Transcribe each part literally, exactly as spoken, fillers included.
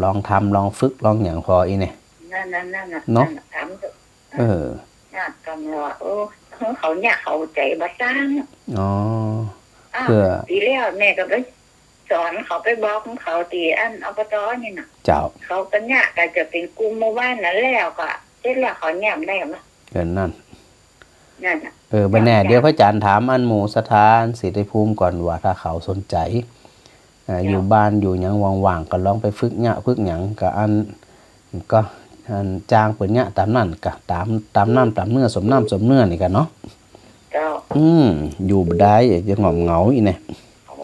ลองทำ ลองฝึก ลองหยังผ่ออี้เนี่ย นั่นๆๆๆ เนาะ นั่นน่ะ ถามเถอะ เออ น่ะ กำลังว่า เออ เขาเนี่ยเข้าใจ๋บ่ซั้น อ๋อ อ้าว เปื้อ ปี๋แล้วแม่ก็ไปสอนเขา ไปบอกของเขาตี้อัน อบต นี่น่ะ เจ้า เขาก็เนี่ยก็จะเป๋นกลุ่มหมู่บ้านนั้นแล้วก็ เสร็จแล้วเขาเนี่ยบ่ได้มา เออ นั่น นั่นน่ะ เออ บ่แน่ เดี๋ยวพระอาจ๋ารย์ถามอันหมู่ศรัทธาศรีไตรภูมิก่อนว่า ถ้าเขาสนใจ๋ อ่า เจ้า อยู่บ้านอยู่หยังว่างๆ ก็ลองไปฝึกเนี่ย ฝึกหยัง ก็อัน ก็อันจ้างเปิ้นเนี่ย ต๋ามนั้นก็ ต๋าม ต๋ามน้ำต๋ามเนื้อ สมน้ำสมเนื้อนี่ก็เนาะ เจ้า อืม อยู่บ่ได้ จะง่อมเหงาอี้เนี่ย เขา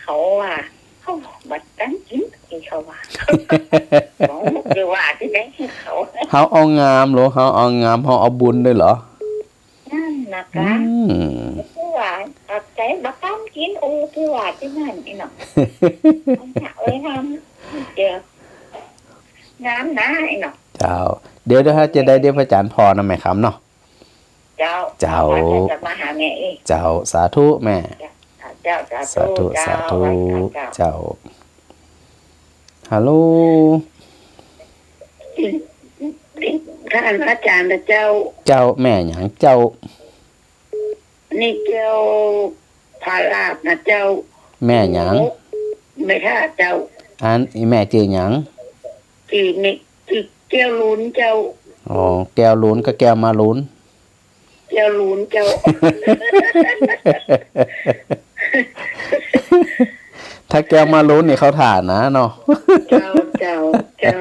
เขาว่า เขาบ่ตังกิ๋น ไอ้เขาว่า เขาจะว่าตี้ใดเขา เฮาเอางามโล เฮาเอางาม เฮาเอาบุญด้วยเหรอ นั่นน่ะกะ อืม คือว่า ตัดใจ๋บ่ตังกิ๋น โอ้ คือว่าตี้นั่น ไอ้เนาะ เอาเนี่ย เอ้ย ทำ เดี๋ยว งามนะ ไอ้เนาะ เจ้า เดี๋ยว เดี๋ยวถ้าจะได้ เดี๋ยวพระอาจ๋ารย์ผ่อนะแม่คำเนาะ เจ้า เจ้า เดี๋ยวจะมาหาแม่อีก เจ้า สาธุแม่ เจ้า สาธุ เจ้า สาธุ สาธุ เจ้า เจ้า ฮัลโหล ท่านพระอาจ๋ารย์นะเจ้า เจ้า แม่หยังเจ้า นี่แก้วผาลาดนะเจ้า แม่หยัง แม่ท่าเจ้า อันอี้แม่จื้อหยัง จื้อแม่ จื้อแก้วลูนเจ้า อ๋อ แก้วลูนกับแก้วมาลูน แก้วลูนเจ้า ถ้าแก้วมาลูนนี่เข้าท่านะเนาะ เจ้า เจ้า เจ้า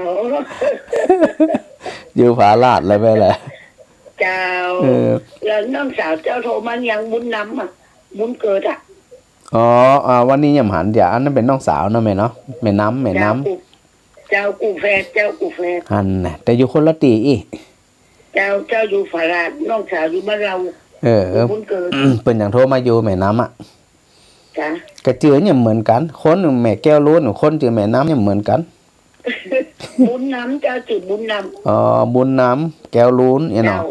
อยู่ผาลาดเลยแม่แหละ เจ้า เออ แล้วน้องสาวเจ้าโทรมายังบุญนำอะ บุญเกิดอะ อ๋อ อ่า วันนี้ยังบ่หัน เดี๋ยวอันนั้นเป๋นน้องสาวเนาะแม่เนาะ แม่นำ แม่นำ เจ้า เจ้ากู้แฝด เจ้ากู้แฝด หั้นน่ะ แต่อยู่คนละตี้อี้ เจ้า เจ้าอยู่ผาลาด น้องสาวอยู่บ้านเรา เออ อยู่บุญเกิด เปิ้นยังโทรมาอยู่แม่นำอะ จ้ะ ก็จื้อเนี่ยเหมือนกั๋น คนแม่แก้วลูน คนจื้อแม่นำเนี่ยเหมือนกั๋น บุญนำ เจ้าจื้อบุญนำ อ๋อ บุญนำ แก้วลูนเนี่ยเนาะ เจ้า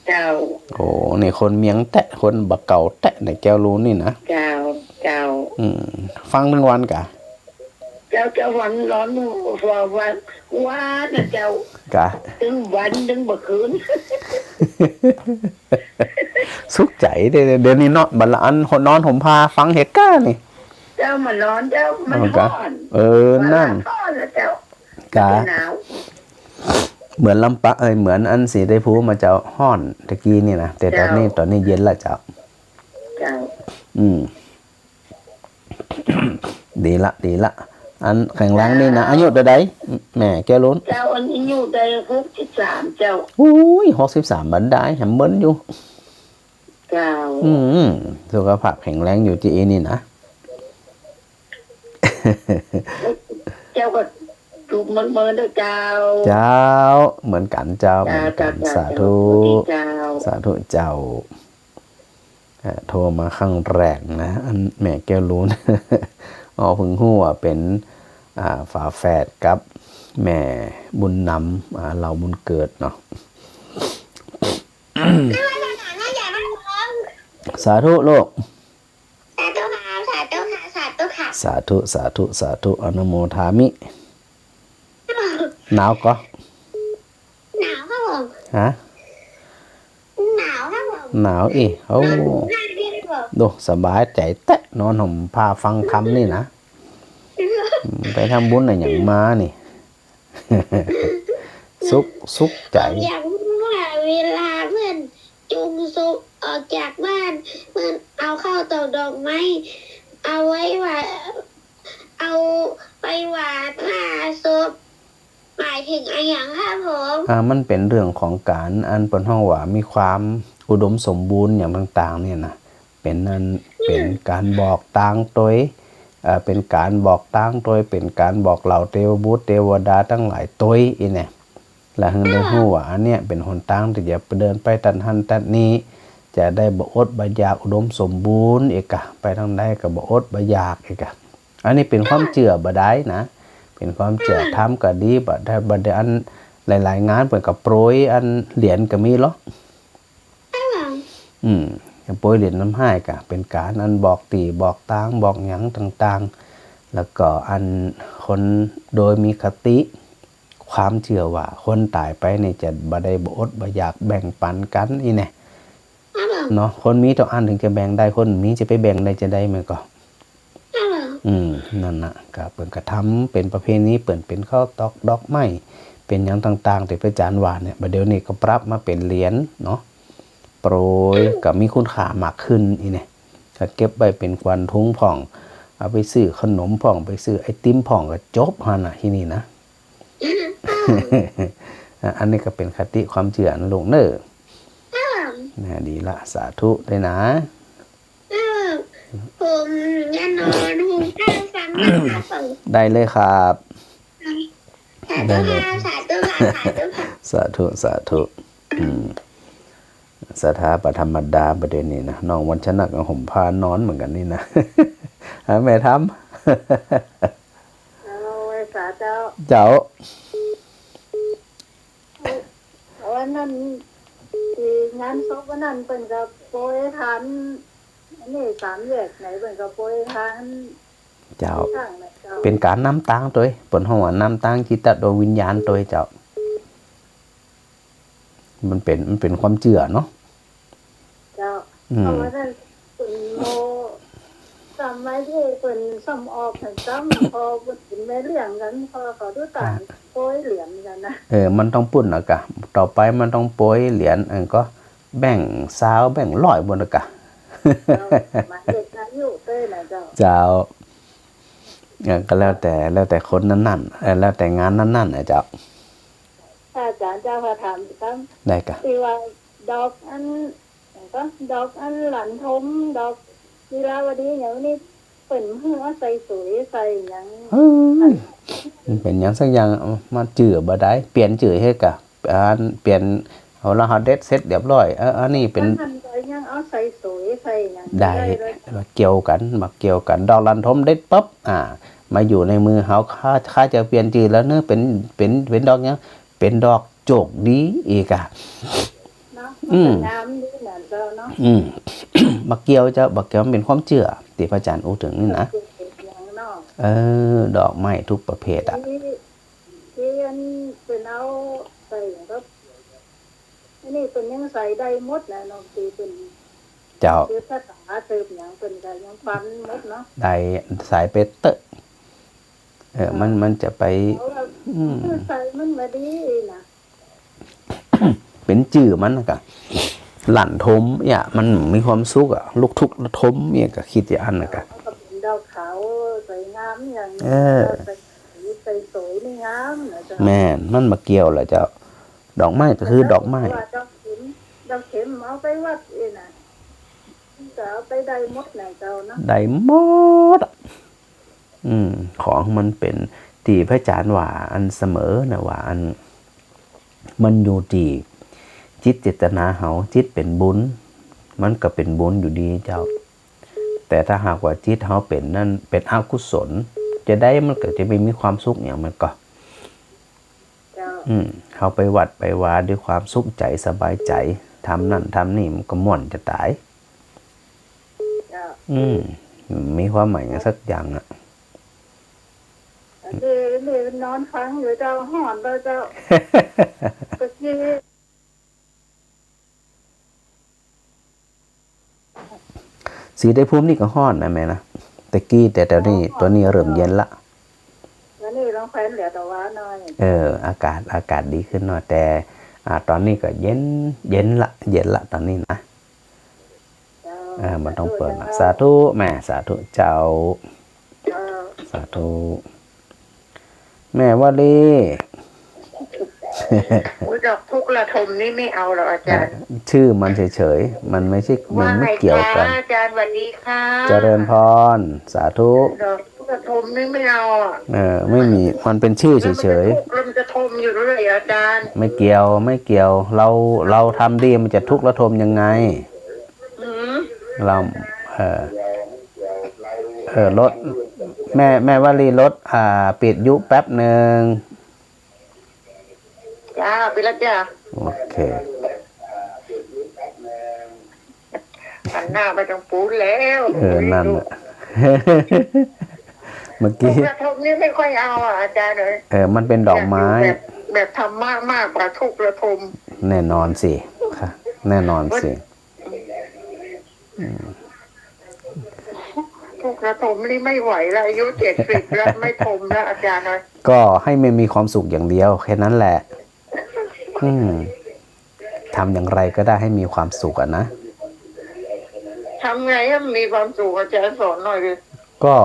เจ้า โอ้ นี่คนเมียงแต๊ คนบ่าเก่าแต๊ในแก้วลูนนี่นะ เจ้า เจ้า อืม ฟังตึงวันกะ เจ้า เจ้าวันนอนหัววัน วันนะเจ้า กะ ตึงวันตึงบ่าคืน สุขใจ๋เด้อ เดี๋ยวนี้เนาะ บัดละอันนอนห่มผ้าฟังเฮก้านี่ เจ้าบ่านอนเจ้า มันฮ้อน เออ นั่น ฮ้อนนะเจ้า กะ หนาว เหมือนลำปะ เอ้ย เหมือนอันศรีไตรภูมิมาเจ้า ฮ้อนตะกี้นี่นะ แต่ต๋อนนี้ เจ้า ต๋อนนี้เย็นละเจ้า เจ้า อืม ดีละ ดีละ อันแข็งแรงนี่นะ เจ้า อายุเต้าใด แม่แก้วลูน เจ้า อายุได้หกสิบสามเจ้า อุ้ย หกสิบสามบ่ดาย แหมเบิ่งอยู่ เจ้า อืม สุขภาพแข็งแรงอยู่ตี้อี้นี่นะ เจ้าก็ถูกเมินๆ เด้อเจ้า เจ้า เหมือนกั๋นเจ้า เจ้า เหมือนกั๋น เจ้า สาธุ เจ้า สาธุเจ้า สวัสดีเจ้า อ่า โทรมาครั้งแรกนะ อันแม่แก้วลูน อ๋อ เพิ่งฮู้ว่าเป๋น อ่า ฝาแฝดกับแม่บุญนำ อ่า เหล่าบุญเกิดเนาะ สาธุลูก สาธุค่ะ สาธุค่ะ สาธุค่ะ สาธุ สาธุ สาธุ อนุโมทามิ หนาวก่อ หนาวครับผม ฮะ หนาวครับผม หนาวอี้ โอ้ หนาวจริงครับผม ดู สบายใจ๋แต๊ นอนห่มผ้าฟังธรรมนี่นะ อืม ไปทำบุญอะหยังมานี่ สุข สุขใจ๋ ผมอยากรู้ว่าเวลาเปิ้นจูงศพออกจากบ้าน เปิ้นเอาข้าวตอกดอกไม้ เอาไว้หว่าน เอาไปหว่านหน้าศพ หมายถึงอะหยังครับผม อ่า มันเป๋นเรื่องของก๋าน อันเปิ้นฮ้องว่ามีความอุดมสมบูรณ์หยังต่างๆ เนี่ยนะ เป๋นอัน เป๋นก๋านบอกตางตวย เอ่อ เป๋นก๋านบอกตางตวย เป๋นก๋านบอกเหล่าเตวบุตรเตวดาตังหลายตวยอี้เนี่ย และหื้อได้ฮู้ว่าอันเนี้ยเป๋นหนตางตี้จะเดินไปตัดหั้นตัดนี้ จะได้บ่อดบ่อยาก อุดมสมบูรณ์ เอกะ ไปตางใดก็บ่อดบ่อยาก เอกะ อันนี้เป๋นความเจื้อบ่ดายนะ เป๋นความเจื้อ ธรรมก็ดี บ่ได้ บ่ได้อัน หลายๆ งานเปิ้นก็โปรยอันเหรียญก็มีลอ อืม โปรยเหรียญนำฮ้ายกะ เป๋นก๋านอันบอกตี้บอกตางบอกหยังต่าง แล้วก็อันคนโดยมีคติความเจื้อว่าคนต๋ายไปนี่จะบ่ได้บ่อดบ่อยากแบ่งปั๋นกั๋นอี้แน่ เนาะ คนมีเต้าอั้นเถิงจะแบ่งได้ คนบ่มีจะไปแบ่งได้จาใดมันก็ อืม นั่นน่ะ ก็เปิ้นก็ทำเป๋นประเพณี เปิ้นเป๋นข้าวตอกดอกไม้ เป๋นหยังต่างๆ ตี้พระอาจ๋ารย์ว่าเนี่ย บ่าเดี่ยวนี้ก็ปรับมาเป๋นเหรียญเนาะ โปรย ก็มีคุณค่ามากขึ้นอี้แน่ ก็เก็บไว้เป๋นขวัญถุงพ่อง เอาไปซื้อขนมพ่อง ไปซื้อไอติมพ่อง ก็จบหั้นน่ะ ตี้นี่นะ อ่ะ อันนี้ก็เป๋นคติความเจื้อนะลูกเน่อ นะ ดีละ สาธุด้วยนะ ผมจะนอนหุงข้าวซ้ำนะครับผม ได้เลยครับ สาธุค่ะ ได้เลย สาธุค่ะ สาธุค่ะ สาธุ สาธุ อืม ศรัทธาบ่ธรรมดาบ่าเดี่ยวนี้นะ น้องวันชนะก็ห่มผ้านอนเหมือนกั๋นนี่นะ ฮะ แม่ธรรม เอาไว้สาเจ้า เจ้า วันนั้นตี้งานศพวันนั้นเปิ้นก็โปรยทาน อันนี้สามแยกไหนเปิ้นก็โปรยทาน เจ้า ข้างไหนเจ้า เป๋นก๋านนำตางตวย เปิ้นฮ้องว่านำตางจิตดวงวิญญาณตวยเจ้า มันเป๋น มันเป๋นความเจื้อเนาะ เจ้า อืม เพราะว่านั้นเปิ้นโม สมัยตี้เปิ้นซ่อมออกหั้นซ้ำ พอเปิ้นเป๋นแม่เลี้ยงกั๋น พอเขาดูต่าง อ่า โปรยเหรียญกั๋นนะ เออ มันต้องปู้นน่ะกะ ต่อไปมันต้องโปรยเหรียญ อันก็แบงก์ซาว แบงก์ร้อยปู้นน่ะกะ เจ้า มาเฮ็ดอายุเต้ยนะเจ้า เจ้า เออ ก็แล้วแต่ แล้วแต่คนนั้นๆ เออ แล้วแต่งานนั้นๆ นะเจ้า อาจ๋ารย์เจ้า ข้าถามกำ ได้กะ ตี้ว่าดอกอัน ก็ดอกอันหลั่นทม ดอกลีลาวดีอย่างนี้ เปิ้นหื้อเอาใส่สวยใส่หยัง เฮ้ย มันเป๋นหยังสักอย่าง เอามาจื้อบ่ได้ เปลี่ยนจื้อเฮ็ดกะ อันเปลี่ยน เอาละ เฮาเด็ดเสร็จเรียบร้อย เออ อันนี้เป๋น มันก็ยังเอาใส่สวยใส่หยัง ได้ ได้เลย มาเกี่ยวกั๋น มาเกี่ยวกั๋น ดอกหลั่นทมเด็ดปั๊บ อ่า มาอยู่ในมือเฮา ข้า ข้าจะเปลี่ยนจื้อแล้วเนอะ เป๋น เป๋น เป๋นดอกหยัง เป๋นดอกโจคดีอีกอะ เนาะ อืม มันก็งามดีนะเจ้าเนาะ อืม บ่เกี่ยวเจ้า บ่เกี่ยว มันเป๋นความเจื้อตี้พระอาจ๋ารย์อู้เถิงนี่นะ เจื้อเป๋นหยังเนาะ เออ ดอกไม้ทุกประเภทอะ ตี้ ตี้อันเปิ้นเอาใส่ก็ อันนี้เปิ้นยังใส่ได้หมดนะเนาะ ตี้เปิ้น เจ้า เติบภาษาเติบหยังเปิ้นก็ยังฟันหมดเนาะ ได้ ใส่ไปเต๊อะ เออ มัน มันจะไป เอาละ อืม ใส่มันบ่ดีนะ เป๋นจื้อมันน่ะกะ หลั่นทมเนี่ย มันมีความสุขอะ ลูกทุกข์ระทมเนี่ย ก็กึ๊ดอย่างอั้นน่ะกะ มันก็เป๋นดอกขาวสวยงามอย่าง เออ ใส่ ใส่สวยนี่งามนะเจ้า แม่น มันบ่เกี่ยวแหละเจ้า ดอกไม้ก็คือดอกไม้ ว่าดอกเข็ม ดอกเข็มเอาไปวัดเองน่ะ ก็เอาไปได้หมดแหละเจ้าเนาะ ได้หมดอะ อืม ของมันเป๋นตี้พระอาจ๋ารย์ว่าอันเสมอนะ ว่าอัน มันอยู่ตี้จิตเจตนาเฮา จิตเป๋นบุญ มันก็เป๋นบุญอยู่ดีเจ้า แต่ถ้าหากว่าจิตเฮาเป๋นนั่น เป๋นอกุศล จาใดมันก็จะบ่มีความสุขหยังมันก็ เจ้า อืม เฮาไปวัดไปวาด้วยความสุขใจ๋สบายใจ๋ ทำนั่นทำนี่มันก็ม่วนจะต๋าย เจ้า อืม มีความหมายหยังสักอย่างอะ อันนี้ นี่นอนฟังอยู่เจ้า ฮ้อนเลยเจ้า ตะกี้ ศรีไตรภูมินี่ก็ฮ้อนนะแม่นะ ตะกี้ แต่ต๋อนนี้ ต๋อนนี้เริ่มเย็นละ ต๋อนนี้ลองแขวนเหลือแต่ว่าน้อย เออ อากาศ อากาศดีขึ้นหน่อย แต่ อ่า ต๋อนนี้ก็เย็น เย็นละ เย็นละต๋อนนี้นะ เจ้า เออ บ่ต้องเปิดละ สาธุเจ้า สาธุแม่ สาธุเจ้า สาธุ แม่วลี อุ๊ย ดอกทุกข์ระทมนี่ไม่เอาหรอกอาจ๋ารย์ อ่ะ ชื่อมันเฉยๆ มันไม่ใช่ มันไม่เกี่ยวกั๋น ว่าไงคะ อาจ๋ารย์ สวัสดีค่ะ เจริญพร สาธุ ดอกทุกข์ระทมนี่ไม่เอาอะ เออ ไม่มี มันเป๋นชื่อเฉยๆ แล้วมันจะทุกข์แล้วมันจะทมอยู่เรื่อยอาจ๋ารย์ ไม่เกี่ยว ไม่เกี่ยว เรา เราทำดีมันจะทุกข์ระทมยังไง อืม เรา เออ เออ ลด แม่ แม่วลี ลด อ่า ปิดยุแป๊บหนึ่ง จ้า ปิดแล้วจ้า โอเค หันหน้าไปตรงปูนแล้ว เออ นั่นแหละ เมื่อกี้ ทุกข์ระทมนี่ไม่ค่อยเอาอะอาจารย์เอ๋ย เออ มันเป็นดอกไม้ อยากอยู่แบบ แบบธรรมะมากกว่าทุกข์ระทม แน่นอนสิ ค่ะ แน่นอนสิ อืม ทุกข์ระทมนี่ไม่ไหวแล้ว อายุเจ็ดสิบแล้ว ไม่ทมแล้วอาจารย์เอ๋ย ก็ให้มันมีความสุขอย่างเดียว แค่นั้นแหละ อืม ทำอย่างไรก็ได้ให้มีความสุขอะนะ ทำไงให้มันมีความสุข อาจารย์สอนหน่อยดิ ก็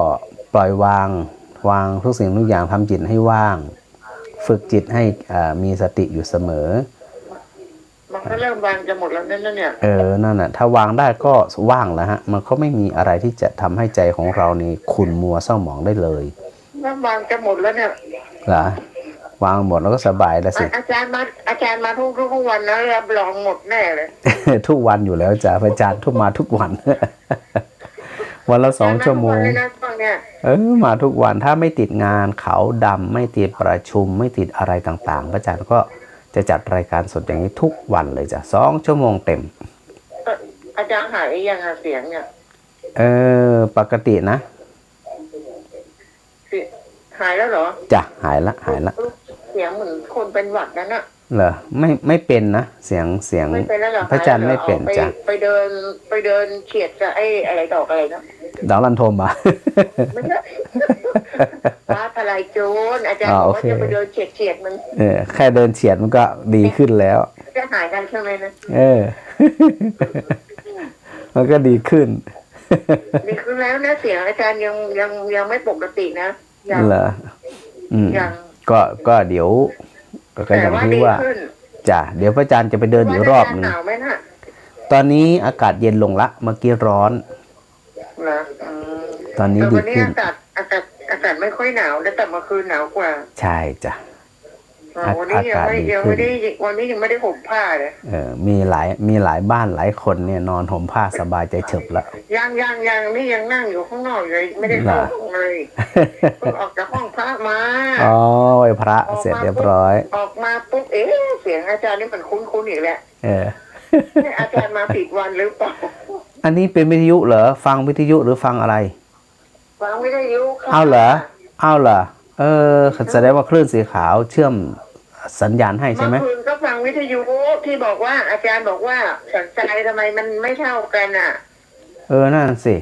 ปล่อยวาง วางทุกสิ่งทุกอย่าง ทำจิตให้ว่าง ฝึกจิตให้ เอ่อ มีสติอยู่เสมอ มันก็เริ่มวางจะหมดแล้วนั่นน่ะเนี่ย เออ นั่นน่ะ ถ้าวางได้ก็ว่างแล้วฮะ มันก็ไม่มีอะไรที่จะทำให้ใจของเรานี่ขุ่นมัวเศร้าหมองได้เลย มันวางจะหมดแล้วเนี่ย เหรอ วางหมดแล้วก็สบายแล้วสิ อาจารย์มา อาจารย์มาทุก ทุกวันนะ รับรองหมดแน่เลย ทุกวันอยู่แล้วจ้ะ อาจารย์ทุก มาทุกวัน วันละสองชั่วโมง อาจารย์มาทุกวันเลยนะช่วงเนี้ย เออ มาทุกวัน ถ้าไม่ติดงานขาวดำ ไม่ติดประชุม ไม่ติดอะไรต่างๆ พระอาจารย์ก็จะจัดรายการสดอย่างนี้ทุกวันเลยจ้ะ สองชั่วโมงเต็ม เอ่อ อาจารย์หายหรือยังอะเสียงเนี่ย เออ ปกตินะ เสียงหายแล้วเหรอ จ้ะ หายละ หายละ เสียงเหมือนคนเป็นหวัดนั่นน่ะ เหรอ ไม่ ไม่เป็นนะ เสียง เสียง ไม่เป็นแล้วเหรอ พระอาจารย์ หายแล้วเหรอ ไม่เป็น อ๋อ ไป จ้ะ ไปเดิน ไปเดินเฉียดกับไอ้อะไรดอกอะไรนะ ดอกลันทมอะ ไม่ใช่ ฟ้าทะลายโจร อาจารย์ อ๋อ บอกว่า โอเค จะไปเดินเฉียดเฉียดมัน เออ แค่เดินเฉียดมันก็ดีขึ้นแล้ว จะหายกันใช่ไหมนะ เออ มันก็ดีขึ้น ดีขึ้นแล้วนะ เสียงอาจารย์ยัง ยัง ยังไม่ปกตินะ ยัง เหรอ อืม ยัง ก็ ก็เดี๋ยว ก็ ก็อย่างที่ว่า แต่ว่าดีขึ้น จ้ะ เดี๋ยวพระอาจารย์จะไปเดินอีกรอบหนึ่ง วันนี้อาจารย์หนาวไหมน่ะ ตอนนี้อากาศเย็นลงละ เมื่อกี้ร้อน เหรอ อืม ตอนนี้ดีขึ้น แต่วันนี้อากาศ อากาศ อากาศไม่ค่อยหนาวนะ แต่เมื่อคืนหนาวกว่า ใช่จ้ะ อ่า อา- วันนี้ยังไม่ อากาศดีขึ้น ยังไม่ได้ วันนี้ยังไม่ได้ห่มผ้าเลย เออ มีหลาย มีหลายบ้านหลายคนเนี่ยนอนห่มผ้าสบายใจเฉิบละ ยัง ยัง ยัง นี่ยังนั่งอยู่ข้างนอกเลย ไม่ได้เข้าห้องเลย เหรอ เพิ่งออกจากห้องพระมา อ๋อ ไหว้พระเสร็จเรียบร้อย ออกมาปุ๊บ ออกมาปุ๊บ เอ๊ะ เสียงอาจารย์นี่มันคุ้นๆอีกแล้ว เออ เนี่ยอาจารย์มาผิดวันหรือเปล่า อันนี้เป็นวิทยุเหรอ ฟังวิทยุหรือฟังอะไร ฟังวิทยุค่ะ เอาเหรอ เอาเหรอ เออ แสดงว่าคลื่นสีขาวเชื่อมสัญญาณให้ใช่ไหม เมื่อคืนก็ฟังวิทยุที่บอกว่า อาจารย์บอกว่าสันทรายทำไมมันไม่เท่ากันน่ะ เออ นั่นสิ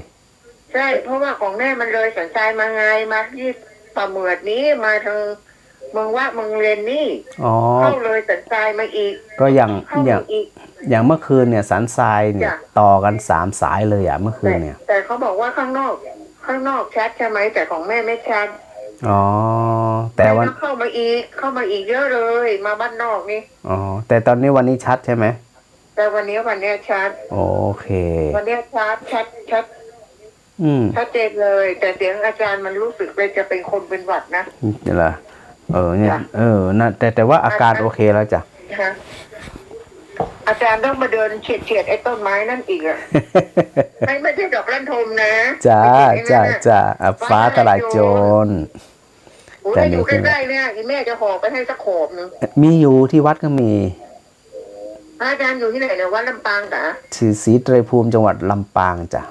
ใช่ เพราะว่าของแม่มันเลยสันทรายมาไง มาที่ป่าเหมือดนี้ มาทางเมืองวะเมืองเลนนี่ อ๋อ เข้าเลยสันทรายมาอีก ก็อย่าง เข้า อย่าง อีก อย่างเมื่อคืนเนี่ยสันทรายเนี่ย จ้ะ ต่อกันสามสายเลยอะเมื่อคืนเนี่ย แต่ แต่เขาบอกว่าข้างนอก ข้างนอกชัดใช่ไหม แต่ของแม่ไม่ชัด อ๋อ แต่วัน แม่ก็เข้ามาอีก เข้ามาอีกเยอะเลย มาบ้านนอกนี่ อ๋อ แต่ตอนนี้วันนี้ชัดใช่ไหม แต่วันนี้ วันนี้ชัด โอเค วันนี้ชัด ชัด ชัด อืม ชัดเจนเลย แต่เสียงอาจารย์มันรู้สึกเลยจะเป็นคนเป็นหวัดนะ นี่เหรอ เออ เนี่ย จ้ะ เออ นะ แต่ แต่ว่าอาการ อาการ โอเคแล้วจ้ะ ฮะ อาจารย์ต้องมาเดินเฉียดๆไอ้ต้นไม้นั่นอีกอะ ไม่ ไม่ใช่ดอกลันทมนะ จ้า ไม่ใช่ไอ้นั่นน่ะ จ้า จ้า อ่ะ ฟ้า ฟ้าทลายโจร โอ้ย แต่ ถ้าอยู่ มีขึ้น ใกล้ๆเนี่ย อีแม่จะห่อไปให้สักขอบหนึ่ง มีอยู่ที่วัดก็มี พระอาจารย์อยู่ที่ไหนเนี่ย วัดลำปางเหรอ ศรี ศรีไตรภูมิ จังหวัดลำปางจ้ะ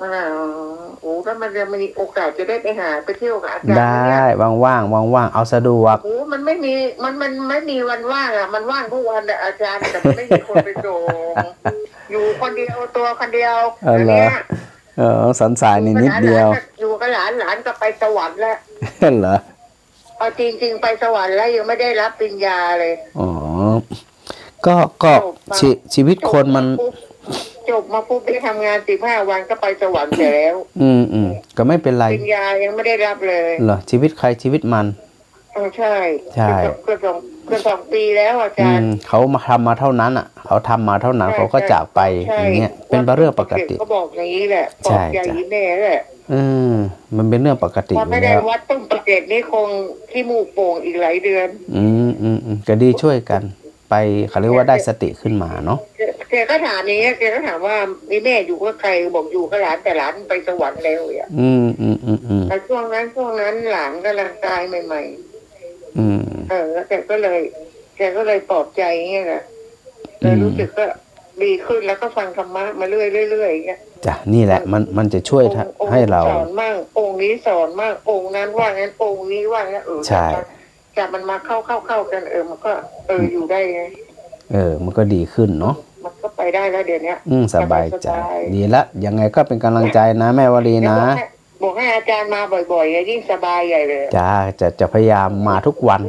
อ่า โอ้ ถ้ามันจะมีโอกาสจะได้ไปหา ไปเที่ยวกับอาจารย์ ได้ เนี่ย ว่างๆ ว่างๆ เอาสะดวก โอ้ มันไม่มี มัน มันไม่มีวันว่างอะ มันว่างทุกวันอะอาจารย์ แต่มันไม่มีคนไปส่ง อยู่คนเดียว ตัวคนเดียว เออเหรอ อันเนี้ย เออ สันทรายนี่นิดเดียว อยู่กับหลาน หลานก็ไปสวรรค์แล้ว เหรอ เอาจริงๆ ไปสวรรค์แล้วยังไม่ได้รับปริญญาเลย อ๋อ ก็ ก็ จบมา ชี- ชีวิตคนมัน จบมาปุ๊บ จบมาปุ๊บได้ทำงานสิบห้าวันก็ไปสวรรค์เสียแล้ว อืม อืม ก็ไม่เป็นไร ปริญญายังไม่ได้รับเลย เหรอ ชีวิตใครชีวิตมัน เออ ใช่ ใช่ เกือบ เกือบสอง เกือบสองปีแล้วอาจารย์ อืม เขามาทำมาเท่านั้นอ่ะ เขาทำมาเท่านั้น ใช่ เขาก็จากไป ใช่ อย่างเงี้ย เป็นเรื่องปกติ เขาบอกอย่างนี้แหละ ใช่ ปลอบใจ จ้ะ แม่แหละ เออ มันเป็นเรื่องปกติ ถ้าไม่ได้ อยู่แล้ว วัดต้นปะเกร็ดนี่คงขี้มูกโป่งอีกหลายเดือน อืม อืม อืม ก็ดีช่วยกัน ไป เขาเรียกว่าได้สติขึ้นมาเนาะ แก แกก็ถามอย่างเงี้ย แกก็ถามว่า "มีแม่อยู่กับใคร" บอก "อยู่กับหลาน แต่หลานไปสวรรค์แล้ว" อย่างเงี้ย อืม อืม อืม อืม แต่ช่วงนั้น ช่วงนั้นหลานกำลังตายใหม่ๆ อืม เออ แล้วแกก็เลย แกก็เลยปลอบใจเงี้ยนะ เลย อืม รู้สึกก็ดีขึ้น แล้วก็ฟังธรรมะมาเรื่อยๆ เรื่อยๆ อย่างเงี้ย จ้ะ นี่แหละ มัน มันจะช่วย องค์ ให้เรา องค์สอนมั่ง องค์นี้สอนมั่ง องค์นั้นว่างั้น องค์นี้ว่างั้น เออ ใช่ จับมันมาเข้า เข้า เข้ากัน เออ มันก็ เออ อืม อยู่ได้ไง เออ มันก็ดีขึ้นเนาะ มันก็ไปได้แล้วเดี๋ยวเนี้ย อืม สบายใจ สบาย ดีละ ยังไงก็เป็นกำลังใจนะ แม่วลีนะ เดี๋ยวบอกให้ บอกให้อาจารย์มาบ่อยๆ อ่ะ ยิ่งสบายใหญ่เลย จ้า จะ จะพยายามมาทุกวัน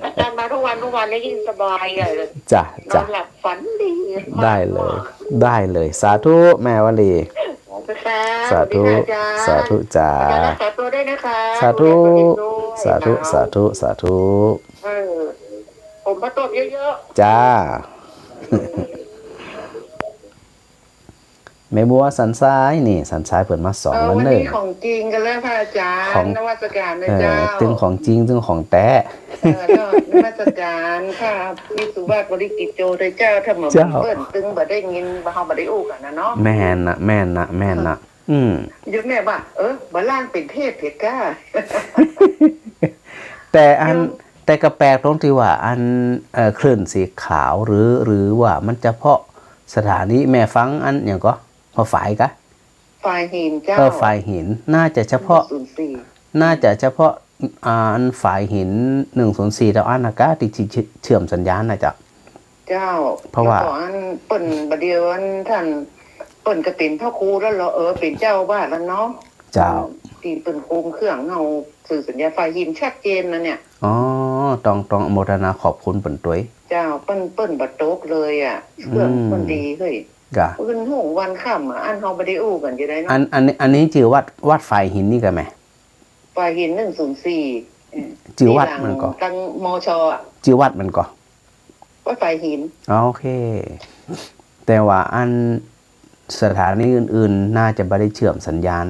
อาจารย์มาทุกวัน ทุกวันนี่ยิ่งสบายใหญ่เลย จ้ะ นอนหลับฝันดี ได้เลย มากๆ ได้เลย สาธุ แม่วลี สาธุค่ะ สาธุ สวัสดีค่ะอาจารย์ สาธุจ้า อาจารย์รักษาตัวด้วยนะคะ สาธุ ดูแลตัวเองด้วย สาธุ นะ สาธุ สาธุ เออ ผมพระต้นเยอะๆ จ้า แม่บัวสันทรายนี่ สันทรายเปิ้นมาสอง เออ วัน วันนี้ เน่อ ของจริงกันแล้วค่ะอาจารย์ ของ นมัสการนะ เออ เจ้า ตึงของจริง ตึงของแต๊ เออ นมัสการค่ะ พี่สุวัฒน์ บริกิจโจ ด้วยเจ้า ถ้าเหมือน เจ้า เปิ้นตึงบ่ได้ยิน บ่ เฮาบ่ได้อู้กันนะเนาะ แม่นนะ แม่นนะ แม่นนะ อืม โยมแม่ว่า เออ บ่ล่างเป๋นเทพเถอะก้า แต่อัน โยม แต่ก็แปลกตรงตี้ว่าอัน เอ่อ คลื่นสีขาวหรือ หรือว่ามันเฉพาะสถานี แม่ฟังอันหยังก่อ หัวฝายกะ ฝายหินเจ้า เออ ฝายหิน น่าจะเฉพาะ หนึ่งศูนย์สี่ น่าจะเฉพาะ อ่า อันฝายหิน หนึ่งศูนย์สี่ เต้าอั้นนะกะ ตี้ ตี้เชื่อมสัญญาณนะเจ้า เจ้า เพราะว่า แล้วก็อันเปิ้นบ่าเดี่ยวอันท่าน เปิ้นก็เป๋นพระครูแล้วเหรอ เออ เป๋นเจ้าอาวาสแล้วเนาะ เจ้า ตี้เปิ้นคุมเครื่องเฮาสื่อสัญญาณฝายหินชัดเจนนะเนี่ย อ๋อ ต้อง ต้องอนุโมทนาขอบคุณเปิ้นตวย เจ้า เปิ้น เปิ้นบ่ตกเลยอะ เครื่อง อืม เปิ้นดีเฮ้ย กะ คืนฮุ่งวันค่ำอะ อันเฮาบ่ได้อู้กันจะได้เนาะ อัน อันนี้ อันนี้จื้อวัด วัดฝายหินนี่กะแม่ ฝายหิน หนึ่งศูนย์สี่ เออ จื้อวัดมันก่อ ตี้หลังตัง มช อะ จื้อวัดมันก่อ วัดฝายหิน อ๋อ โอเค แต่ว่าอันสถานีอื่นๆ น่าจะบ่ได้เชื่อมสัญญาณ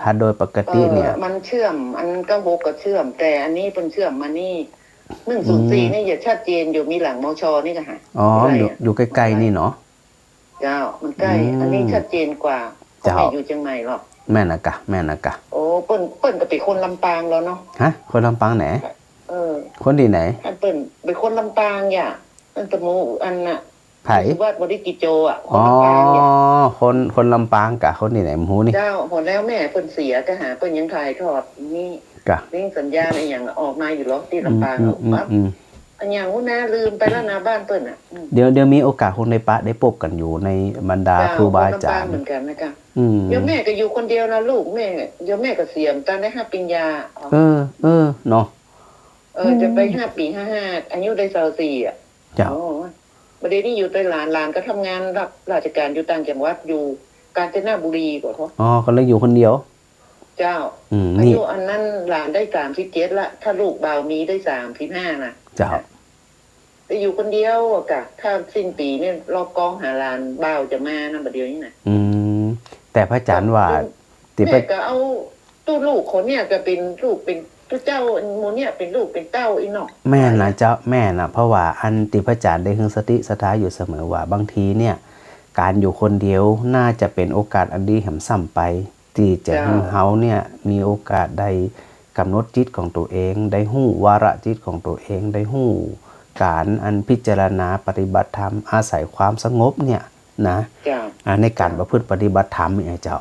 ถ้าโดยปกติเนี่ย เออ มันเชื่อม อันเก้าหกก็เชื่อม แต่อันนี้เปิ้นเชื่อมมานี่ หนึ่งศูนย์สี่ อืม นี่จะชัดเจนอยู่ มีหลัง มช นี่กะหา อ๋อ อยู่ อยู่ใกล้ๆ นี่เนาะ เจ้า มันใกล้ อืม อันนี้ชัดเจนกว่า เจ้า เพราะแม่อยู่เจียงใหม่หรอก แม่นนะกะ แม่นนะกะ โอ้ เปิ้น เปิ้นก็เป๋นคนลำปางแล้วเนาะ ฮะ คนลำปางไหน เออ คนตี้ไหน อันเปิ้นเป๋นคนลำปางอย่า อันตะหมู่อันน่ะ ไผ สุวัฒน์ บริกิจโจ อะ คนลำปางอย่า อ๋อ คน คนลำปางกะ คนตี้ไหน บ่ฮู้นี่ เจ้า หมดแล้วแม่เปิ้นเสียกะหา เปิ้นยังถ่ายทอดนี่ กะ ลิงก์สัญญาณอะหยังออกมาอยู่หรอ ตี้ลำปาง อืม อืม อะ อืม อันหยังฮู้นะ ลืมไปแล้วนะ บ้านเปิ้นอะ อืม เดี๋ยว เดี๋ยวมีโอกาสคงได้ปะ ได้ปบกั๋นอยู่ในบรรดา เจ้า ครูบาอาจ๋ารย์ คนลำปางเหมือนกั๋นนะเจ้า อืม โยมแม่ก็อยู่คนเดียวนะลูกแม่ โยมแม่ก็เสียตั้งแต่ห้าปริญญา เออ เออ เนาะ เออ จะไป อืม ห้าปี ห้าห้า อายุได้ซาวสี่อะ เจ้า โอ้ บ่าเดี่ยวนี้อยู่แต่หลาน หลานก็ทำงานรับราชการอยู่ต่างจังหวัด อยู่กาญจนบุรีก่อ อ๋อ ก็เลยอยู่คนเดียว เจ้า อืม อายุ นี่ อันนั้นหลานได้สามสิบเจ็ดละ ถ้าลูกบ่าวมีได้สามสิบห้านะ เจ้า แต่อยู่คนเดียวอะกะ ถ้าสิ้นปี๋นี่รอบกองหาหลานบ่าวจะมานะ บ่าเดี่ยวนี้นะ อืม แต่พระอาจ๋ารย์ว่า เจ้า ตี้พระ แม่ก็เอา ตู้ลูกคนเนี่ยก็เป๋นลูกเป๋น ตู้เจ้าหมู่เนี่ยเป๋นลูกเป๋นเต้าอี้เนาะ แม่นนะเจ้า แม่นนะ เพราะว่าอันตี้พระอาจ๋ารย์ได้หื้อสติศรัทธาอยู่เสมอว่า บางทีเนี่ย ก๋านอยู่คนเดียวน่าจะเป๋นโอกาสอันดีแหมซ้ำไป ตี้จะหื้อ เจ้า เฮาเนี่ยมีโอกาสได้กำหนดจิตของตั๋วเอง ได้ฮู้วาระจิตของตั๋วเอง ได้ฮู้ก๋านอันพิจารณาปฏิบัติธรรม อาศัยความสงบเนี่ยนะ เจ้า อ่า ในก๋าน เจ้า ประพฤติปฏิบัติธรรมเนี่ยเจ้า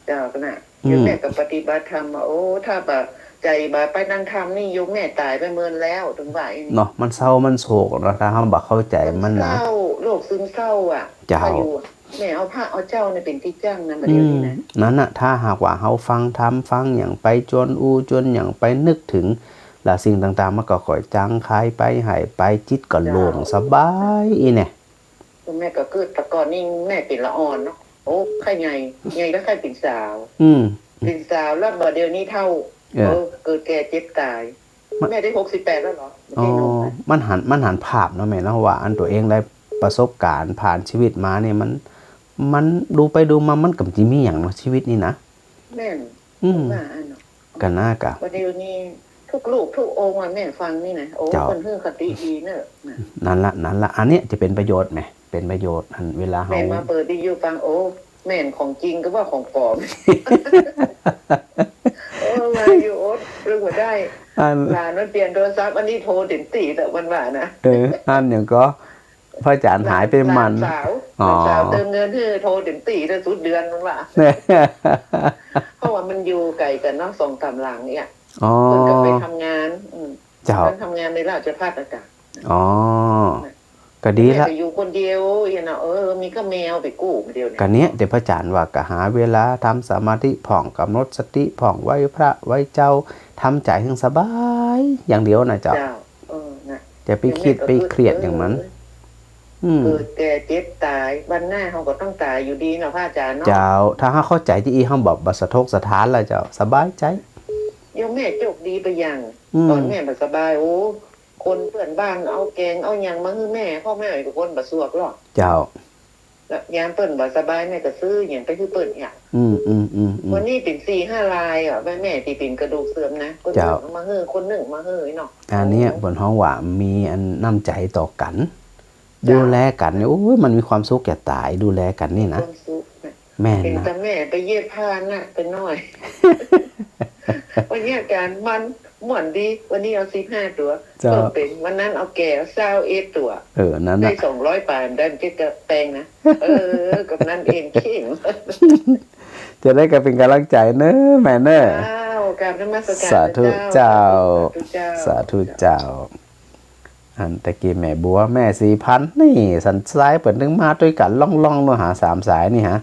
เจ้า ขนาด อืม โยมแม่ก็ปฏิบัติธรรมมา โอ้ ถ้าบ่าใจ๋บ่าไปนั่งธรรมนี่ โยมแม่ต๋ายไปเมินแล้ว ตึงว่าอี้นี่ เนาะ มันเศร้า มันโศกเนาะ ถ้าเฮาบ่เข้าใจ๋มันนะ มันเศร้า โรคซึมเศร้าอะ เจ้า ถ้าอยู่ แม่เอาพระเอาเจ้าเนี่ยเป๋นตี้จั้งนะ บ่าเดี่ยวนี้นะ อืม นั่นน่ะ ถ้าหากว่าเฮาฟังธรรม ฟังหยังไปจวนอู้จวนหยังไปนึกเถิง แล้วสิ่งต่างๆ มันก็ค่อยจางคายไป หายไป จิตก็โล่ง เจ้า สบายอี้แน่ แม่ก็เกิดแต่ก่อนนี่แม่เป๋นละอ่อนเนาะ โอ้ ไข้ใหญ่ ใหญ่แล้วไข้เป๋นสาว อืม เป๋นสาวแล้วบ่าเดี่ยวนี้เฒ่า เออ เออ เกิดแก่เจ็บต๋าย มัน แม่ได้หกสิบแปดแล้วเหรอ อ๋อ ไม่ใช่หนุ่มนะ มันหัน มันหันภาพเนาะแม่เนาะ ว่าอันตั๋วเองได้ประสบก๋ารณ์ผ่านชีวิตมาเนี่ย มัน มันดูไปดูมา มันก็บ่มีหยังเนาะ ชีวิตนี่นะ แม่น อืม ว่าอันเนาะ ก็น่ากะ บ่าเดี่ยวนี้ทุกรูปทุกองค์อะแม่ฟังนี่นะ โอ้ เจ้า เปิ้นหื้อคติดีเนอะนะ นั่นละ นั่นละ อันเนี้ยจะเป๋นประโยชน์แหม เป๋นประโยชน์ อันเวลาเฮา แม่มาเปิดวิทยุฟัง โอ้ แม่นของจริงก็ว่าของปลอม โอ้ ว่าอยู่ โอ๊ต เรื่องหัวได้ อัน หลานมันเปลี่ยนโทรศัพท์ อันนี้โทรเต็มตี้แต่วันว่านะ เออ อันหยังก่อ พระอาจ๋ารย์หายไปหม่ำ หลานสาว อ๋อ หลานสาวเติมเงินหื้อโทรเต็มตี้เลยสุดเดือนมันว่า เพราะว่ามันอยู่ไก๋กั๋นเนาะ สองสามหลังเนี่ย อ๋อ เปิ้นก็ไปทำงาน อืม เจ้า เปิ้นทำงานในราชภัฏอะกะ อ๋อ น่ะ ก็ดีละ แม่ก็อยู่คนเดียวเนี่ยนะ เออ มีก้าแมวไปกู้มาเดียวเนี่ย ก็เนี่ย แต่พระอาจ๋ารย์ว่าก็หาเวลาทำสมาธิพ่อง กำหนดสติพ่อง ไหว้พระไหว้เจ้า ทำใจ๋หื้อสบายอย่างเดียวนะเจ้า เจ้า เออ น่ะ อย่าไปคิด เดี๋ยวแม่ก็ ไปเครียดอย่างมัน เออ อืม เกิดแก่เจ็บต๋าย วันหน้าเฮาก็ต้องต๋ายอยู่ดีเนาะพระอาจ๋ารย์เนาะ เจ้า ถ้าเฮาเข้าใจ๋ตี้อี้ เฮาบ่ บ่สะทกสะท้านละเจ้า สบายใจ๋ โยมแม่โจคดีไปอย่าง อืม ต๋อนแม่บ่สบาย โอ้ คนเปื้อนบ้านเอาแก๋งเอาหยังมาหื้อแม่ เพราะแม่เป็นคนบ่สะดวกหรอก เจ้า แล้วยามเปิ้นบ่สบายแม่ก็ซื้อหยังไปหื้อเปิ้นเนี่ย อืม อืม อืม อืม วันนี้เป๋นสี่ห้ารายอะ แม่ แม่ตี้เป๋นกระดูกเสื่อมนะ คนนึ่ง เจ้า เอามาหื้อ คนนึ่งมาหื้อเนาะ อันเนี้ย โอ้ เปิ้นฮ้องว่ามีอันน้ำใจ๋ต่อกั๋น เจ้า ดูแลกั๋นเนี่ย โอ้ย มันมีความสุขจะต๋าย ดูแลกั๋นนี่นะ มีความสุขนะ แม่นนะ เป๋นตาแม่ไปเย็บผ้าหนักไปหน่อย วันนี้อาจ๋ารย์มันม่วนดี วันนี้เอาสิบห้าตั๋ว เจ้า เปิ้นเป๋น วันนั้นเอาแก่ซาวเอ็ดตั๋ว เออ นั่นน่ะ ได้สองร้อยป๋าย ได้เจ็ดกะแปงนะ เออ กับนั้นเองเข่ง จะได้ก็เป๋นก๋ำลังใจ๋เน้อแม่เน้อ เจ้า กราบนมัสการ สาธุเจ้า เจ้า สาธุเจ้า สาธุเจ้า อันตะกี้แม่บัว แม่ศรีพันธุ์นี่ สันทรายเปิ้นตึงมาตวยกั๋นล่องๆ เนาะหา สามสายนี่หา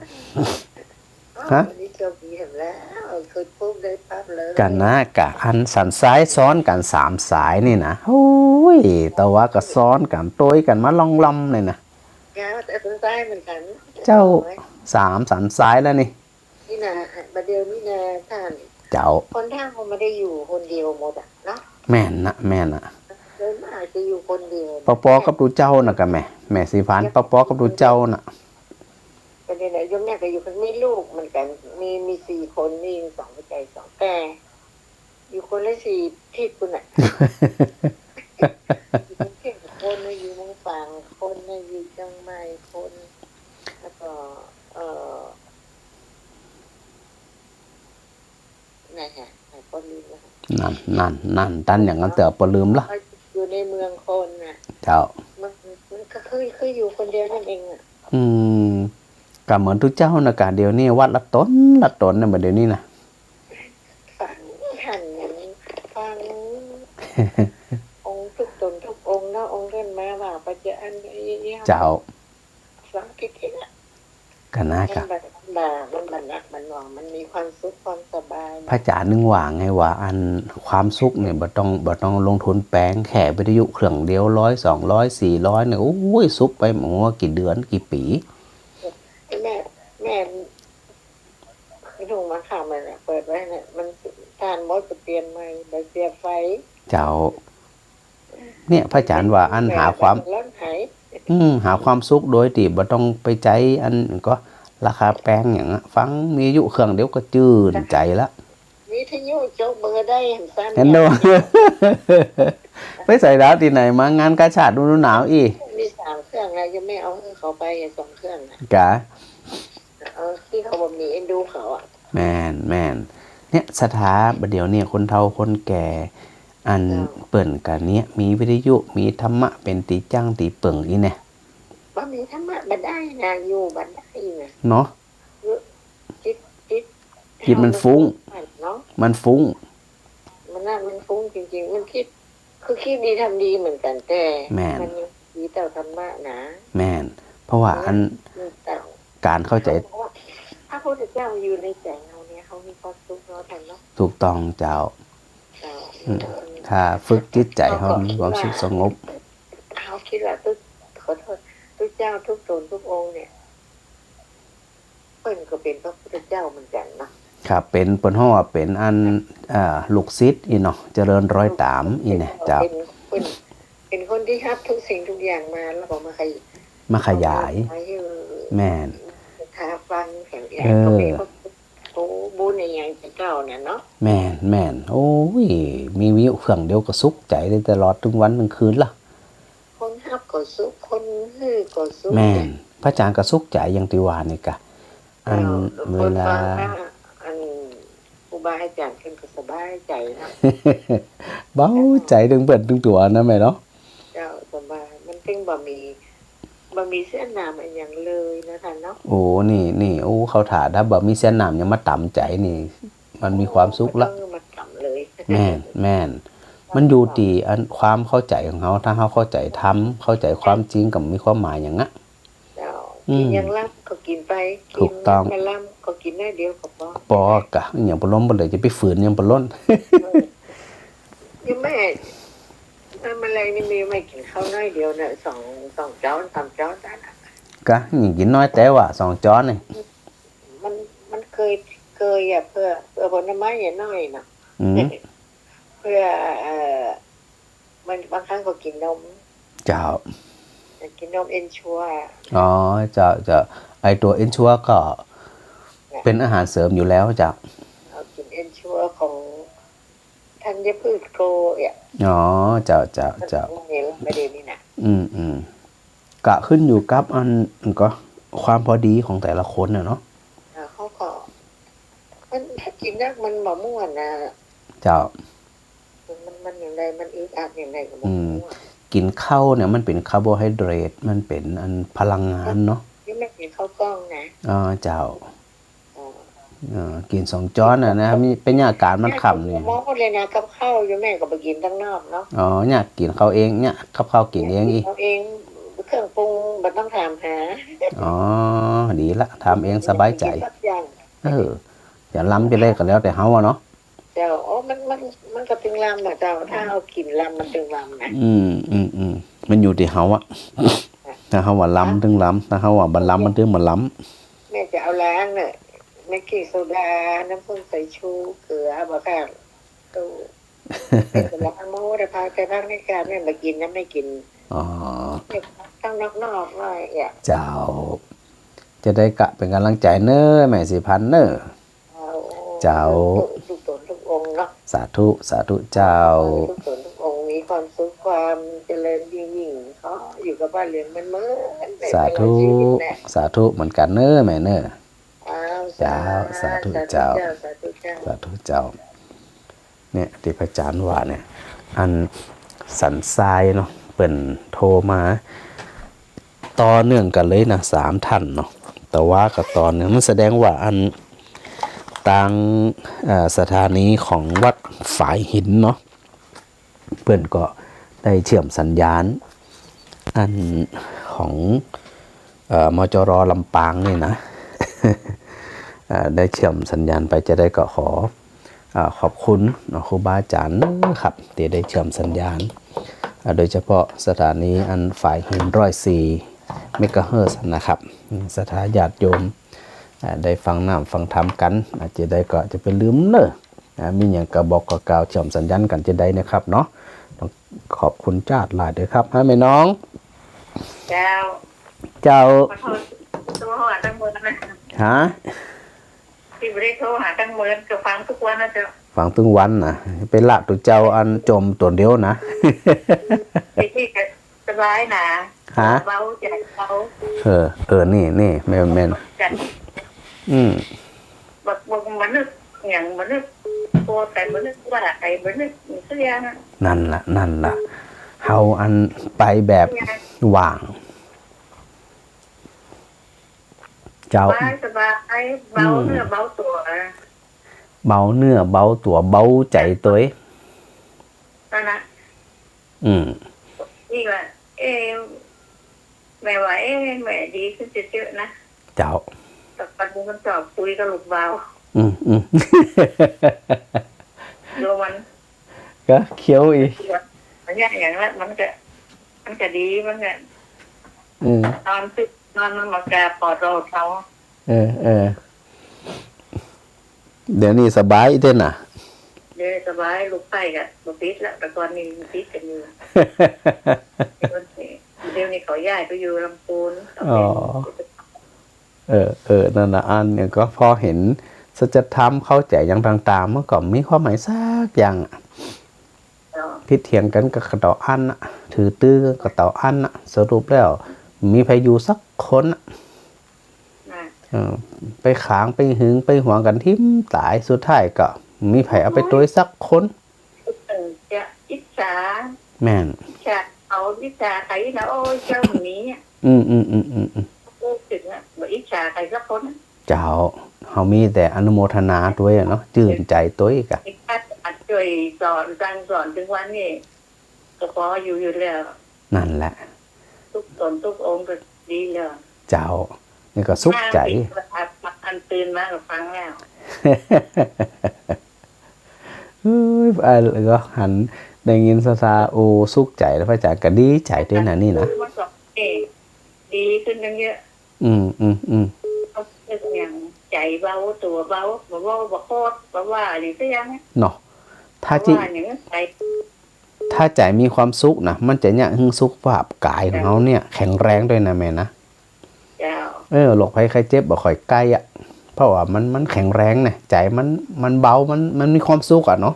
ฮะ วันนี้โจคดีแหมแล้ว คือปุ๊บได้ปั๊บเลย กั๋นนะ กะอันสันทรายซ้อนกั๋นสามสายนี่นะ โอ้ย แต่ว่าก็ซ้อนกั๋นตวยกั๋นมาล่องๆ เลยนะ เจ้า แต่สันทรายเหมือนกั๋น เจ้า สามสันทรายแล้วนี่ นี่นะ บ่าเดี่ยวนี้นะต้าน เจ้า คนเฒ่าบ่ได้อยู่คนเดียวหมดอะเนาะ แม่นนะ แม่นนะ โดยมากจะอยู่คนเดียว ปอๆ กับตุ๊เจ้านะกะแม่ แม่ศรีพันธุ์ ปอๆ กับตุ๊เจ้านะ ก็นี่แหละ โยมแม่ก็อยู่คน มีลูกเหมือนกั๋น มี มีสี่คน มีสองหัวใจ๋สอง แต่ อยู่คนละสี่ทิศปู๊นน่ะ อยู่กรุงเทพฯคนนะ อยู่เมืองฝางคนนะ อยู่เจียงใหม่คน แล้วก็ เอ่อ ไหนฮะ ไหนก็ลืมแล้วฮะ นั่น นั่น นั่น ตันอย่างนั้นเตื้อปอลืมละ อยู่ในเมืองคนน่ะ เจ้า มัน มันก็คือ คืออยู่คนเดียวนั่นเองอะ อืม ก็เหมือนตุ๊เจ้านะกะ เดี๋ยวนี้วัดละต๋น ละต๋นนะ บ่าเดี่ยวนี้นะ ฟัง หัน ฟัง องค์ทุกต๋นทุกองค์เนาะ องค์เปิ้นมาว่าปัจจัยอันนี้ เจ้า ฟังผิดอีกอะ ก็นะ มัน กะ บ่ บ่ มันบ่หนักบ่หน่วง มันมีความสุขความสบาย พระอาจ๋ารย์นึ่งว่าไงว่า อันความสุขเนี่ยบ่ต้อง บ่ต้องลงทุนแปง แค่วิทยุเครื่องเดียว ร้อย สองร้อย สี่ร้อย เนี่ย โอ้ย สุขไปบ่ฮู้ว่ากี่เดือนกี่ปี๋ แม่ แม่ ไอ้หนุ่มมาข่าวมันน่ะ เปิดไว้เนี่ย มันต้านหมดก็เปลี่ยนใหม่ บ่เสียไฟ เจ้า เนี่ย พระอาจ๋ารย์ว่าอันหาความ ลดหาย อืม หาความสุขโดยตี้บ่ต้องไปใจ๋อันก็ราคาแปงอย่างอะ ฟังวิทยุเครื่องเดียวก็จื้นใจ๋ละ วิทยุโจ๊กเบอร์ได้หันสั้น เห็นดู ไปใส่ดาวตี้ไหนมา งานกาชาดฤดูหนาวอี้ มีสามเครื่องนะ ยังไม่เอาหื้อเขาไปสองเครื่องนะ กะ เออ ตี้เขาบ่มีเอ็นดูเขาอะ แม่น แม่น เนี่ย ศรัทธา บ่าเดี่ยวนี้คนเฒ่าคนแก่ อัน เจ้า เปิ้นกะเนี่ย มีวิทยุ มีธรรมะเป๋นตี้จั้งตี้เปิ่งอี้แน่ บ่มีธรรมะบ่ได้นะ อยู่บ่ได้นะ เนาะ คือจิต จิต จิตมันฟุ้ง เนาะ มันฟุ้ง มันน่ะ มันฟุ้งจริงๆ มันคิด คือคิดดีทำดีเหมือนกั๋น แต่ แม่น มันยังดีต่อธรรมะนะ แม่น เพราะว่าอัน มันต่าง ก๋านเข้าใจ๋ เพราะว่าพระพุทธเจ้าอยู่ในใจ๋เฮาเนี่ย เฮามีความสุขเนาะท่านเนาะ ถูกต้องเจ้า เจ้า อืม ถ้าฝึกจิตใจ๋เฮามีความสุขสงบ เฮาคิดว่าตุ๊ ขอโทษ ตุ๊เจ้าทุกต๋นทุกองค์เนี่ย เปิ้นก็เป๋นพระพุทธเจ้าเหมือนกั๋นเนาะ ครับ เป๋น เปิ้นฮ้องว่าเป๋นอัน เอ่อ ลูกศิษย์อี้เนาะ เจริญรอยต๋ามอี้แน่ เจ้า เป๋น เป๋น เป๋นคนตี้ฮับทุกสิ่งทุกอย่างมา แล้วก็มาขย- มาขยาย มาขยาย เออ แม่น ศรัทธาฟังแถวเนี่ย เออ ก็เป๋นคน โอ้ บุญอะหยังจะเก่าเนี่ยเนาะ แม่น แม่น โอ้ย มีวิทยุเครื่องเดียวก็สุขใจ๋ได้ตลอดตึงวันตึงคืนละ คนฮับก็สุข คนหื้อก็สุข แม่น พระอาจ๋ารย์ก็สุขใจ๋อย่างตี้ว่านี่กะ อัน เจ้า เวลา คนฟังพระ อัน ครูบาอาจ๋ารย์เปิ้นก็สบายใจ๋เนาะ เบาใจ๋ตึงเปิ้นตึงตั๋วนะแม่เนาะ เจ้า สบาย มันตึงบ่มี บ่มีเสี้ยนหนามอะหยังเลยนะท่านเนาะ โอ้ นี่ นี่ โอ้ เขาถ้า ถ้าบ่มีเสี้ยนหนามหยังมาต๋ำใจ๋นี่ มันมีความสุขละ เออ มาต๋ำเลย แม่น แม่น มันอยู่ตี้อันความเข้าใจ๋ของเฮา ถ้าเฮาเข้าใจ๋ธรรม เข้าใจ๋ความจริง ก็บ่มีความหมายหยังอะ เจ้า อืม กิ๋นหยังลำก็กิ๋นไป ถูกต้อง กิ๋นบ่ลำก็กิ๋นน้อยเดียวก็ปอ ปอกะ หยังบ่ล้นบ่เหลือ จะไปฝืนหยังบ่ล้น เออ นี่แม่ แม่ แม่แลงนี่มี แม่กิ๋นข้าวน้อยเดียวเนี่ย สอง สองจ๊อน สามจ๊อนนั่นน่ะ กะ หยังกิ๋นน้อยแต๊วะ สองจ๊อนนี่ มัน มันเกย เกยอะ เปื้อ เปื้อผลไม้อะน้อยน่ะ อืม เปื้อ เอ่อ มัน บางครั้งก็กิ๋นนม เจ้า กิ๋นนมเอนชัวร์ อ๋อ เจ้า เจ้า ไอ้ตั๋วเอนชัวร์ก็ น่ะ เป๋นอาหารเสริมอยู่แล้วเจ้า เอากิ๋นเอนชัวร์ของธัญพืชโกลด์อะ อ๋อ เจ้า เจ้า เจ้า มันมีลงไปเดี๋ยวนี้น่ะ อืม อืม กะขึ้นอยู่กับอัน ก็ความพอดีของแต่ละคนน่ะเนาะ อ่า เขาก็ มัน ถ้ากิ๋นนักมันบ่ม่วนน่ะ เจ้า มัน มันอย่างใด มันอึดอัดอย่างใดก็บ่ อืม ม่วน กิ๋นข้าวเนี่ยมันเป๋นคาร์โบไฮเดรต มันเป๋นอันพลังงานเนาะ นี่แม่กิ๋นข้าวกล้องนะ อ๋อ เจ้า อ๋อ เออ กิ๋นสองจ๊อนน่ะนะ มี เป๋นยาอาก๋านมันค่ำนี่ หมอพูดเลยนะ กับข้าวอยู่แม่ก็ไปกิ๋นตังนอกเนาะ อ๋อ เนี่ยกิ๋นข้าวเอง เนี่ยกับข้าวกิ๋นเองอี้ กิ๋นข้าวเอง เครื่องปรุงบ่ต้องถามหา อ๋อ ดีละ ทำเองสบายใจ๋ กิ๋นสักอย่าง เออ จะลำจะเล่นก็แล้วแต่เฮาอะเนาะ เจ้า โอ้ มัน มัน มันก็ตึงลำอะเจ้า ถ้าเอากิ๋นลำมันตึงลำนะ อืม อืม อืม มันอยู่ตี้เฮาอะ ถ้าเฮาว่าลำตึงลำ ถ้าเฮาว่าบ่ลำมันตึงบ่ลำ แม่จะเอาล้างเนี่ย เบกกิ้งโซดา น้ำส้มสายชู เกลือ บ่ค่ะ ตู้ เสร็จแล้วเอามาแต่พัก แต่พักในการแม่บ่กิ๋นนะ แม่กิ๋น อ๋อ ข้างนอกๆ หน่อยอะ เจ้า จะได้กะเป๋นก๋ำลังใจ๋เน้อ แม่ศรีพันธ์เน้อ เจ้า เจ้า ทุกต๋นทุกองค์เนาะ สาธุ สาธุเจ้า ทุกต๋นทุกองค์ มีความสุขความเจริญยิ่งๆ ขออยู่กับบ้านเรือนเหมือนๆ สาธุ ตลอดชีวิตนะ สาธุเหมือนกั๋นเน้อแม่เน้อ อ้าว เจ้า สาธุ สาธุ เจ้า เจ้า สาธุเจ้า สาธุเจ้า เนี่ย ตี้พระอาจ๋ารย์ว่าเนี่ย อันสันทรายเนาะ เปิ้นโทรมา ต่อเนื่องกั๋นเลยนะ สามท่านเนาะ แต่ว่าก็ต่อเนื่อง มันแสดงว่าอันตาง เอ่อ สถานีของวัดฝายหินเนาะ เปิ้นก็ได้เชื่อมสัญญาณ อันของ เอ่อ มจร ลำปางนี่นะ เอ่อ ได้เชื่อมสัญญาณไป จะได้ก็ขอ อ่า ขอบคุณเนาะ ครูบาอาจ๋ารย์นะครับ ตี้ได้เชื่อมสัญญาณ อ่า โดยเฉพาะสถานีอันฝายหินร้อยสี่ เมกะเฮิรตซ์นะครับ อืม ศรัทธาญาติโยม อ่า ได้ฟังน้ำฟังธรรมกั๋น อ่า จะได้ก็จะไปลืมเน้อ อ่า มีหยังก็บอกก็กล่าวเชื่อมสัญญาณกั๋นจะได้นะครับเนาะ ต้องขอบคุณจ๊าดหลายเด้อครับ ฮะ แม่น้อง เจ้า เจ้า ขอโทษ โทรหาตังเมินนะ ฮะ ตี้บ่ได้โทรหาตังเมิน ก็ฟังกู้วันนะเจ้า ฟังกู้วันนะ ไปละตุ๊เจ้าอันจ่มตั๋วเดียวนะ ตี้ก็สบายนะ ฮะ เบาใจ๋เบา เออ เออ นี่ นี่ แม่น แม่น กัน อืม บ่ บ่ บ่นึกหยัง บ่นึกโกรธใผ บ่นึกว่าใผ บ่นึกสักอย่างอะ นั่นล่ะ นั่นล่ะ เฮาอันไปแบบว่าง เจ้า สบาย สบาย เบาเนื้อ อืม เบาตั๋ว เบาเนื้อ เบาตั๋ว เบาใจ๋ตวย นั่นน่ะ อืม นี่ว่า เอ๊ะ แม่ว่า เอ๊ะ แม่ดีขึ้นเยอะๆ นะ เจ้า แต่ปัจจุบันชอบคุยกับลูกบ่าว อืม อืม ดูมัน ก็เคี้ยวอีก มันอย่างนั้นแหละ มันก็ มันก็ดี มันก็ อืม นอนตึก นอนมันมากราบกอดเราเขา เออ เออ เดี๋ยวนี้สบายเด้อน่ะ เดี๋ยวนี้สบาย ลูกไผ่ก็บ่ติดละ แต่ก่อนนี่ติดกั๋นอยู่ เดี๋ยวนี้เขาย้ายไปอยู่ลำพูน อ๋อ เออ เออ นั่นน่ะ อันเนี่ยก็พอเห็นสัจธรรม เข้าใจ๋หยังต่างๆ มันก็บ่มีความหมายสักอย่างอะ เจ้า ผิดเถียงกั๋นก็เต้าอั้นน่ะ ถือตื้อกั๋นก็เต้าอั้นน่ะ สรุปแล้วบ่มีใผอยู่สักคนน่ะ อ่า เออ ไปขาง ไปหึง ไปหวงกั๋นทิ่มต๋าย สุดท้ายก็บ่มีใผเอาไปตวยสักคน เออ จะอิจฉา แม่น อิจฉาเขา อิจฉาใผนะ โอ้ย เจ้าหมีอะ อืม อืม อืม อืม อืม รู้สึกอะ บ่อิจฉาใผสักคนอะ เจ้า เฮามีแต่อนุโมทนาตวยอะเนาะ จื้นใจ๋ตวยกะ มีพระอาจ๋ารย์จ้วยสอน สั่งสอน เถิงวันนี้ ก็ปออยู่ อยู่แล้ว นั่นแหละ ตุ๊กต๋นตุ๊กองค์ก็ดีแล้ว เจ้า นี่ก็สุขใจ๋ อันตื่นมาก็ฟังแล้ว เอ้ย อ่า ก็หัน ได้ยินศรัทธา โอ้ สุขใจ๋แล้ว พระอาจ๋ารย์ก็ดีใจ๋ตวยนะนี่นะ มันก็ เออ ดีขึ้นตั้งเยอะ อืม อืม อืม เขาเรียกอย่างใจ๋เบา ตั๋วเบา บ่เว้า บ่โกรธ บ่ว่าอะหยังสักอย่างเนาะ ถ้าจิ บ่ว่าอะหยัง ใจ๋ ถ้าใจ๋มีความสุขนะ มันจะเยียะหื้อสุขภาพก๋ายของเฮาเนี่ย เออ แข็งแรงตวยนะแม่นะ เจ้า เออ โรคภัยไข้เจ็บบ่ค่อยใก้อะ เพราะว่ามัน มันแข็งแรงเนี่ย ใจ๋มัน มันเบา มัน มันมีความสุขอะเนาะ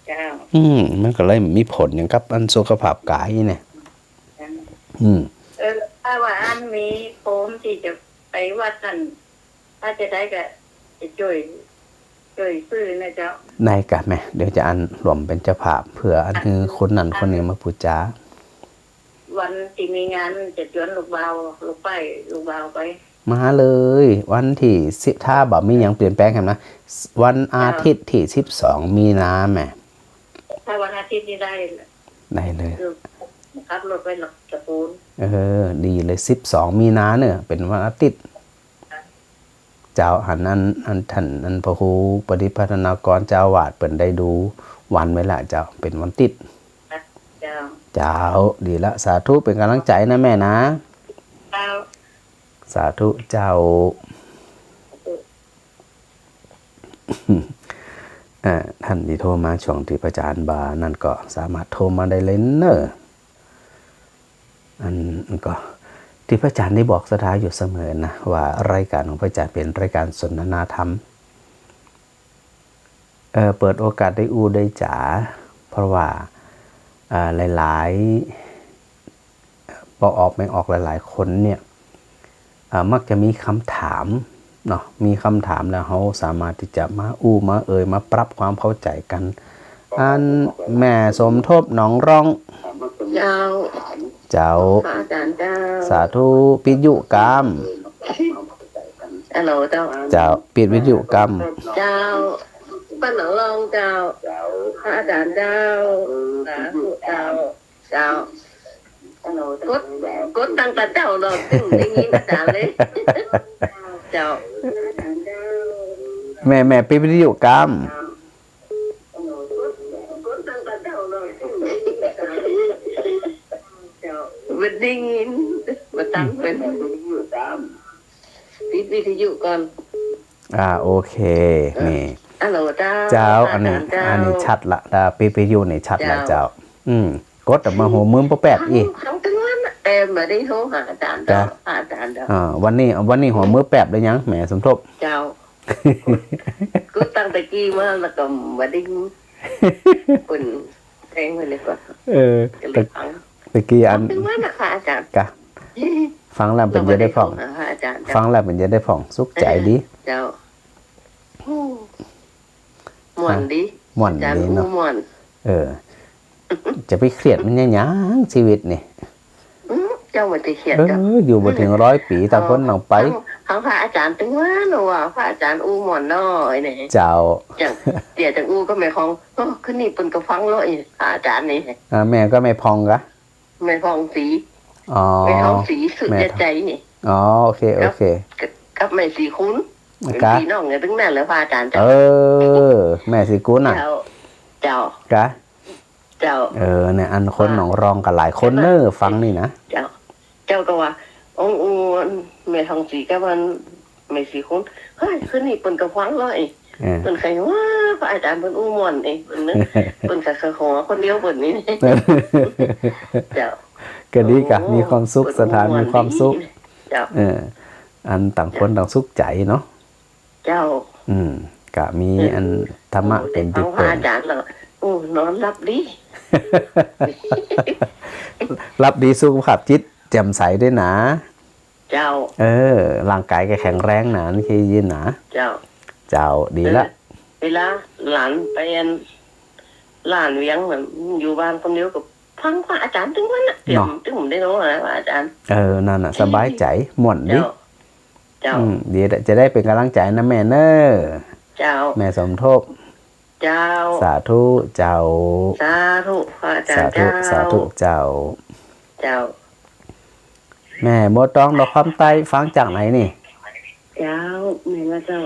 เจ้า อืม มันก็เลยมีผลหยังกับอันสุขภาพก๋ายเนี่ย อืม เออ ถ้าว่าอันมีโฮมตี้จะไปวัดนั่น ถ้าจะได้ก็จะจ้วย จ้วยซื้อนะเจ้า ได้กะแม่ เดี๋ยวจะอันร่วมเป๋นเจ้าภาพ เปื้ออันหื้อคนนั้นคนนี้มาปู๋จา วันตี้มีงานจะจวนลูกบ่าว ลูกไป ลูกบ่าวไป มาเลย วันตี้สิบ ถ้าบ่มีหยังเปลี่ยนแปลงแหมนะ วันอาทิตย์ตี้สิบสองมีนาแม่ ถ้าวันอาทิตย์นี่ได้เลย ได้เลย คือขับรถไปหลักตะปูน เออ ดีเลย สิบสองมีนาเน่อ เป๋นวันอาทิตย์ เจ้า หันอัน อันต้าน อันพระครูปฏิภาณธนากรเจ้าอาวาสเปิ้นได้ดูวันไว้ละเจ้า เป๋นวันอาทิตย์ เจ้า เจ้า ดีละ สาธุ เป๋นก๋ำลังใจ๋นะแม่นะ เจ้า สาธุเจ้า เอ่อ ต้านตี้โทรมาช่วงตี้พระอาจ๋ารย์บ่านั่นก็สามารถโทรมาได้เลยเน่อ อัน อันก็ ตี้พระอาจ๋ารย์ได้บอกศรัทธาอยู่เสมอนะ ว่ารายก๋านของพระอาจ๋ารย์เป๋นรายก๋านสนทนาธรรม เอ่อ เปิดโอกาสได้อู้ได้จ๋า เพราะว่า เอ่อ หลายๆ ป้อออกแม่ออกหลายๆ คนเนี่ย เอ่อ มักจะมีกำถามเนาะ มีกำถามแล้วเฮาสามารถตี้จะมาอู้มาเอ่ยมาปรับความเข้าใจ๋กั๋น อันแม่สมทบหนองร่อง เจ้า เจ้า พระอาจ๋ารย์เจ้า สาธุ ปิดวิทยุกำ ฮัลโหลเจ้า เจ้า ปิดวิทยุกำ เจ้า บ้านหนองร่องเจ้า พระอาจ๋ารย์เจ้า สาธุเจ้า เจ้า กด กดตั้งแต่เจ๊าเนาะ ตึงได้ยินอาจ๋ารย์เลย เจ้า แม่ แม่ปิดวิทยุกำ บ่ได้ยิน บ่ตังเปิ้น ปิดวิทยุก่อน อ่า โอเค นี่ ฮัลโหลเจ้า เจ้า อันนี้ อาจ๋ารย์เจ้า อันนี้ชัดละ ถ้าปิดวิทยุนี่ชัดละเจ้า เจ้า อืม กดออกมาหัวมือปะแป๊บอี้ ฟัง ฟังตึงวันน่ะ แต่บ่ได้โทรหาอาจ๋ารย์เจ้า จ้ะ อาจ๋ารย์เจ้า อ่า วันนี้ วันนี้หัวมือแป๊บเลยยัง แม่สมทบ เจ้า กดตั้งแต่กี้มาแล้วก็บ่ได้ยิน เปิ้นแจ้งไว้เลยก่อน เออ ก็เลยฟัง แต่กี้อัน ฟังตึงวันน่ะค่ะอาจ๋ารย์ กะ ฟังแล้วเปิ้นจะได้ผ่อง เราบ่ได้โทรหาอาจ๋ารย์เจ้า ฟังแล้วเปิ้นจะได้ผ่อง สุขใจ๋ดี เจ้า โอ้ ม่วนดี ม่วนดีเนาะ อาจ๋ารย์อู้ม่วน เออ จะไปเครียดมันหยัง ชีวิตนี่ อืม เจ้าบ่ได้เครียด เออ เจ้า อยู่บ่เถิงร้อยปี๋ ต่างคนต่างไป ฟัง ฟังพระอาจ๋ารย์ตึงวันว่า พระอาจ๋ารย์อู้ม่วนน้อยนี่ เจ้า อย่าง เดี๋ยวจะอู้กับแม่ผ่อง โอ้ คืนนี้เปิ้นก็ฟังแล้ว ไอ้พระอาจ๋ารย์นี่ อ่า แม่ก็แม่ผ่องกะ แม่ผ่องศรี อ๋อ แม่ผ่องศรีสุดยอดใจนี่ อ๋อ โอเค โอเค กับ กับแม่ศรีคุณ กะ เป๋นปี้น้องกั๋นตึงนั้นแหละพระอาจ๋ารย์เจ้า เออ แม่ศรีคุณน่ะ เจ้า เจ้า กะ เจ้า เออ เนี่ย อันคนหนองร่องก็หลายคนเน่อ ฟังนี่นะ เจ้า เจ้าก็ว่า โอ้ โอ้ แม่ผ่องศรีกับอันแม่ศรีคุณ เฮ้ย คืนนี้เปิ้นก็ฟังแล้ว เออ เปิ้นใค่ว่าพระอาจ๋ารย์เปิ้นอู้ม่วนเอง เปิ้นนึก เปิ้นใค่หัวคนเดียวเปิ้นนี่ เจ้า ก็ดีกะ โอ้ มีความสุข เปิ้นอู้ม่วน ศรัทธามีความสุข ดี เจ้า เออ อันต่างคนต่างสุขใจ๋เนาะ เจ้า อืม กะมี เออ อันธรรมะเป๋นตี้เปิ่ง พระอาจ๋ารย์แล้ว โอ้ นอนหลับดี หลับดี สุขภาพจิตแจ่มใสตวยนะ เจ้า เออ ร่างก๋ายก็แข็งแรงนะ อันนี้คือยินนะ เจ้า เจ้า ดีละ เออ เวลาหลานไปอัน หลานเวียงน่ะ อยู่บ้านคนเดียวก็ ฟังพระอาจ๋ารย์ตึงวันน่ะ เนาะ เตรียมตึงได้รู้อะไรว่าอาจ๋ารย์ เออ นั่นน่ะ สบายใจ๋ ม่วนดี เจ้า เจ้า อืม ดีละ จะได้เป๋นก๋ำลังใจ๋นะแม่เน่อ เจ้า แม่สมทบ เจ้า สาธุเจ้า สาธุ พระอาจ๋ารย์ สาธุ เจ้า สาธุเจ้า เจ้า แม่บัวตองดอกคำใต้ ฟังจากไหนนี่ เจ้า แม่ว่าเจ้า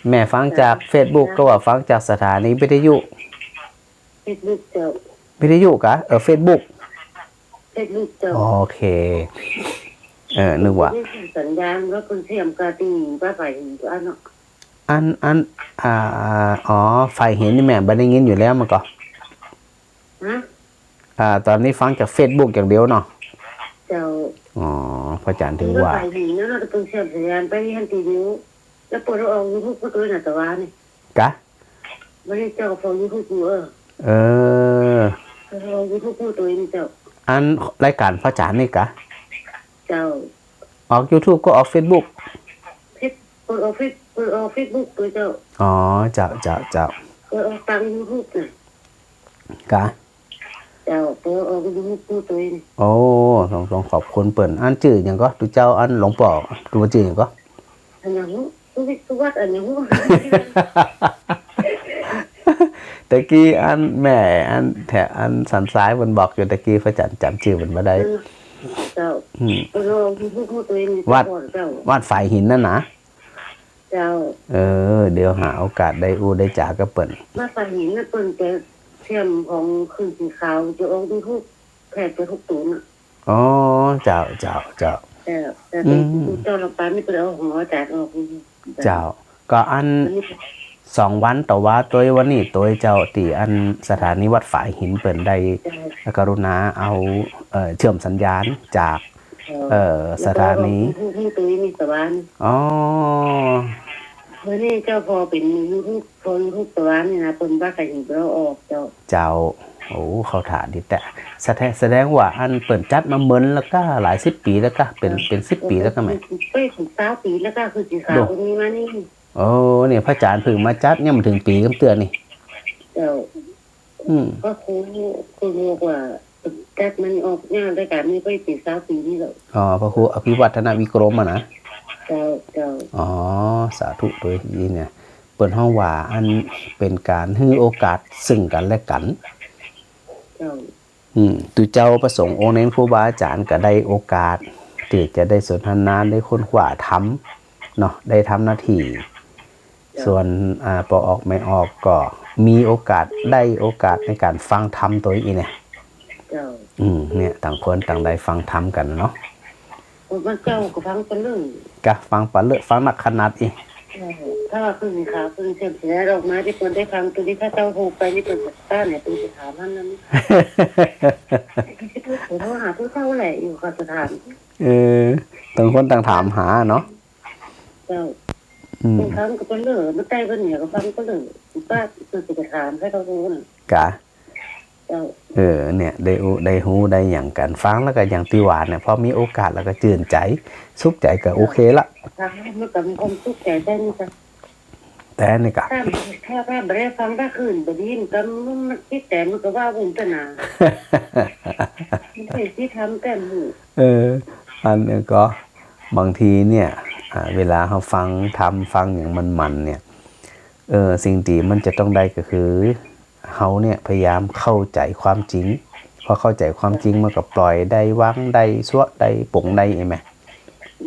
แม่ฟังจากเฟซบุ๊ก ก็ว่าฟังจากสถานีวิทยุ เฟซบุ๊กเจ้า วิทยุกะ เออ เฟซบุ๊ก เฟซบุ๊กเจ้า โอเค เออ นึกว่า สัญญาณแล้วเปิ้นเสียมกะตี้ว่าไปอีกอันเนาะ อัน อัน อ่า อ๋อ ฝ่ายหินนี่แม่บ่ได้ยินอยู่แล้วมันก็ ฮะ อ่า ต๋อนนี้ฟังจากเฟซบุ๊กอย่างเดียวเนาะ เจ้า อ๋อ พระอาจ๋ารย์ถึงว่า ฝ่ายหินนั่นน่ะ เปิ้นเสียมสัญญาณไปหั้นตี้เดียว แล้วเปิ้นเอาออกยูทูบก็ตวยน่ะ ตะวานี่ กะ บ่ได้เจ้า ฟังยูทูบอยู่ เออ เออ เปิ้นเอาออกยูทูบก็ตวยนี่เจ้า อันรายก๋านพระอาจ๋ารย์นี่กะ เจ้า ออกยูทูบก็ออกเฟซบุ๊ก เฟซ เปิ้นออกเฟซ เปิ้นออกเฟซบุ๊กตวยเจ้า อ๋อ เจ้า เจ้า เจ้า เปิ้นออกตางยูทูบน่ะ กะ เจ้า เปิ้นออกยูทูบตวยนี่ โอ้ ต้อง ต้องขอบคุณเปิ้น อันจื้อหยังก็ ตุ๊เจ้า อันหลวงป้อ ตุ๊จื้อหยังก็ อันหยังฮู้ สุวิทย์ สุวัฒน์ อันหยังฮู้ ตะกี้อันแม่ อันแถว อันสันทรายเปิ้นบอกอยู่ตะกี้ พระอาจ๋ารย์จ๋ำจื้อเปิ้นบ่ได้ เออ เจ้า อืม เปิ้นออกยูทูบตวยนี่ วัด เจ้า วัดฝ่ายหินนั่นนะ เจ้า เออ เดี๋ยวหาโอกาสได้อู้ได้จ๋ากับเปิ้น วัดฝ่ายหินน่ะ เปิ้นจะเสียมของขึ้นสีขาว จะออกยูทูบแทบจะทุกต๋นน่ะ อ๋อ เจ้า เจ้า เจ้า แต่ แต่ อืม ตุ๊เจ้าลำปางนี่เปิ้นเอาของอาจ๋ารย์ออก เจ้า ก็อัน อันนี้ สองวันตะวาตวย วันนี้ตวยเจ้า ตี้อันสถานีวัดฝ่ายหินเปิ้นได้ เจ้า กรุณาเอา เอ่อ เชื่อมสัญญาณจาก เจ้า เอ่อ แล้วก็ สถานี ฮู้ ฮู้ตวยนี่ตะวานี่ อ๋อ มื้อนี้เจ้า พอเป๋นยูทูบ พอยูทูบตะวานี่นะ เปิ้นว่าใครเห็นก็เอาออกเจ้า เจ้า โอ้ เข้าถ่าดีแต๊ แสดง แสดงว่าอันเปิ้นจัดมาเมินแล้วกะ หลายสิบปี๋แล้วกะ เป๋น เออ เป๋นสิบปี๋แล้วกะแม่ ไปถึงซาวปี๋แล้วกะ คือสีขาว โด ตรงนี้มานี่ โอ้ เนี่ย พระอาจ๋ารย์เพิ่งมาจัดเนี่ย มันถึงปี๋กำเตื้อนี่ เจ้า อืม พระครู ครูบอกว่า จัดมันออกเนี่ย รายก๋านนี้ไปถึงซาวปี๋นี่แล้ว อ๋อ พระครูอภิวัฒนวิกรมอะนะ เจ้า เจ้า อ๋อ สาธุตวย อีเนี่ย เปิ้นฮ้องว่าอันเป๋นก๋านหื้อโอกาสซึ่งกั๋นและกั๋น เจ้า อืม ตุ๊เจ้าพระสงฆ์องค์เณรครูบาอาจ๋ารย์ก็ได้โอกาสตี้จะได้สนทนา ได้ค้นคว้าธรรมเนาะ ได้ทำหน้าตี้ เจ้า ส่วน อ่า ปอออกแม่ออกก็มีโอกาส ได้โอกาสในก๋านฟังธรรมตวยอี้เนี่ย เจ้า อืม เนี่ย ต่างคนต่างได้ฟังธรรมกั๋นเนาะ โอ้ พระเจ้าก็ฟังปะเลิ่อ กะฟังปะเลิ่อ ฟังนักขนาดอี้ เออ ถ้าว่าขึ้นขาวขึ้นเสียงเสียงออกมาตี้เปิ้นได้ฟังตวยนี้ ถ้าเจ้าฮู้ไปนี่เปิ้นจะต้านเนี่ย เปิ้นจะถามหั้นนั่น เปิ้นโทรหาผู้เฒ่าแหละ อยู่กับสถาน เออ ต่างคนต่างถามหาเนาะ เจ้า อืม บางครั้งก็ปะเลิ่อ มาใต้ปะเหนือก็ฟังปะเลิ่อ ป้าเปิ้นจะถามให้เขาฮู้น่ะ กะ เจ้า เออ เนี่ย ได้อู้ ได้ฮู้ ได้หยังกั๋น ฟังแล้วก็อย่างตี้ว่าเนี่ย พอมีโอกาสแล้วก็จื้นใจ๋ สุขใจ๋ก็โอเคละ ฟังแล้วมันก็มีความสุขใจ๋ได้นี่จ้ะ แต่นี่กะ ถ้า ถ้า ถ้าบ่ได้ฟัง ถ้าคืนบ่ได้ยินก็มัน มันจิตใจ๋มันก็ว้าวุ่นไปนา มันเป็นที่ทำแต่หมู่ เออ อันนี้ก็ บางทีเนี่ย อ่า เวลาเฮาฟังธรรม ฟังหยังมันๆ เนี่ย เออ สิ่งตี้มันจะต้องได้ก็คือ เฮาเนี่ยพยายามเข้าใจ๋ความจริง พอเข้าใจ๋ความจริงมันก็ปล่อยได้ วางได้ ซัวะได้ ป๋งได้ ใช่ไหม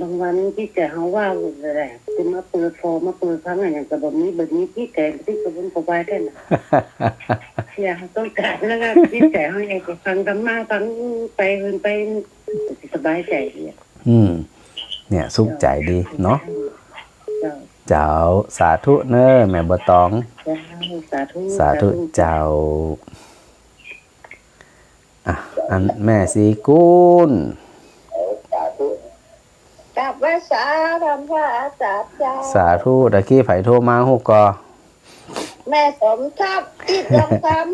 บางวันจิตใจ๋เฮาว้าวุ่นแหละ จะมาเปิดฟอ มาเปิดฟังอะหยังก็บ่มี บ่มีจิตใจ๋ตี้กระวนกระวายแท้น่ะ อยากต้องก๋านแล้วก็จิตใจ๋เฮาอยากจะฟังธรรมะ ฟังไปเฮินไป สบายใจ๋ดีอะ อืม เนี่ย สุขใจ๋ดีเนาะ เจ้า เจ้า สาธุเน่อ แม่บัวตอง เจ้า สาธุ สาธุ สาธุ เจ้า อ่ะ อันแม่ศรีกุล กราบไหว้สาธรรมพระอาจ๋ารย์เจ้า สาธุ ตะกี้ใผโทรมาฮู้ก่อ แม่สมทบ อีกสองสาม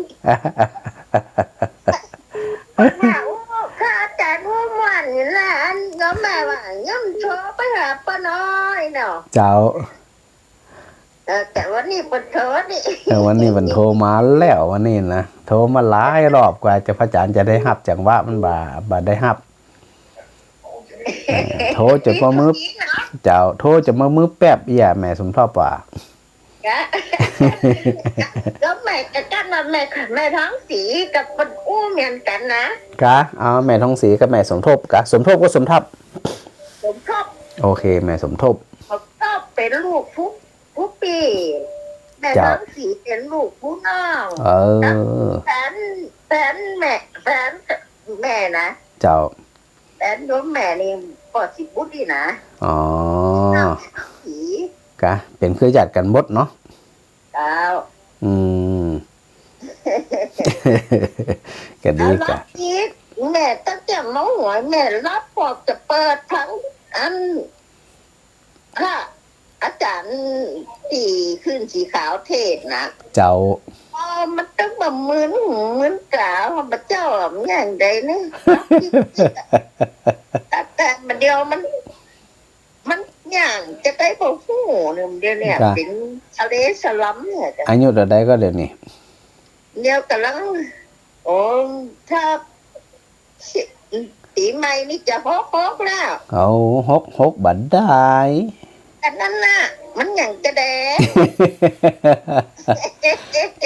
มาอู้ พระอาจ๋ารย์อู้ม่วนนี่นะ อันก็แม่ว่า ย่อมโทรไปหาป้าน้อยเนาะ เจ้า เอ แต่วันนี้เปิ้นโทรนี่ เออ วันนี้เปิ้นโทรมาแล้ว วันนี้นะ โทรมาหลายรอบกว่าจะ พระอาจารย์จะได้ฮับจังหวะมันบ่ บ่ได้ฮับ เออ โทรจะมามื้อ เจ้า โทรจะมามื้อแป๊บเอี้ย แม่สมทบว่า กะ ก็แม่กะ กะว่าแม่ แม่ทองศรีกับเปิ้นอู้เหมือนกั๋นนะ กะ อ๋อ แม่ทองศรีกับแม่สมทบกะ สมทบก็สมทับ สมทบ โอเค แม่สมทบ สมทบเป๋นลูกผู้ ผู้ปี้ แม่ เจ้า ทองศรีเป๋นลูกผู้น้อง เออ กับแฟน แฟนแม่ แฟนแม่นะ เจ้า แฟนโยมแม่นี่ป้อศรีบุตรนี่นะ อ๋อ แม่ทองศรี กะ เป๋นเครือญาติกั๋นหมดเนาะ เจ้า อืม กะดีกะ แล้วอีก แม่ตั้งแต่เมื่อหวยแม่หลับปอดจะเปิดฟังอัน พระอาจารย์ตี้ขึ้นสีขาวเทศน์นะ เจ้า อ๋อ มันตึงบ่ามึน มึนต๋า พระเจ้าว่ามันอย่างใดนี่ แต่มาเดี๋ยวมัน มันอย่างจะได้บ่ฮู้เนี่ย เดี๋ยวเนี่ย จ้ะ เป๋นสะเลสะล้ำเนี่ย จ้ะ อายุเต้าใดก็เดี๋ยวนี้ เดี๋ยวก่ำลัง โอ้ ถ้า ปี๋ใหม่นี่จะหกหกแล้ว เอา หกหกบ่ได้ อันนั้นน่ะ มันอย่างจะแด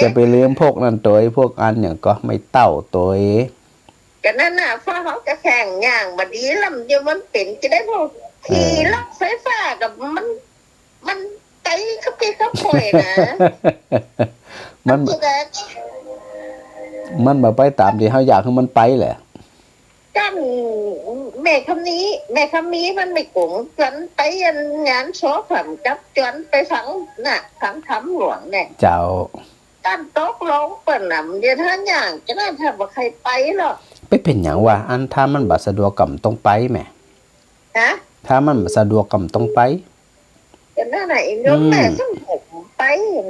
จะไปลืมพวกนั้นตวย พวกอันหยังก็ไม้เต๊าตวย ก็นั่นน่ะ เพราะเขาจะแข่งอย่างบ่ดีลำเดียวมันเป๋นจะได้พวก เออ ขี่รถไฟฟ้ากับมัน มันไปกับพี่กับข่อยนะ มัน มันจะได้ มันบ่ไปต๋ามตี้เฮาอยากหื้อมันไปแหละ จั้นแม่คำนี้ แม่คำนี้มันไม่กงจวนไปอันงานศพ กับจวนไปฟังน่ะ ฟังธรรมหลวงเนี่ย เจ้า จั้นตกลงเปิ้นน่ะ มันเดี๋ยวถ้าอย่างจะได้ถ้าบ่ใค่ไปหรอก ไปเป๋นหยังวะ อันถ้ามันบ่สะดวกก็บ่ต้องไปแหม ฮะ ถ้ามันบ่สะดวกก็บ่ต้องไป ก็นั่นน่ะ ไอ้โยม อืม แม่ต้องไป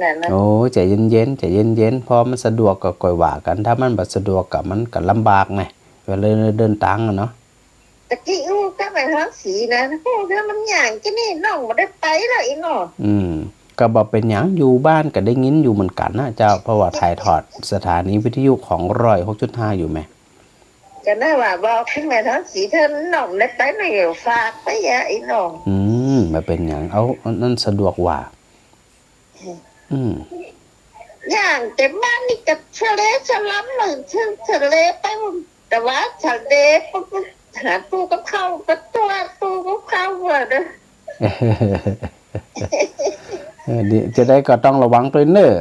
นั่นน่ะ โอ้ ใจ๋เย็นๆ ใจ๋เย็นๆ พอมันสะดวกก็ก่อยว่ากั๋น ถ้ามันบ่สะดวกก็มันก็ลำบากไง เวลาเดินตางอะเนาะ ตะกี้อู้กับแม่ทองศรีนะ อู้ถ้ามันอย่างจะนี่น้องบ่ได้ไปแล้วอีน้อง อืม ก็บ่เป๋นหยัง อยู่บ้านก็ได้ยินอยู่เหมือนกั๋นนะเจ้า เพราะว่าถ่ายทอดสถานีวิทยุของร้อยหกจุดห้าอยู่แหม ก็นั่นว่าบอกขึ้นแม่ทองศรี ถ้าน้องได้ไปหน่อยฝากไปอย่าไอ้น้อง อืม บ่เป๋นหยัง เอา อันนั้นสะดวกว่า อืม อย่างแต่บ้านนี่ก็สะเลสะล้ำเหมือนเชิงสะเลไป แต่ว่าสะเลปุ๊บหาตู้กับข้าวก็ตัวตู้กับข้าวเว้ยเด้อ เออ ดี จะได้ก็ต้องระวังตวยเน่อ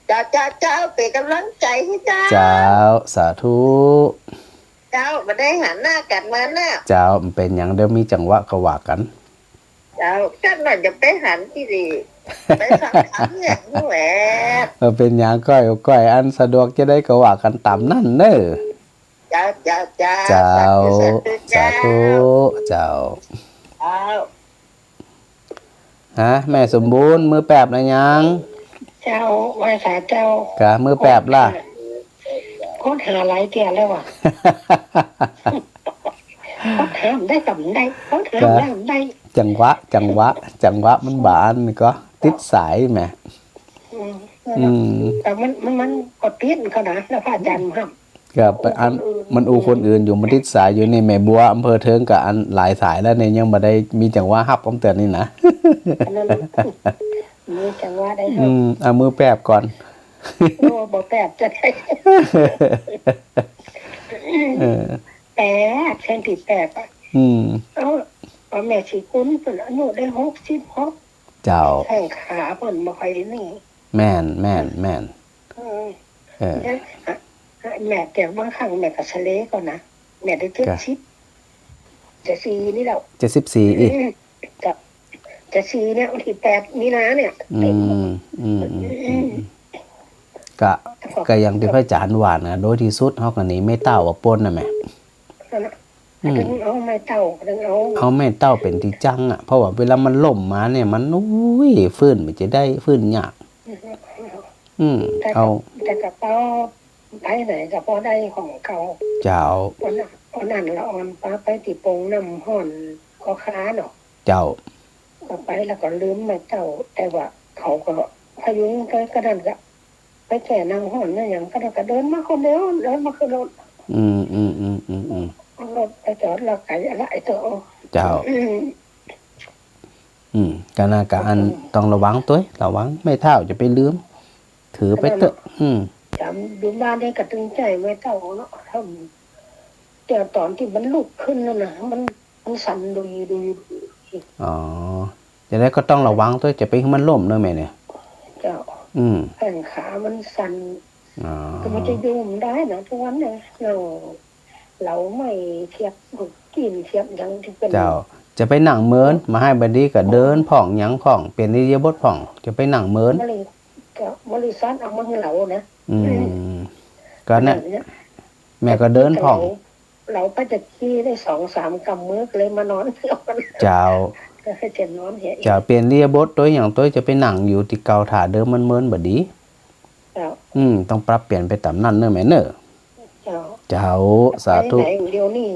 เจ้า เจ้า เจ้า เป๋นก๋ำลังใจ๋หื้อเจ้า เจ้า สาธุ เจ้า บ่ได้หันหน้ากั๋นมาเน่อ เจ้า บ่เป๋นหยัง เดี๋ยวมีจังหวะก็ว่ากั๋น เจ้า จั้นหน่อยจะไปหันตี้ดี ไปฟังธรรมเนี่ย แหม บ่เป๋นหยัง ก้อย ก้อย อันสะดวกจะได้ก็ว่ากั๋นต๋ามนั้นเน่อ เจ้า เจ้า เจ้า เจ้า สาธุ สาธุ สาธุ เจ้า เจ้า เจ้า ฮะ แม่สมบูรณ์ มื้อแปบนะยัง เจ้า ไหว้สาเจ้า กะ มื้อแปบล่ะ ค้นหาหลายเตื้อแล้วว่ะ ค้นหาบ่ได้ก็บ่ได้ ค้นหาบ่ได้ก็บ่ได้ จังหวะ จังหวะ จังหวะมันบ่อันก็ติดสายแหม อืม อืม แต่มัน มัน มันก็ติดเขานะ แล้วพระอาจารย์ห้าม ก็ไปอัน อู้คนอื่น มันอู้คนอื่นอยู่ มันติดสายอยู่นี่ แม่บัวอำเภอเทิงก็อันหลายสายแล้วเนี่ย ยังบ่ได้มีจังหวะฮับกำเตือนนี่นะ อันนั้นน่ะ มีจังหวะได้ฮับ อืม เอามื้อแปบก่อน โอ้ บ่แปบจะได้ เออ แปบ เส้นตี้แปบอะ อืม เอา เอาแม่ศรีกุลเปิ้นอายุได้หกสิบหก เจ้า แข้งขาเปิ้นบ่ค่อยนี่ แม่น แม่น แม่น เออ เออ เนี่ย แม่แต่บางครั้งแม่ก็สะเลก่อนนะ แม่ได้เจ็ดสิบ เจ็ดสี่นี่แล้ว เจ็ดสิบสี่อีก อืม เจ็ดสี่เนี่ย วันตี้แปดมีนาเนี่ย อืม อืม อืม อืม อืม ก็ ก็อย่างตี้พระอาจารย์ว่านะ โดยตี้สุดเฮาก็หนีไม้เต๊าบ่ป๊นน่ะแหม นั่นน่ะ อืม ตึงเอาไม้เต๊า ตึงเอา เอาไม้เต๊าเป๋นตี้จั้งอะ เพราะว่าเวลามันล้มมาเนี่ย มัน อุ้ย ฟื้นมันจะได้ ฟื้นยาก อืม แต่ก็ เอา แต่ก็พอไปไหนก็พอได้ของเก่า เจ้า วันนั้น วันนั้นละอ่อนปาไปตี้โป่งน้ำฮ้อนก็คาเนาะ เจ้า ก็ไปแล้วก็ลืมไม้เต๊า แต่ว่า เขาก็พยุงไป ก็นั่นก็ไปแก้หน้าฮ้อนหน้าหยัง ก็นั่นก็เดินมาคนเดียว เดินมาขึ้นรถ อืม อืม อืม อืม อืม เอารถไปจอดแล้วไกลอะไรตัว เจ้า อืม อืม ก็น่าก็อัน อืม ต้องระวังตวย ระวัง แม่เฒ่าจะไปลืม ถือไปเต๊อะ อืม จ๋ำอยู่บ้านนี่ก็ตึงใจ๋แม่เฒ่าเนาะ ถ้า แต่ต๋อนตี้มันลุกขึ้นนั่นน่ะ มัน มันสั่นดุยดุยดุย อ๋อ จะได้ก็ต้องระวังตวย จะไปหื้อมันล้มเนาะแม่เนี่ย เจ้า อืม แข้งขามันสั่น อ๋อ แต่มันจะอยู่บ่ได้นะ ทุกวันเนี่ย นั่งเหลาไม้เสียบลูกจี๋นเสียบหยังตี้เปิ้น เจ้า จะไปนั่งเมิน บ่าฮ้ายบ่ดีก็เดินพ่องหยังพ่อง เปลี่ยนอิริยาบถพ่อง จะไปนั่งเมิน บริ ก็บริษัทเอามาหื้อเหลานะ อืม ก็เนี่ย ขนาดเนี้ย แม่ก็เดินพ่อง เหลา เหลาไปจะขี้ได้สองสามกำมือก็เลยมานอน เจ้า ก็จะนอนเหีย เจ้า เปลี่ยนอิริยาบถตวยหยังตวย จะไปนั่งอยู่ตี้เก่าถ่าเดิมมันเมินบ่ดี เจ้า อืม ต้องปรับเปลี่ยนไปต๋ามนั้นเนาะแม่เนาะ เจ้า เจ้า สาธุ ไปไหนเดี๋ยวนี้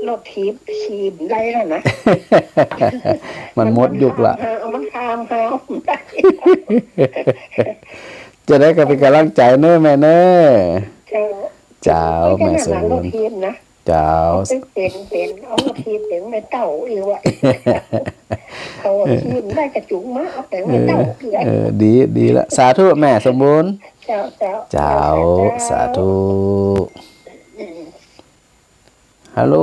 รถถีบขี่บ่ได้แล้วนะ มันหมดยุคละ มันข้ามหา มันข้ามหา จะได้ก็เป๋นก๋ำลังใจ๋เนาะแม่เนาะ เจ้า เจ้า แม่สมบูรณ์ รถถีบนะ เจ้า เอาไปเป๋น เป๋น เอารถถีบเป๋นแม่เฒ่าอีกว่ะ เขาเอาถีบได้กระจุงมา เอาเป๋นแม่เฒ่าอีก เออ เออ ดี ดีละ สาธุแม่สมบูรณ์ เจ้า เจ้า เจ้า สาธุ สาธุ อืม ฮัลโหล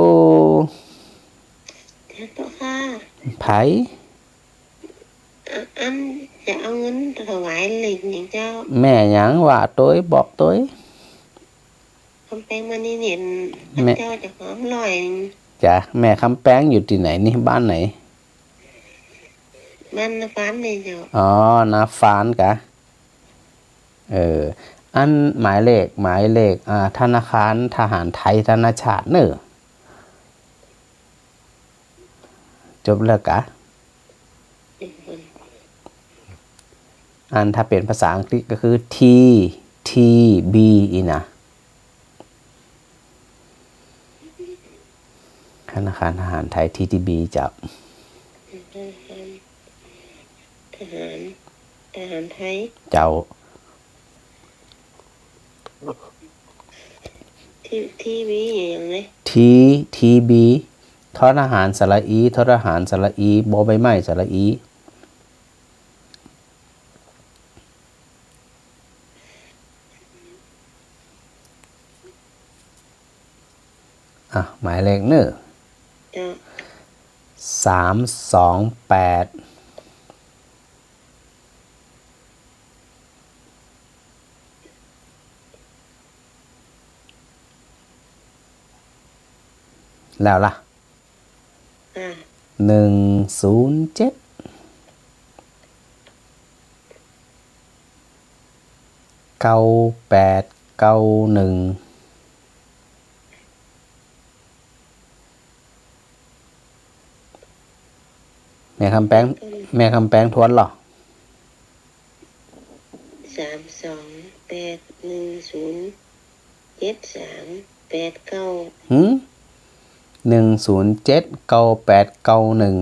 เจ้าค่ะ ใผ อ่ะ อันจะเอาเงินถวายเหล็กนี่เจ้า แม่หยัง ว่าตวย บอกตวย คำแปง มื้อนี้เห็น แม่ เจ้าจะหอมร้อย จ้ะ แม่คำแปงอยู่ตี้ไหนนี่ บ้านไหน บ้านนาฟานนี่เจ้า อ๋อ นาฟานกะ เออ อันหมายเลข หมายเลข อ่า ธนาคารทหารไทยธนชาตเนาะ จบแล้วกะ อันถ้าเป๋นภาษาอังกฤษก็คือ ที ที บี อี้นะ ธนาคารทหารไทย ที ที บี เจ้า ทหาร ทหารไทย เจ้า ที ที บี อย่างไร ที ที บี ทอทหารสระอี ทอทหารสระอี บอใบไม้สระอี อ่ะ หมายเลขเนาะ เจ้า สามสองแปด แล้วล่ะ อ่า หนึ่งศูนย์เจ็ด เก้าแปดเก้าหนึ่ง แม่คำแปง แม่คำแปงทวนเหรอ สามสองแปดหนึ่งศูนย์เจ็ดสามแปดเก้า หืม หนึ่งศูนย์เจ็ดเก้าแปดเก้าหนึ่ง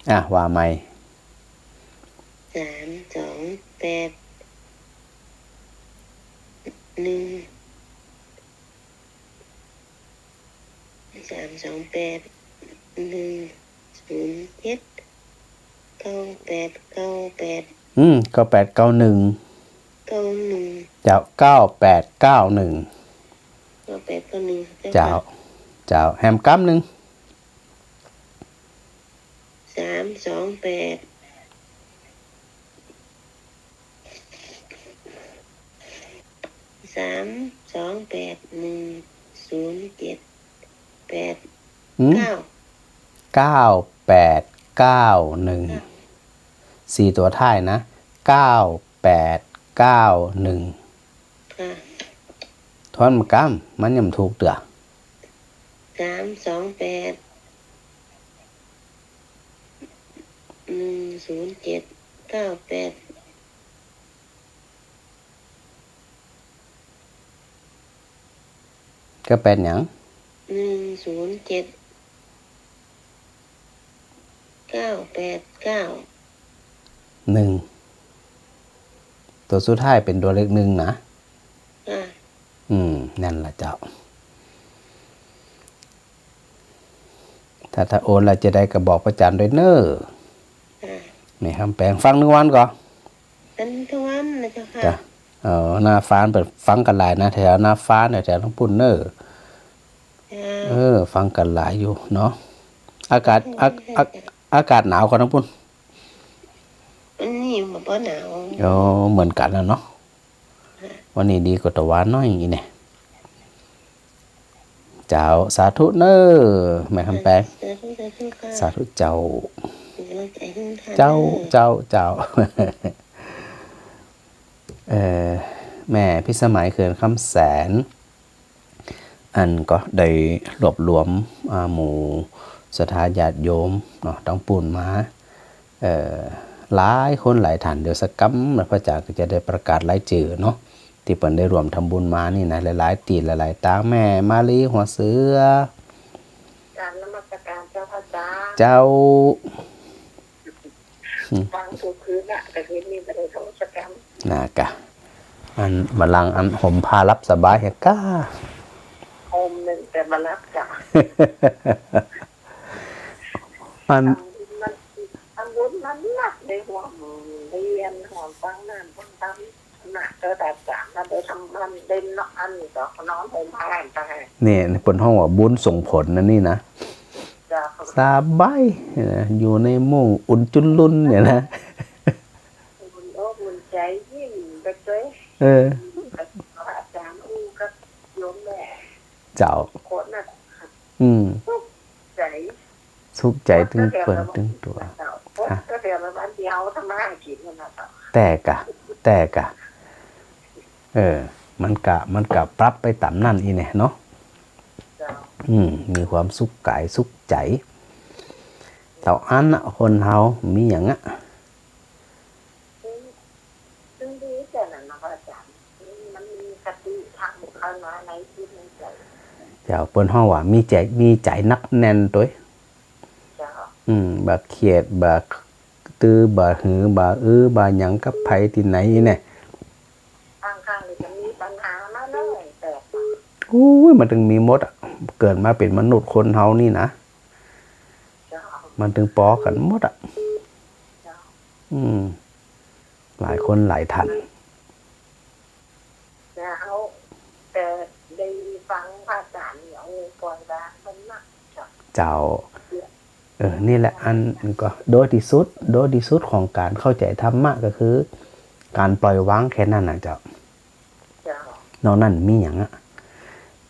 อ่ะ ว่าใหม่ สามสองแปดหนึ่ง สามสองแปดหนึ่งศูนย์เจ็ดเก้าแปดเก้าแปด อืม เก้าแปดเก้าหนึ่ง เก้าหนึ่ง เจ้า เก้าแปดเก้าหนึ่ง เก้าแปดเก้าหนึ่ง เจ้า เจ้า แหมกำนึ่ง สามสองแปด สามสองแปดหนึ่งศูนย์เจ็ดแปด อืม เก้า เก้าแปดเก้าหนึ่ง สี่ตั๋วท้ายนะ เก้าแปดเก้าหนึ่ง ค่ะ ทวนมากำ มันยังบ่ถูกเตื้อ สามสองแปดหนึ่งศูนย์เจ็ดเก้าแปด เก้าแปดหยัง หนึ่งศูนย์เจ็ด เก้าแปดเก้า หนึ่ง ตั๋วสุดท้ายเป๋นตั๋วเลขหนึ่งนะ อ่า อืม นั่นล่ะเจ้า ถ้า ถ้าโอนแล้วจะได้ก็บอกพระอาจารย์ด้วยเน่อ อ่า แม่คำแปง ฟังนึ่งวันก่อ ฟังนึ่งวันนะเจ้าค่ะ จ้ะ เออ หน้าฟ้านเปิ้นฟังกั๋นหลายนะ แถวหน้าฟ้าน แถวๆ ตังปุ้นเน่อ จ้ะ เออ ฟังกั๋นหลายอยู่เนาะ อากาศ ใช่ อา- ใช่ อา- จ้ะ อากาศหนาวก่อตังปุ้น อันนี้มันบ่หนาว อ๋อ เหมือนกั๋นน่ะเนาะ วันนี้ดีกว่าตะวานน้อยอี้แน่ เจ้า สาธุเน่อ แม่คำแปง สาธุ สาธุค่ะ สาธุเจ้า เจ้า เจ้า เจ้า เอ่อ แม่พิสมัย เขื่อนคำแสน อันก็ได้รวบรวม อ่า หมู่ศรัทธาญาติโยมเนาะ ตังปุ้นมา เอ่อ หลายคนหลายท่าน เดี๋ยวสักกำนะ พระอาจารย์ก็จะได้ประกาศรายจื้อเนาะ ตี้เปิ้นได้ร่วมทำบุญมานี่นะ หลายๆ ตี้หลายๆ ตาง แม่มาลี หัวเสือ กราบนมัสการเจ้าพระอาจารย์ เจ้า ฟังทุกคืนน่ะ แต่คืนนี้บ่ได้นมัสการ น่ากะ อันบ่าลังอันห่มผ้าหลับสบายแฮะก้า ห่มหนึ่งแต่บ่หลับจ้ะ อัน มัน อันบุญมันหนักในหัวหมู่เรียน หัวฟังน้ำฟังธรรมน่ะ เจอแต่อาจารย์น่ะ ได้ทำมันเด่นเนาะ อันนี้ก็นอนห่มผ้าไป เนี่ย เปิ้นฮ้องว่าบุญส่งผลนะนี่นะ จ้ะ สบายนะ อยู่ในมุ้งอุ่นจุนลุนเนี่ยนะ อุ่นอกอุ่นใจ๋ ยิ้มไปด้วย เออ อาจารย์อู้กับโยมแม่ เจ้า คนน่ะ อืม สุขใจ๋ สุขใจ๋ตึงเปิ้นตึงตั๋ว เจ้า ฮะ ก็เดี๋ยวมันเดียวทำมาหากิ๋นนั่นน่ะเจ้า แต่กะ แต่กะ เออ มันกะ มันกะปรับไปต๋ามนั้นอี้แน่เนาะ เจ้า อืม มีความสุขก๋ายสุขใจ๋ เต้าอั้นน่ะ คนเฮามีหยังอะ ซึ่ง ซึ่งดีแค่นั้นนะพระอาจารย์ มันมีคติธรรมเข้ามาในจิตในใจ๋ เจ้า เปิ้นฮ้องว่ามีใจ๋ มีใจ๋หนักแน่นตวย เจ้า อืม บ่เคียด บ่ตื้อ บ่หือ บ่อื้อ บ่หยังกับใผตี้ไหนอี้แน่ บางครั้งนี่จะมีปัญหามาเลย แต่ อุ้ย มันตึงมีหมดอะ เกิดมาเป๋นมนุษย์คนเฮานี่นะ เจ้า มันตึงปอกั๋นหมดอะ เจ้า อืม หลายคนหลายท่าน แต่เฮา แต่ได้ฟังพระอาจารย์เนี่ย โอ้ ปล่อยวางมันหนัก เจ้า เจ้า เออ นี่แหละ อันก็ดีตี้สุด ดีตี้สุดของก๋านเข้าใจ๋ธรรมะก็คือก๋านปล่อยวางแค่นั้นน่ะเจ้า เจ้า นอกนั้นมีหยังอะ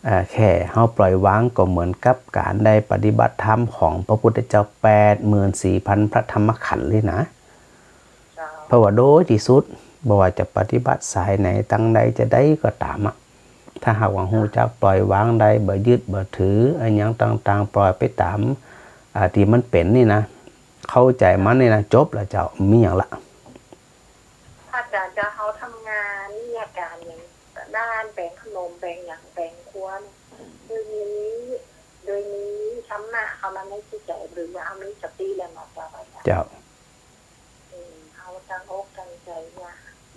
เอ่อ แค่เฮาปล่อยวางก็เหมือนกับก๋านได้ปฏิบัติธรรมของพระพุทธเจ้าแปดหมื่นสี่พันพระธรรมขันธ์เลยนะ เจ้า เพราะว่าโดยตี้สุด บ่ว่าจะปฏิบัติสายไหน ตางใดจะใดก็ต๋ามอะ ถ้าหากว่าฮู้จักปล่อยวางได้ บ่ยึดบ่ถือ อะหยังต่างๆ ปล่อยไปต๋าม อ่า ตี้มันเป๋นนี่นะ เข้าใจ๋มันนี่นะ จบละเจ้า มีหยังละ พระอาจารย์เจ้า เฮาทำงานเนี่ย ก๋านอย่างด้านแป๋งขนม แป๋งหยัง แป๋งครัวเนี่ย โดยมี โดยมีธรรมะเข้ามาในจิตใจ๋ หรือว่าเฮามีสติแล้วเนาะเจ้า เจ้า เออ เฮาตั้งอกตั้งใจ๋เนี่ย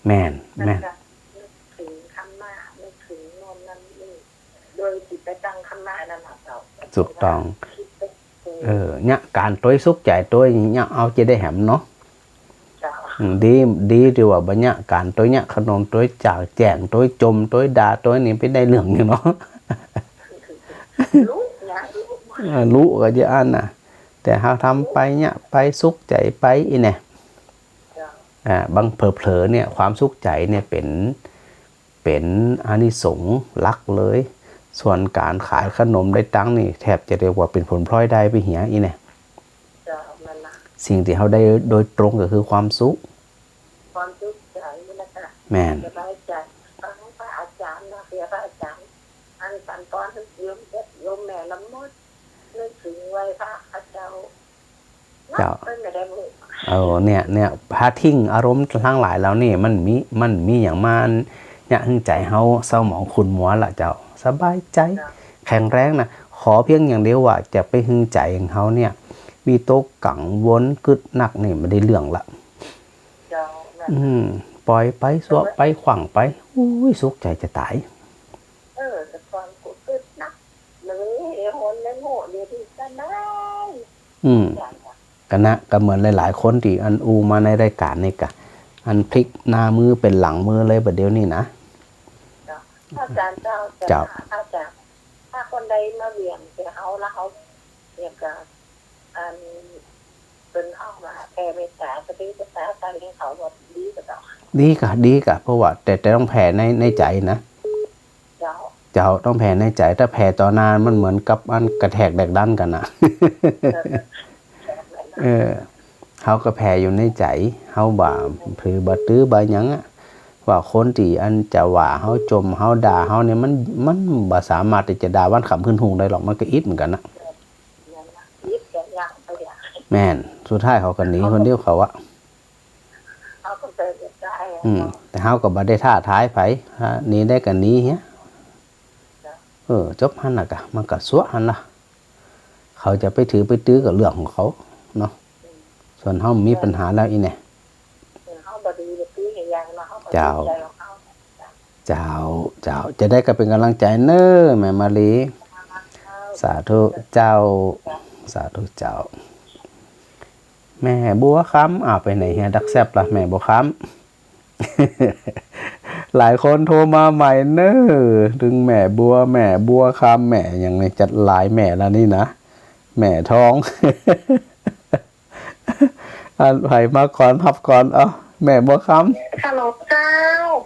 แม่น แม่น แล้วก็นึกเถิงธรรมะ นึกเถิงโน่นนั่นนี่ โดยจิตไปตั้งธรรมะนั่นน่ะเจ้า ถูกต้อง คิดไปเถิง เออ เนี่ย ก๋านตวยสุขใจ๋ตวยเนี่ย เอาจะได้แหมเนาะ เจ้า อืม ดี ดีตี้ว่าบ่เนี่ย ก๋านตวยเนี่ย ขนมตวย จ๋าแจ้งตวย จ่มตวย ด่าตวยนี่ไปได้เรื่องอยู่เนาะ ลุเนี่ย ลุ เออ ลุก็จะอั้นน่ะ แต่เฮาทำไปเนี่ย ไปสุขใจ๋ไปอี้แน่ เจ้า อ่า บางเผลอๆ เนี่ย ความสุขใจ๋เนี่ยเป๋น เป๋นอานิสงส์หลักเลย ส่วนก๋านขายขนมได้ตังค์นี่ แทบจะเรียกว่าเป๋นผลพลอยได้ไปเหียอี้แน่ เจ้า นั่นน่ะ สิ่งตี้เฮาได้โดยตรงก็คือความสุข ความสุขใจ๋นั่นแหละค่ะ แม่น สบายใจ๋ ฟังพระอาจารย์นะ เสียพระอาจารย์ อันสันตอนโยม โยมแม่ละหมด นึกเถิงไหว้พระเจ้า เจ้า เปิ้นไม่ได้บุญ เออ เนี่ย เนี่ย ถ้าทิ้งอารมณ์ตังหลายเหล่านี้ มันมี มันมีหยังมาเนี่ย หื้อใจ๋เฮาเศร้าหมองขุ่นมัวละเจ้า สบายใจ๋ เจ้า แข็งแรงนะ ข ขอเพียงอย่างเดียวว่าจะไปหื้อใจ๋ของเฮาเนี่ย วิตกกังวลกึ๊ดนักนี่บ่ได้เรื่องละ เจ้า นั่น อืม ป่อยไป เสวยไป ขว้างไป อุ้ย สุขใจ๋จะต๋าย เออ แต่ก่อนกูกึ๊ดนัก เลย หน เลย โห เดี๋ยวนี้ก็ได้ อืม เจ้า กั๋นนะ ก็เหมือนหลายๆ คนตี้อันอู้มาในรายก๋านนี่ก่ะ อันพลิกหน้ามือเป๋นหลังมือเลยบ่าเดี่ยวนี้นะ เจ้า อาจ๋ารย์เจ้า เจ้า อาจ๋ารย์ ถ้าคนใดมาเวียนแต่เฮาละเฮา อย่างกับ อัน เปิ้นเฮามาแผ่เมตต๋า สติปัฏฐาน ตอนนี้เขาว่าดีกว่าเจ้า ดีก่ะ ดีก่ะ เพราะว่า แต่ แต่ต้องแผ่ใน ในใจ๋นะ เจ้า เจ้า ต้องแผ่ในใจ๋ ถ้าแผ่ต่อหน้ามันเหมือนกับอันกระแทกแดกดันกั๋นน่ะ เออ เฮาก็แผ่อยู่ในใจ๋ เฮาบ่าถือบ่าตื้อบ่าหยังอะ ว่าคนตี้อันจะว่าเฮา จ่มเฮา ด่าเฮาเนี่ย มัน มันบ่สามารถตี้จะด่าวันค่ำคืนฮุ่งได้หรอก มันก็อิดเหมือนกั๋นนะ อิดก็ยาก ก็ยาก แม่น สุดท้ายเขาก็หนีคนเดียวเขาอะ เขาก็ไปได้ อืม แต่เฮาก็บ่ได้ท้าทายใผ ถ้าหนีได้ก็หนีเหีย เออ จบหั้นน่ะก่ะ มันก็สั่วหั้นล่ะ เขาจะไปถือไปตื้อก็เรื่องของเขาเนาะ ส่วนเฮามีปัญหาแล้วอี้แน่ เออ เฮาบ่ดีไปตื้อให้ยังเนาะ เฮาก็ เจ้า ติดใจ๋ของเฮา เจ้า เจ้า จะได้ก็เป๋นก๋ำลังใจ๋เน้อแม่มาลี สาธุเจ้า สาธุเจ้า แม่บัวคำ อ้าว ไปไหนเหีย ดักแซบล่ะ แม่บัวคำ หลายคนโทรมาใหม่เน้อ ตึงแม่บัว แม่บัวคำ แม่หยังนี่ จัดหลายแม่แล้วนี่นะ แม่ทอง อันใผมาก่อน ฮับก่อน เอ้า แม่บัวคำ ฮัลโหลเจ้า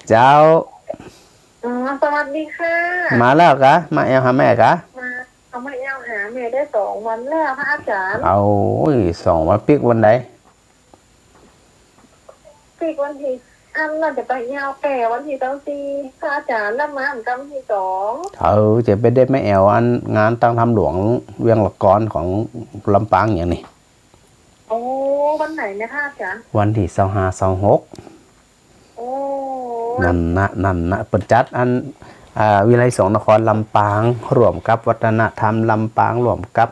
เจ้า อ๋อ สวัสดีค่ะ มาแล้วกะ มาแอ่วหาแม่กะ มา เอามาแอ่วหาแม่ได้สองวันแล้วพระอาจ๋ารย์ เอา โอ้ย สองวัน ปิ๊กวันใด ปิ๊กวันตี้ อันน่าจะไปแอ่วแผ่วันตี้ซาวสี่ พระอาจ๋ารย์ แล้วมาวันตี้สอง เออ จะไปได้มาแอ่วอันงานตั้งธรรมหลวงเวียงละกอนของลำปางอย่างนี้ โอ้ วันไหนเนี่ยพระอาจ๋ารย์ วันตี้ซาวห้า ซาวหก โอ้ นั่นนะ นั่นนะ เปิ้นจัดอัน อ่า วิทยาลัยสงฆ์นครลำปาง ร่วมกับวัฒนธรรมลำปาง ร่วมกับ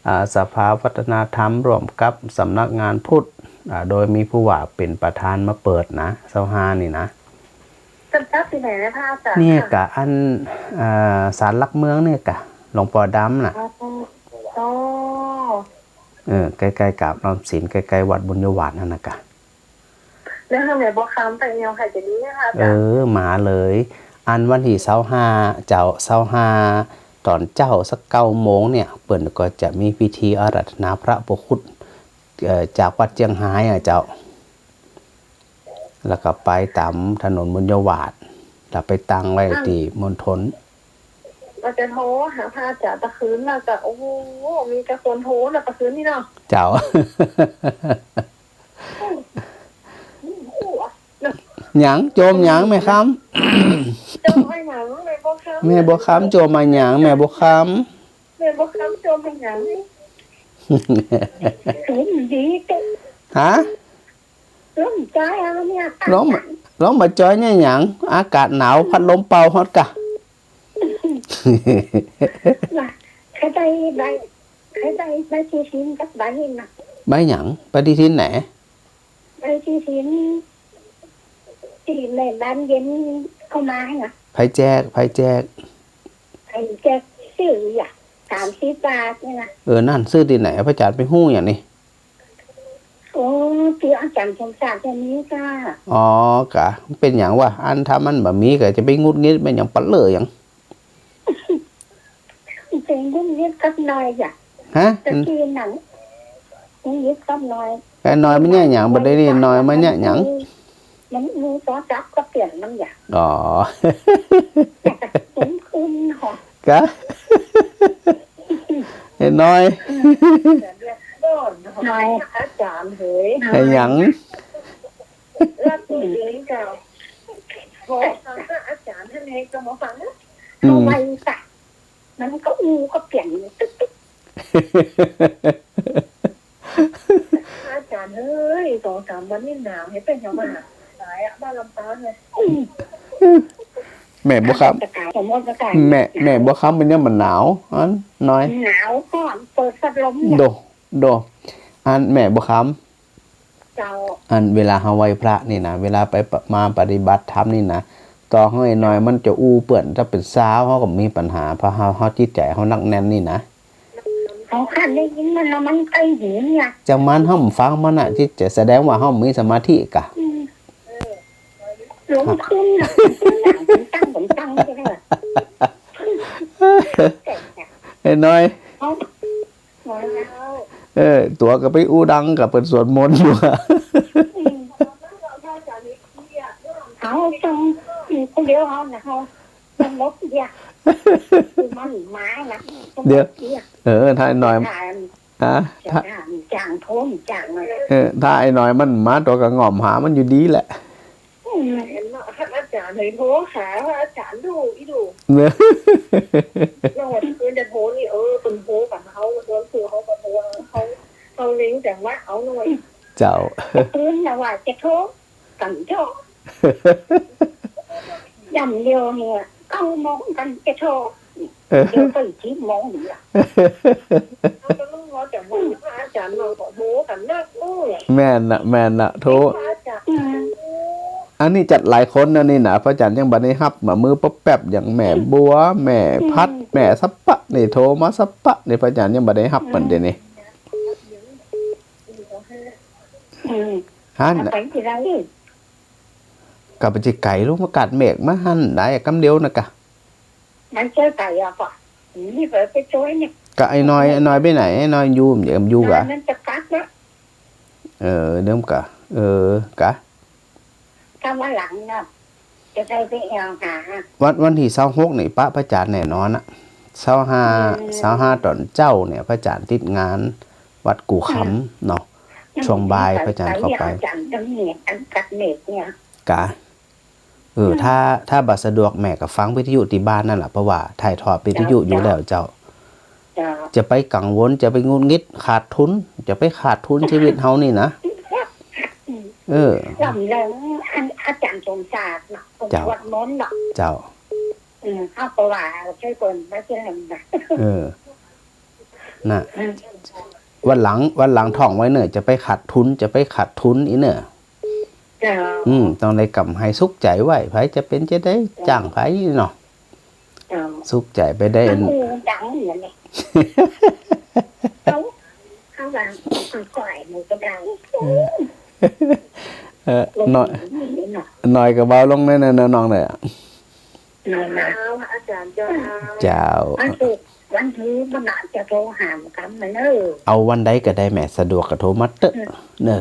อ่า สภาวัฒนธรรม ร่วมกับสำนักงานพุทธ อ่า โดยมีผู้ว่าเป๋นประธานมาเปิดนะ ซาวห้านี่นะ เปิ้นจัดตี้ไหนนะพระอาจ๋ารย์ เนี่ยกะอัน อ่า ศาลหลักเมืองเนี่ยกะ หลวงปอดำน่ะ อ๋อ อ๋อ เออ ใก้ๆ กราบน้อมศีล ใก้ๆ วัดบุญญวาสน์หั้นน่ะกะ แล้วแม่บัวคำไปแอ่วใผจะดีไหมคะอาจ๋ารย์ เออ มาเลย อันวันตี้ซาวห้า เจ้า ซาวห้า ต๋อนเจ๊าสักเก้าโมงเนี่ย เปิ้นก็จะมีพิธีอาราธนาพระอุปคุต เอ่อ จากวัดเจียงฮายอะเจ้า แล้วก็ไปต๋ามถนนบุญญวาสน์ แล้วไปตั้งไว้ตี้มณฑล ว่าจะโทรหาพระอาจ๋ารย์ตะคืนแล้วก็ โอ้โห มีแต่คนโทรนะตะคืนนี่เนาะ เจ้า หยัง จ่มหยังแม่คำ จ่มอะหยังแม่บัวคำ แม่บัวคำ จ่มอะหยังแม่บัวคำ แม่บัวคำ จ่มอะหยัง สมดีเต๊ะ ฮะ ลมจ้อยเอาเนี่ย ลม ลมบ่าจ้อยเนี่ยหยัง อากาศหนาว พัดลมเป่าฮอดกะ ว่า ใผได้ใบ ใผได้ใบตี้ทินกับใบนี่นะ ใบหยัง ใบตี้ทินไหน ใบตี้ทิน ตี้แม่บ้านเย็นเอามาให้นะ ใผแจก ใผแจก ใผแจกซื้ออะ สามสิบบาทนี่นะ เออ นั่นซื้อตี้ไหน พระอาจ๋ารย์ไปฮู้หยังนี่ โอ้ ตี้อาจ๋ารย์สมศักดิ์จะมีจ้า อ๋อ กะ เป๋นหยังวะ อันถ้ามันบ่มีก็จะไปหงุดหงิดเป๋นหยัง ปะเล่อหยัง เป๋นหงุดหงิดกับนอยอะ ฮะ ตะกี้หนัง หงุดหงิดกับนอย ไอ้นอยมันเยียะหยัง บ่ได้นี่ นอยมันเยียะหยัง มันมีโทรศัพท์ก็เปลี่ยนมันอย่าง อ๋อ คุ้นๆ หรอ กะ ไอ้นอย นอย อาจ๋ารย์เหย ไอ้หยัง แล้วตัวเองก็ขอฟังอาจ๋ารย์ท่านเองก็มาฟัง อืม เอาไว้จ้ะ มันก็อู้ก็เปลี่ยนตึ๊กๆ อาจ๋ารย์เอ้ย สองสามวันนี่หนาว เห็นเป๋นหยังวะ ต๋ายอะ บ้านลำปางเนี่ย แม่บัวคำ สงกรานต์ สงกรานต์ แม่ แม่บัวคำเป๋นยังบ่หนาว อันน้อย หนาวก่อน เปิดพัดลมเนี่ย โด โด อันแม่บัวคำ เจ้า อันเวลาเฮาไหว้พระนี่นะ เวลาไปปะ มาปฏิบัติธรรมนี่นะ ต่อเฮาน้อยมันจะอู้เปิ้น ถ้าเป๋นสาวเฮาก็มีปัญหา เพราะเฮา เฮาจิตใจ๋เฮาหนักแน่นนี่นะ เขาคันได้ยินมันแล้วมันใกล้หูเนี่ย จังมันเฮาบ่ฟังมันน่ะ จิตใจ๋แสดงว่าเฮาบ่มีสมาธิก่ะ อืม ลงทุนน่ะ ตึงตังตึงตังใจ้ไหมล่ะ ไอ้น้อย เอา เออ ตั๋วก็ไปอู้ดังกับเปิ้นสวดมนต์อยู่อะ อืม เอาจัง คนเดียวเอานะ เอา สงบเดียว คือมันหมายนะ เดี๋ยว สงบเดียว เออ ถ้าไอ้น้อย ถาม ฮะ จะ ถ้า ถามจางโทรมจางอะไร เออ ถ้าไอ้น้อยมันมาตั๋วก็ง่อมหามันอยู่ดีแหละ อืม เห็นเนาะ อาจ๋ารย์เลยโทรหาว่าอาจ๋ารย์ดูอีดู เนอะ แล้ววันคืนจะโทรนี่ เออ เปิ้นโทรกับเขา วันคืนเขาก็โทร เขา เขาเล็งแต่ว่าเอาหน่อย เจ้า คืนน่ะว่าจะโทร กั๋นเถาะ ย่ำเดียวเนี่ย เก้าโมงกั๋นจะโทร เดี๋ยวไปสิบโมงนี่ล่ะ เอาก็ต้องรอแต่ว่าพระอาจ๋ารย์มาขอโทษกั๋นนะ โอ้ย แม่นน่ะ แม่นน่ะ โทษ พระอาจ๋ารย์ อืม อันนี้จัดหลายคนนะนี่นะ พระอาจ๋ารย์ยังบ่ได้ฮับ มามื้อแป๊บๆ อย่างแม่บัว แม่พัด อืม แม่สัปปะ นี่โทรมาสัปปะ นี่พระอาจ๋ารย์ยังบ่ได้ฮับมันเดี๋ยวนี้ อืม หั้น ไปที่ไร ก็บ่ใจ้ไก๋ ลงมากัดเมฆมาหั้นได้กำเดียวนะกะ มันเจอไก๋อะปะ นี่ไป ไปจ้อยเนี่ย ก็ไอ้น้อย ไอ้น้อยไปไหน ไอ้น้อยอยู่ อยู่กะ มันจะกัดนะ เออ เดิมกะ เออ กะ ถ้าวันหลังเนาะ จะได้ไปแอ่วหา วัน วันตี้ซาวหกนี่ปะพระอาจ๋ารย์แน่นอนอะ ซาวห้า อืม ซาวห้าต๋อนเจ๊าเนี่ย พระอาจ๋ารย์ติดงานวัดกู่คำเนาะ อืม ช่วงบ่ายพระอาจ๋ารย์เข้าไป อาจ๋ารย์ต้องเนตร อันกัดเนตรเนี่ย กะ เออ อืม ถ้า ถ้าบ่สะดวกแม่ก็ฟังวิทยุตี้บ้านนั่นแหละ เพราะว่าถ่ายทอดวิทยุอยู่แล้วเจ้า เจ้า จะไปกังวล จะไปหงุดหงิด ขาดทุน จะไปขาดทุนชีวิตเฮานี่นะ อืม เออ ลำเลิงอันอาจ๋ารย์สมศักดิ์เนาะ เจ้า สวดมนต์เนาะ เจ้า อืม เอาก็ว่าใจ้เปิ้นมาเจ้านะ เออ น่ะ อืม วันหลัง วันหลังท่องไว้เน่อ จะไปขาดทุน จะไปขาดทุนอี้เน่อ เจ้า อืม ต้องได้ก๋ำไรสุขใจ๋ไว้ ใผจะเป๋นจะได้ เจ้า จ้างใผเนาะ เจ้า สุขใจ๋ไปได้ มันหูดังอย่างนี้ เขา เขาว่าก่อยๆ มันก็ดัง เออ เออ น้อย นี่เนาะ น้อยก็เบาลงแน่ๆ น้องเน่อ น้อยนะ อาจ๋ารย์เจ้า เจ้า วันศุกร์ วันฮื้อบ่าจะโทรหากั๋นมาเน่อ เอาวันใดก็ได้แม่ สะดวกก็โทรมาเต๊อะ อืม เน่อ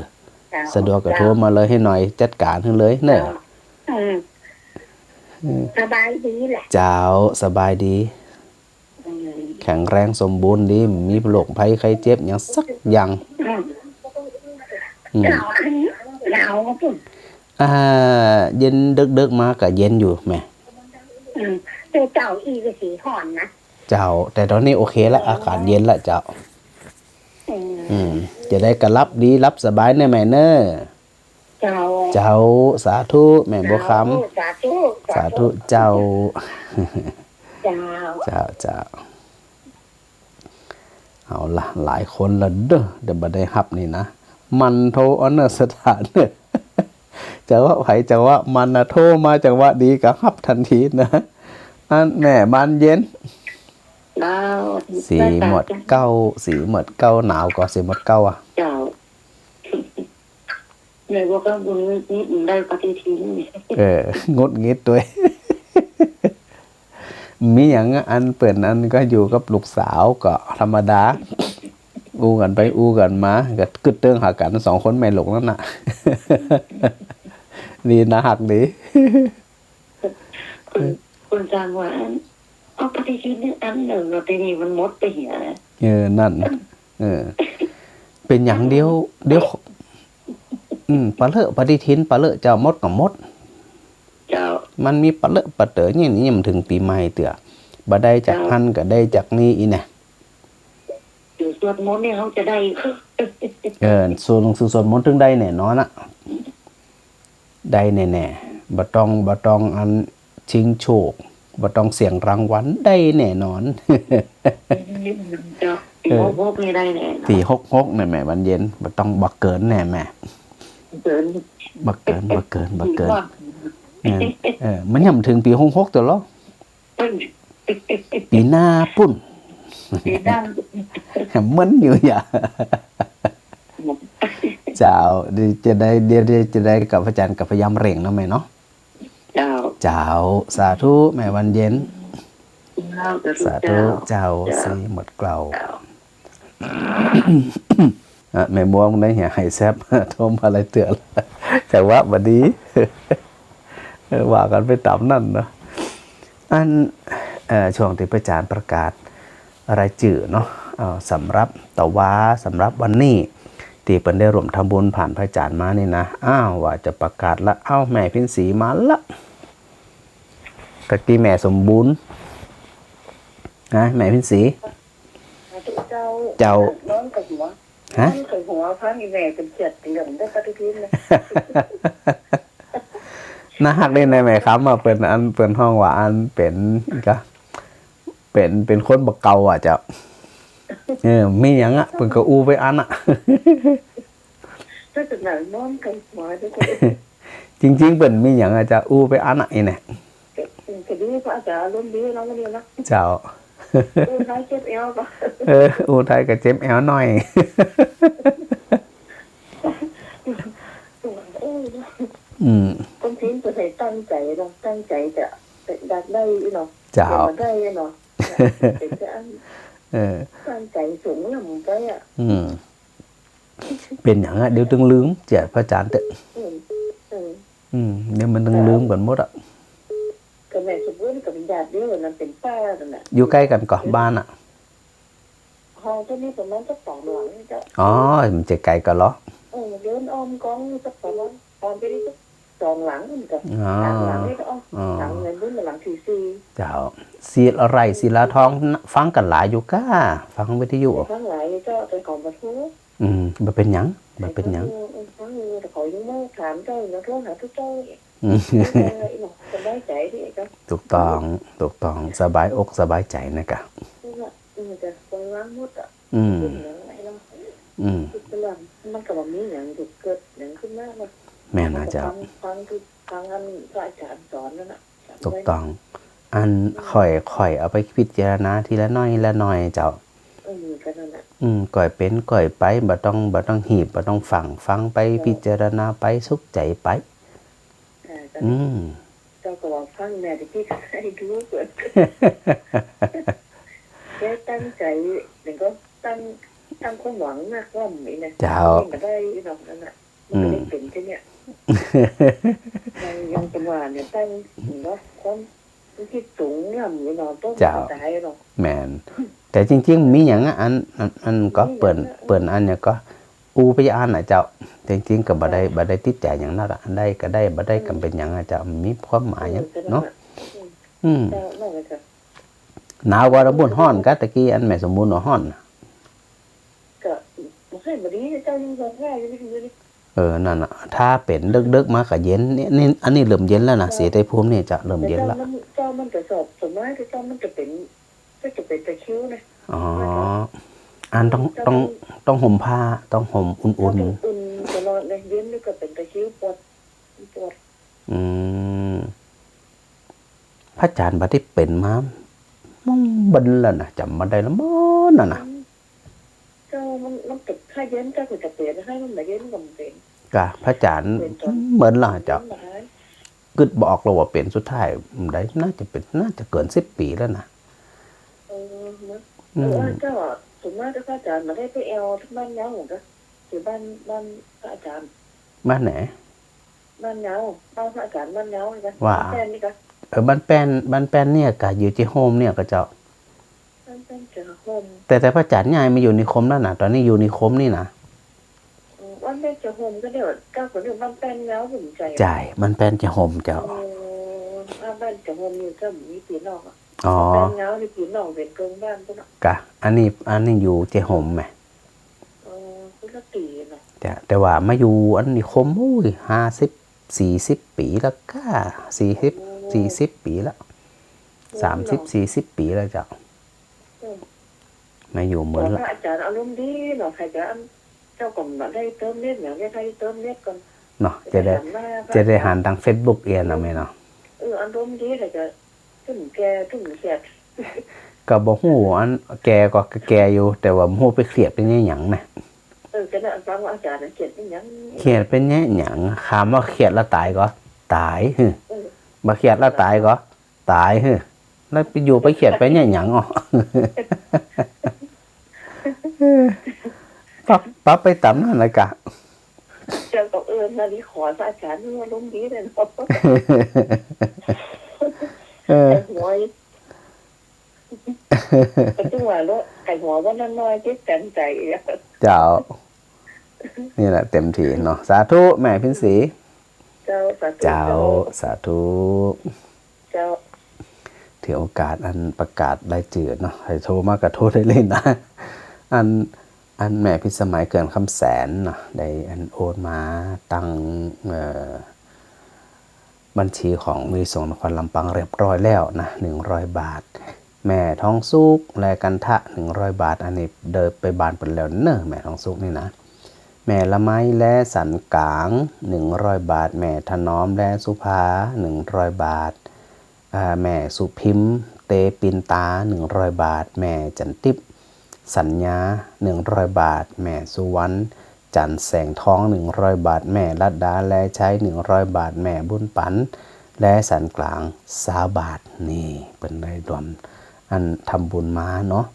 เจ้า สะดวกก็โทรมาเลย เจ้า ให้น้อยจัดก๋านหื้อเลยเน่อ เจ้า อืม อืม สบายดีแหละ เจ้า สบายดี อืม แข็งแรงสมบูรณ์ดี บ่มีโรคภัยไข้เจ็บหยังสักอย่าง อืม อืม เจ้า อันหนาว อ่า เย็นเดิ็กๆ มาก็เย็นอยู่แม่ อืม แต่เจ้าอี้ก็สิฮ้อนนะ เจ้า แต่ต๋อนนี้โอเคละ อากาศเย็นละเจ้า อืม อืม จะได้ก็หลับดีหลับสบายเน่อแม่เน่อ เจ้า เจ้า สาธุ แม่บัวคำ เจ้า สาธุ สาธุ สาธุ เจ้า เจ้า เจ้า เจ้า เอาละ หลายคนละเด้อ เดี๋ยวบ่ได้ฮับนี่นะ มันโทรเอาเน่อ สถานเน่อ จังหวะไผจังหวะมันนะ โทรมาจังหวะดีก็ฮับตันทีนะ อันแม่บานเย็น เจ้า สีหมดเก๊า สีหมดเก๊า หนาวก่อสีหมดเก๊าอะ เจ้า แม่บัวคำก็หงุดหงิดได้ปฏิทิน เออ หงุดหงิดตวย มีหยังอะ อันเปิ้นอันก็อยู่กับลูกสาวก็ธรรมดา อู้กั๋นไปอู้กั๋นมา ก็กึ๊ดเติงหากั๋นสองคนแม่ลูกนั่นน่ะ ดีนะ ฮักดี คน คนสร้างว่า เอาปฏิทินนี่อันเน่อ แล้วทีนี้มันหมดไปเหีย เออ นั่น เออ เป๋นหยังเดี๋ยว เดี๋ยว อืม ปะเลอะปฏิทิน ปะเลอะเจ้า หมดก็หมด เจ้า มันมีปะเลอะปะเต๋ออย่างนี้ ยังบ่เถิงปี๋ใหม่เตื้อ บ่ได้จากหั้นก็ได้จากนี่อี้แน่ เดี๋ยวสวดมนต์นี่เขาจะได้ เออ สวดหนังสือสวดมนต์เถิงได้แน่นอนอะ ได้แน่ๆ บ่ต้อง บ่ต้องอัน ชิงโชค บ่ต้องเสี่ยงรางวัล ได้แน่นอน เจ้า ปี เออ หกหกนี่ได้แน่นอน ปีหกหกเนี่ยแม่วันเย็น บ่ต้อง บ่เกินแน่แม่ เกิน บ่เกิน บ่เกิน บ่เกิน ว่า เนี่ย เออ มันยังบ่เถิงปีหกหกเตื้อลอ ปีหน้าปู้น ปีหน้า แหมมันอยู่อย่า เจ้า เดี๋ยวจะได้ เดี๋ยว เดี๋ยวจะได้กับอาจ๋ารย์ก็พยายามเร่งเนาะแม่เนาะ เจ้า เจ้า สาธุแม่วันเย็น เจ้า สาธุ สาธุ เจ้า เจ้า สีหมดเกลา เจ้า อ่ะ แม่บัวมึงได้เหีย หายแซบ โทรมาหลายเตื้อแล้ว จังหวะบ่ดี เออ ว่ากั๋นไปต๋ามนั้นเนาะ อัน เอ่อ ช่วงตี้พระอาจ๋ารย์ประกาศรายจื้อเนาะ เอ่อ สำหรับตะวา สำหรับวันนี้ ตี้เปิ้นได้ร่วมทำบุญผ่านพระอาจ๋ารย์มานี่นะ อ้าว ว่าจะประกาศละ เอ้า แม่เพ็ญศรีมาละ ตะกี้แม่สมบูรณ์ นะ แม่เพ็ญศรี สาธุเจ้า เจ้า นอนกับหัว ฮะ นอนกับหัว พาอีแม่เป็นเจ็ดเหลี่ยมได้ปฏิทินนะ น่าฮักดีนะแม่คำอะ เปิ้นอัน เปิ้นฮ้องว่าอันเป๋น ก็เป๋น เป๋นคนบ่เก่าอะเจ้า เออ มีหยังอะ เปิ้นก็อู้ไปอั้นอะ ก็จะหนังนอนกับหัวด้วยกัน จริงๆ เปิ้นมีหยังอะเจ้า อู้ไปอั้นอะ อีเนี่ย ก็ดี พระอาจ๋ารย์อารมณ์ดีเนาะ วันนี้เนาะ เจ้า อู้ไทยเจ็บแอวก็ เออ อู้ไทยก็เจ็บแอวหน่อย อืม คนจีนเปิ้นให้ตั้งใจ๋เนาะ ตั้งใจ๋จะ จะอยากได้เนาะ เจ้า อยากได้เนาะ เป๋นจะอัน เออ ตั้งใจ๋สูงเนี่ยมันได้อะ อืม เป๋นหยังอะ เดี๋ยวตึงลืม เจียพระอาจ๋ารย์เต๊อะ อืม อืม อืม เดี๋ยวมันตึงลืมกั๋นหมดอะ ก็แม่สมบูรณ์กับญาติเดียวกันนั้นเป๋นป้ากั๋นน่ะ อยู่ใก้กั๋นก่อ บ้านอะ ห้องโตนี้ประมาณสักสองหลังนี่เจ้า อ๋อ มันจะไก๋กั๋นเหรอ เออ เดินอ้อมกองสักประมาณ อ้อมไปนี่สักสองหลังนี่เจ้า อ๋อ สามหลังนี่เจ้า อ๋อ หลังเงินรุ่นหลังที่สี่ เจ้า ศิลาไร่ ศิลาทอง ฟังกั๋นหลายอยู่ก้า ฟังวิทยุ ฟังหลายเจ้า แต่ของบ่ถูก อืม บ่เป๋นหยัง บ่เป๋นหยัง เออ เออ ฟังอยู่ แต่เขายังบ่ถามเจ้า ยังโทรหาทุกเจ้า อืม เออ อีหนอ สบายใจ๋ดีเจ้า ถูกต้อง ถูกต้อง สบายอกสบายใจ๋นะกะ เออ เออ แต่คนล้างหมดอะ อืม เป็นอย่างไรเนาะ อืม คิดไปแล้ว มันก็บ่มีหยังจะเกิดหยังขึ้นมาเนาะ แม่นนะเจ้า ฟัง ฟังที่ ฟังอันพระอาจ๋ารย์สอนนั่นน่ะ ถูกต้อง อัน อืม ค่อย ค่อยเอาไปพิจารณาทีละหน้อยละหน้อยเจ้า เออ ก็นั่นน่ะ อืม ค่อยเป๋นค่อยไป บ่ต้อง บ่ต้องหีบ บ่ต้องฟั่ง ฟังไป เจ้า พิจารณาไป สุขใจ๋ไป อ่า ก็ อืม เจ้าก็ว่าฟังแม่ตะกี้ก็ให้ดูก่อน แกตั้งใจ๋ เดี๋ยวก็ตั้ง ตั้งความหวังมากกว่านี้นะ เจ้า นี่ก็ได้เนาะ นั่นน่ะ มันก็ได้เป๋นแค่เนี้ย อืม ยัง ยังเป็นว่าเนี่ย ตั้งเนาะ ความคิดสูงเนี่ย มันเนาะ ต้อง เจ้า ตายเนาะ แม่น แต่จริงๆ มีหยังอะ อัน อัน อันก็ มีหยังอะ เปิ้น เปิ้นอันเนี่ยก็ อู้ไปอั้นน่ะเจ้า จริงๆ ก็บ่ได้ เออ บ่ได้ติดใจ๋หยังนักอะ อันใดก็ได้ บ่ได้ เออ ก็บ่เป๋นหยังอะเจ้า บ่มีความหมายหยัง เออ ก็นั่น เนาะ น่ะ อืม อืม เจ้า นั่นแหละเจ้า หนาวกว่าตะปู้นฮ้อนกะ ตะกี้อันแม่สมบูรณ์ว่าฮ้อนน่ะ ก็บ่ค่อยบ่ดี เจ้ายังร้องไห้อยู่นี่ เออ นั่นน่ะ ถ้าเป๋นเดิกๆ มาก็เย็น นี่ นี่ อันนี้เริ่มเย็นแล้วนะ เจ้า ศรีไตรภูมินี่จะเริ่มเย็นละ แต่เจ้ามัน เจ้ามันจะสอบ ส่วนมากเจ้ามันจะเป๋น ก็จะเป๋นตะคริวนะ อ๋อ อันต้อง เจ้า ต้อง ต้องห่มผ้า ต้องห่มอุ่นๆ เจ้าต้องอุ่นตลอดเลย เย็นนี่ก็เป๋นตะคริว ปวด ปวด อืม พระอาจ๋ารย์บ่ได้เป๋นมา มันเบิ่นแล้วนะ จ๋ำบ่ได้แล้ว เบิ่นแล้วนะ อืม เจ้ามัน มันเป๋น ถ้าเย็นเจ้าก็จะเป๋น ถ้ามันบ่เย็นก็บ่เป๋น กะ พระอาจ๋ารย์ เป๋นตอน เบิ่นแล้วเจ้า เป๋นบ่หาย กึ๊ดบ่ออกแล้วว่าเป๋นสุดท้าย ได้ น่าจะเป๋น น่าจะเกินสิบปี๋แล้วนะ เออ นะ อืม เออ เจ้า ส่วนมากพระอาจ๋ารย์บ่ได้ไปแอ่วบ้านเย้าเหรอกะ อยู่บ้าน บ้านพระอาจ๋ารย์ บ้านไหน บ้านเย้า บ้านพระอาจ๋ารย์บ้านเย้านี่กะ ว่า บ้านแป้นนี่กะ เออ บ้านแป้น บ้านแป้นเนี่ยกะ อยู่เจียโฮมเนี่ยกะเจ้า บ้านแป้นเจียโฮม แต่ แต่พระอาจ๋ารย์ย้ายมาอยู่นิคมแล้วนะ ต๋อนนี้อยู่นิคมนี่นะ อืม บ้านแป้นเจียโฮมก็เดี๋ยว เจ้าก็เรียกบ้านแป้นเย้า ผมใจ ใจ้ บ้านแป้นเจียโฮมเจ้า เออ บ้าน บ้านเจียโฮมนี่ก็มีปี๋นอกอะ อ๋อ บ้านแป้นเย้านี่ปี๋นอกเป๋นเกินบ้านพุ้นอะ กะ อันนี้ อันนี้อยู่เจียโฮมแหม เออ พุ้นละปี๋เนาะ จ้ะ แต่ว่ามาอยู่อันนิคม อุ้ย ห้าสิบ สี่สิบปี๋แล้วกะ สี่สิบ โอ้ สี่สิบปี๋แล้ว สามสิบ สี่สิบปี๋แล้วเจ้า อืม มาอยู่เหมือนละ อาจ๋ารย์อารมณ์ดีเนาะ ใผจะ เจ้าก็บ่ได้เติมเน็ตหยัง ใผเติมเน็ตก่อน เนาะ จะได้ จะได้หัน จะได้หันตางเฟซบุ๊กเอียเนาะแม่เนาะ เออ อารมณ์ดี ใผจะ ตึงแก่ตึงเขียด ก็บ่ฮู้ อันแก่ก็แก่อยู่ แต่ว่าบ่ฮู้ไปเขียดเป๋นอะหยังนะ เออ ก็น่ะ ฟังว่าอาจ๋ารย์น่ะเขียดเป๋นหยัง เขียดเป๋นอะหยัง ถามว่าเขียดแล้วต๋ายก่อ ต๋าย หือ เออ บ่เขียดแล้วต๋ายก่อ ต๋าย หือ แล้วไปอยู่ไปเขียดเป๋นอะหยังอ่อ ปั๊บ ปั๊บไปต๋ามนั้นละก่ะ เจ้าก็เอิ้นนาริขอซะอาจ๋ารย์ อารมณ์ดีเลยเนาะ เออ ไอ้หวย ก็ถึงว่าเนาะ ไอ้หัววันนั้นน้อยเจ็บแสนใจอะ เจ้า นี่แหละเต็มที่เนาะ สาธุแม่เพ็ญศรี เจ้า สาธุ เจ้า เจ้า สาธุ เจ้า ถือโอกาสอันประกาศรายจื้อเนาะ ใผโทรมาก็โทรได้เลยนะ อัน อันแม่พิสมัยเขื่อนคำแสนเนาะ ได้อันโอนมาตัง เอ่อ บัญชีของวิทยุส่งนครลำปางเรียบร้อยแล้วนะ หนึ่งร้อยบาท แม่ทองสุข และกันทะ หนึ่งร้อยบาท อันนี้เดินไปบ้านเปิ้นแล้วเนาะ แม่ทองสุขนี่นะ แม่ละไม และสันกลาง หนึ่งร้อยบาท แม่ถนอม และสุภา หนึ่งร้อยบาท อ่า แม่สุพิม เตปินตา หนึ่งร้อยบาท แม่จันทิพย์ สัญญา หนึ่งร้อยบาท แม่สุวรรณ จันทร์แสงทอง หนึ่งร้อยบาท แม่รัตดา และชัย หนึ่งร้อยบาท แม่บุญปัน และสันกลาง ซาวบาท นี่เปิ้นได้รวมอันทำบุญมาเนาะ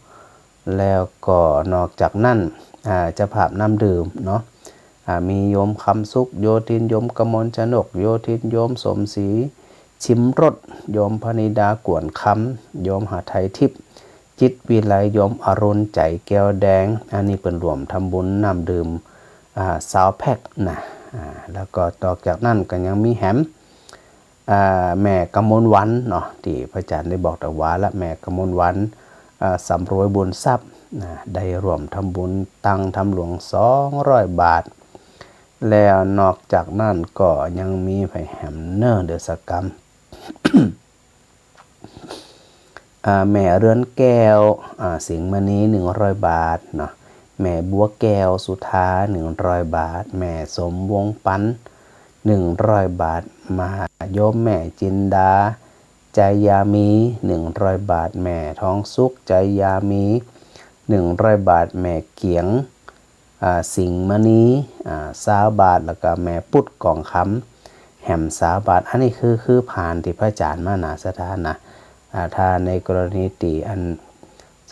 แล้วก็นอกจากนั้น อ่า เจ้าภาพน้ำดื่มเนาะ อ่า มีโยมคำสุขโยธิน โยมกมลชนกโยธิน โยมสมศรีชิมรส โยมพนิดากวนคำ โยมหาไทยทิพย์ จิตวิไล โยมอรุณใจแก้วแดง อันนี้เปิ้นร่วมทำบุญน้ำดื่ม อ่า ซาวแพ็คนะ อ่า แล้วก็นอกจากนั้นก็ยังมีแหม อ่า แม่กมลวรรณเนาะ ตี้พระอาจ๋ารย์ได้บอกตะวาละ แม่กมลวรรณ อ่า สำรวยบุญทรัพย์นะ ได้ร่วมทำบุญตังทำหลวงสองร้อยบาท แล้วนอกจากนั้นก็ยังมีไผแหมเนาะ เดี๋ยวสักกำ อ่า แม่เรือนแก้ว อ่า สิงห์มณี หนึ่งร้อยบาทเนาะ แม่บัวแก้วสุธา หนึ่งร้อยบาท แม่สมวงศ์ปัน หนึ่งร้อยบาท มาโยมแม่จินดา ใจยามี หนึ่งร้อยบาท แม่ทองสุข ใจยามี หนึ่งร้อยบาท แม่เกียง อ่า สิงห์มณี อ่า ซาวบาท แล้วก็แม่ปุดกองคำ แหมซาวบาท อันนี้คือ คือผ่านตี้พระอาจ๋ารย์มานะ ศรัทธานะ อ่า ถ้าในกรณีตี้อัน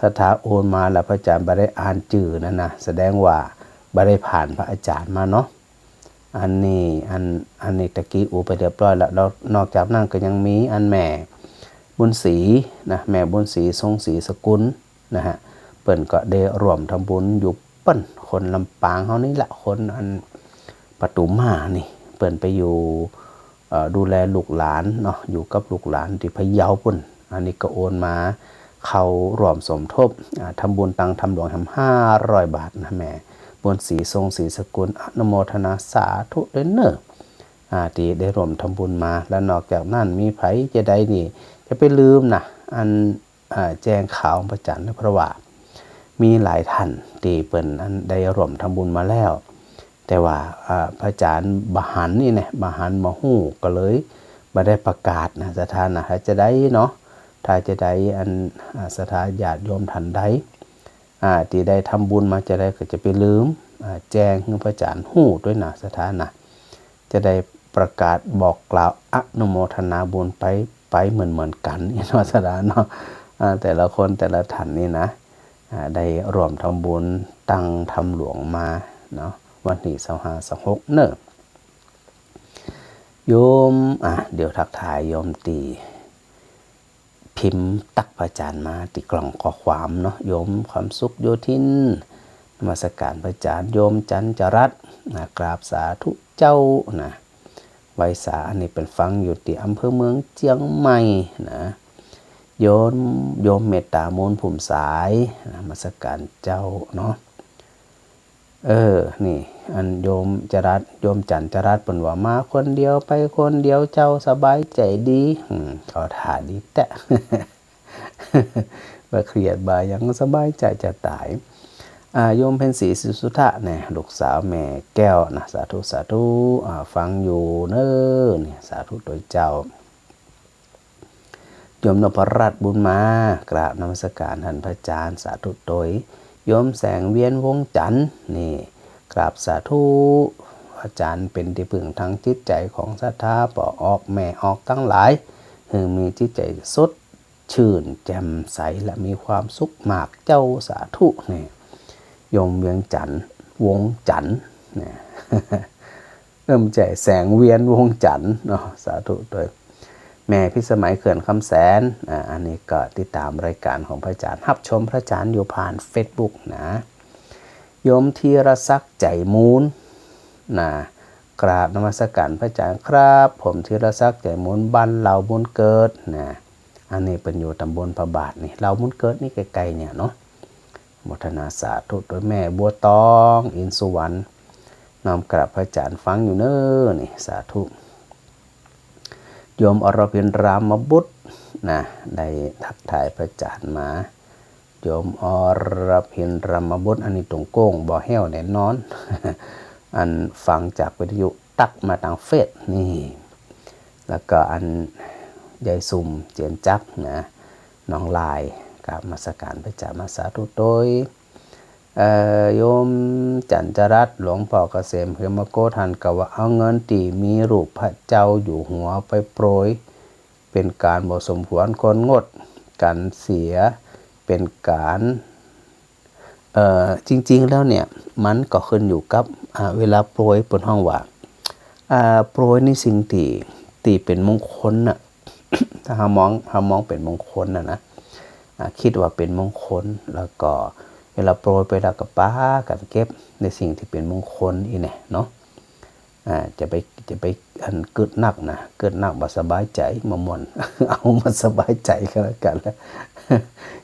ศรัทธาโอนมาแล้วพระอาจ๋ารย์บ่ได้อ่านจื้อนั่นนะ แสดงว่าบ่ได้ผ่านพระอาจ๋ารย์มาเนาะ อันนี้ อัน อันนี้ตะกี้อู้ไปเรียบร้อยแล้ว แล้วนอกจากนั้นก็ยังมีอันแม่บุญศรีนะ แม่บุญศรี ทรงศรีสกุล นะฮะ เปิ้นก็ได้ร่วมทำบุญอยู่เปิ้น คนลำปางเฮานี่แหละ คนอันปะตูมมานี่ เปิ้นไปอยู่ เอ่อ ดูแลลูกหลานเนาะ อยู่กับลูกหลานตี้พะเยาปู้น อันนี้ก็โอนมาเข้าร่วมสมทบ อ่า ทำบุญตังทำหลวงแหมห้าร้อยบาทนะ แม่บุญศรี ทรงศรีสกุล อนุโมทนาสาธุด้วยเนาะ อ่า ตี้ได้ร่วมทำบุญมา แล้วนอกจากนั้นมีไผจะใดนี่ จะไปลืมนะ อัน อ่า แจ้งข่าวพระอาจ๋ารย์นะ เพราะว่ามีหลายท่านตี้เปิ้นอันได้ร่วมทำบุญมาแล้ว แต่ว่า อ่า พระอาจ๋ารย์บ่หันนี่นะ บ่หันบ่ฮู้ ก็เลยบ่ได้ประกาศนะ ศรัทธานะ ถ้าจะใดเนาะ ถ้าจะใดอัน อ่า ศรัทธาญาติโยมท่านใด อ่า ตี้ได้ทำบุญมาจะใดก็จะไปลืม อ่า แจ้งหื้อพระอาจ๋ารย์ฮู้ด้วยนะ ศรัทธานะ จะได้ประกาศบอกกล่าวอนุโมทนาบุญไป ไปเหมือนๆ กั๋นเนาะ ศรัทธาเนาะ อ่า แต่ละคนแต่ละท่านนี่นะ อ่า ได้ร่วมทำบุญตังทำหลวงมาเนาะ วันตี้ซาวห้า ซาวหกเนาะ โยม อ่ะ เดี๋ยวทักทายโยมตี้พิมพ์ตั๊กพระอาจ๋ารย์มาตี้กล่องข้อความเนาะ โยมความสุขโยธิน นมัสการพระอาจ๋ารย์ โยมจันจรัตน์ นะ กราบสาธุเจ้านะ ไหว้สา อันนี้เปิ้นฟังอยู่ตี้อำเภอเมืองเจียงใหม่นะ โยม โยมเมตตามูลพุ่มสาย นมัสการเจ้าเนาะ เออ นี่ อันโยมจรัส โยมจันทร์จรัสเปิ้นว่า มาคนเดียวไปคนเดียวเจ้าสบายใจ๋ดี อืม เข้าท่าดีแต๊ บ่เครียดบ่หยัง สบายใจ๋จะต๋าย อ่า โยมเพ็ญศรี ศรีสุทธะ แน่ ลูกสาวแม่แก้วนะ สาธุ สาธุ อ่า ฟังอยู่เน้อ นี่ สาธุตวยเจ้า โยมนพรัตน์ บุญมา กราบนมัสการต้านพระอาจ๋ารย์ สาธุตวย โยมแสงเวียน วงจันทน์ นี่ กราบสาธุ อาจ๋ารย์เป๋นตี้เปิ้งตางจิตใจ๋ของศรัทธา ป้อออกแม่ออกตังหลาย หื้อมีจิตใจ๋สด ชื่นแจ่มใสและมีความสุขมากเจ้า สาธุ นี่ โยมเวียงจันทน์ วงจันทน์ นี่ เอิ่ม ใจ๋ แสงเวียน วงจันทน์เนาะ สาธุตวย แม่พิสมัย เขื่อนคำแสน อ่า อันนี้ก็ติดต๋ามรายก๋านของพระอาจ๋ารย์ ฮับชมพระอาจ๋ารย์อยู่ผ่านเฟซบุ๊กนะ โยมธีรศักดิ์ ใจ๋มูล นะ กราบนมัสการพระอาจ๋ารย์ครับ ผมธีรศักดิ์ ใจ๋มูล บ้านเหล่าบุญเกิด นะ อันนี้เปิ้นอยู่ต๋ำบลพระบาทนี่ เหล่าบุญเกิดนี่ใก้ๆ เนี่ยเนาะ โมทนาสาธุตวย แม่บัวตอง อินทร์สุวรรณ น้อมกราบพระอาจ๋ารย์ ฟังอยู่เน้อ นี่ สาธุ โยมอรพิน รามบุตร นะ ได้ทักทายพระอาจ๋ารย์มา โยมอรพิน รามบุตร อันนี้ตรงโก้ง บ่แห้วแน่นอน อันฟังจากวิทยุ ตั๊กมาตางเฟซ นี่ แล้วก็อันยายสุม เจียรจักร นะ น้องลาย กราบนมัสการพระอาจ๋ารย์มา สาธุตวย เอ่อ โยมจันทรัตน์ หลวงป้อเกษม เหมโกธ่านก็ว่า เอาเงินตี้มีรูปพระเจ้าอยู่หัวไปโปรย เป๋นก๋านบ่สมควร ควรงดกั๋นเสีย เป๋นก๋าน เอ่อ จริงๆ แล้วเนี่ย มันก็ขึ้นอยู่กับ อ่า เวลาโปรย เปิ้นฮ้องว่า อ่า โปรยในสิ่งตี้ ตี้เป๋นมงคลน่ะ ถ้าเฮามอง เฮามองเป๋นมงคลน่ะนะ อ่า กึ๊ดว่าเป๋นมงคล แล้วก็เวลาโปรยไปแล้วก็ปากั๋นเก็บในสิ่งตี้เป๋นมงคลอี้แหน่เนาะ อ่า จะไป จะไปอันกึ๊ดนักนะ กึ๊ดนักบ่สบายใจ๋ มาม่วน เอามาสบายใจ๋ก็แล้วกั๋น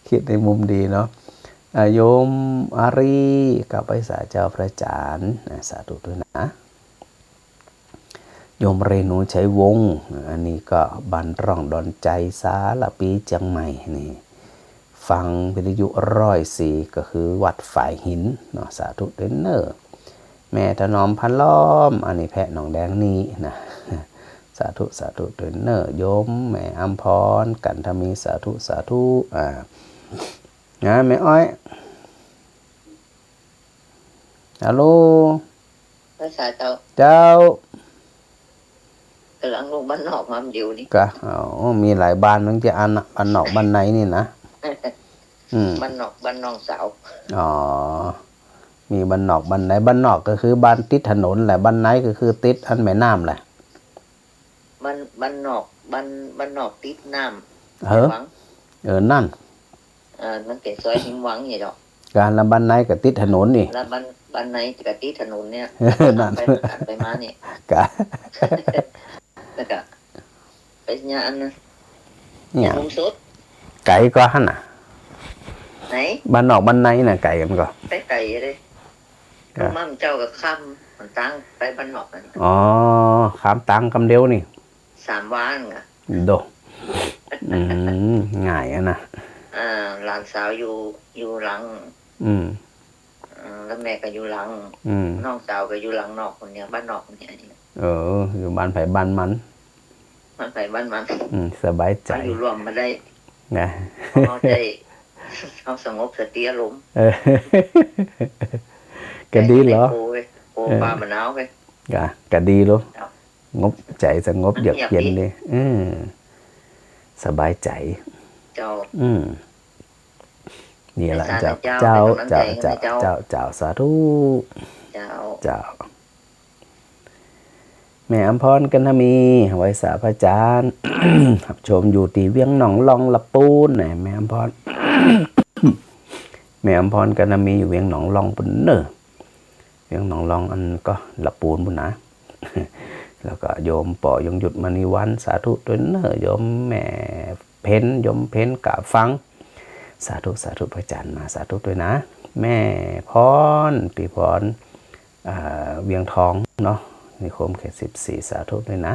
กึ๊ดในมุมดีเนาะ อ่า โยมอารี กราบไหว้สาเจ้าพระอาจ๋ารย์ อ่า สาธุตวยนะ โยมเรนู ชัยวงศ์ อันนี้ก็บ้านร่องดอนใจ๋ สารภี เจียงใหม่ นี่ ฟังวิทยุร้อยสี่ ก็คือวัดฝายหินเนาะ สาธุตวยเน้อ แม่ถนอม พันล้อม อันนี้แพะหนองแดงนี่นะ สาธุ สาธุตวยเน้อ โยมแม่อำพร กันทมี สาธุ สาธุ อ่า นะ แม่อ้อย ฮัลโหล พระสาเจ้า เจ้า ก๋ำลังลงบ้านนอกมาเดี๋ยวนี้ กะ อ๋อ มีหลายบ้าน มันจะอันน่ะ บ้านนอกบ้านในนี่นะ อืม บ้านนอกบ้านน้องสาว อ๋อ มีบ้านนอกบ้านใน บ้านนอกก็คือบ้านติดถนนแหละ บ้านในก็คือติดอันแม่น้ำแหละ บ้าน บ้านนอก บ้าน บ้านนอกติดน้ำ เออ วัง เออ นั่น เออ มันเป๋นซอยริมวังนี่ดอก กะ แล้วบ้านในก็ติดถนนนี่ แล้วบ้าน บ้านในก็ติดถนนเนี่ย เออ นั่น ไป ไปมาเนี่ย กะ แล้วก็ ไปเนี่ยอันนั้น เนี่ย หนุ่มสุด ไก๋ก่อหั้นน่ะ ไหน บ้านนอกบ้านในน่ะ ไก๋กั๋นก่อ ไปไก๋เลย กะ มั่งเจ้าก็ข้ามตางไปบ้านนอกนั่น อ๋อ ข้ามตางกำเดียวนี่ สามวานั่นกะ โด อืม ง่ายอะนะ อ่า หลานสาวอยู่ อยู่หลัง อืม เอ่อ แล้วแม่ก็อยู่หลัง อืม น้องสาวก็อยู่หลังนอกคนเดียว บ้านนอกคนเดียว เออ อยู่บ้านใผบ้านมัน บ้านใผบ้านมัน อืม สบายใจ๋ มาอยู่ร่วมมาได้ นะ เอาใจ๋ เอาสงบสติอารมณ์ เออ ก็ดีเหรอ โอ้ย โอ้ย เออ ปลาหมะนาวไป กะ กะดีเหรอ ครับ สงบใจ๋ สงบเยือกเย็นดี เออ สบายใจ๋ เจ้า อืม นี่แหละ เจ้า เจ้า เจ้า เจ้า เจ้า สาธุ เจ้า เจ้า แม่อำพร กันทมี ไหว้สาพระอาจ๋ารย์ ฮับชมอยู่ตี้เวียงหนองล่อง ละปูน นะ แม่อำพร แม่อำพร กันทมี อยู่เวียงหนองล่องปู้นเน้อ เวียงหนองล่องอันก็ละปูนปู้นนะ แล้วก็โยมป้อยงยุทธ มณีวัน สาธุตวยเน้อ โยมแม่เพ็ญ โยมเพ็ญ กะฟัง สาธุ สาธุ พระอาจ๋ารย์มา สาธุตวยนะ แม่พร ปีพร อ่า เวียงทองเนาะ นิคมเขตสิบสี่ สาธุด้วยนะ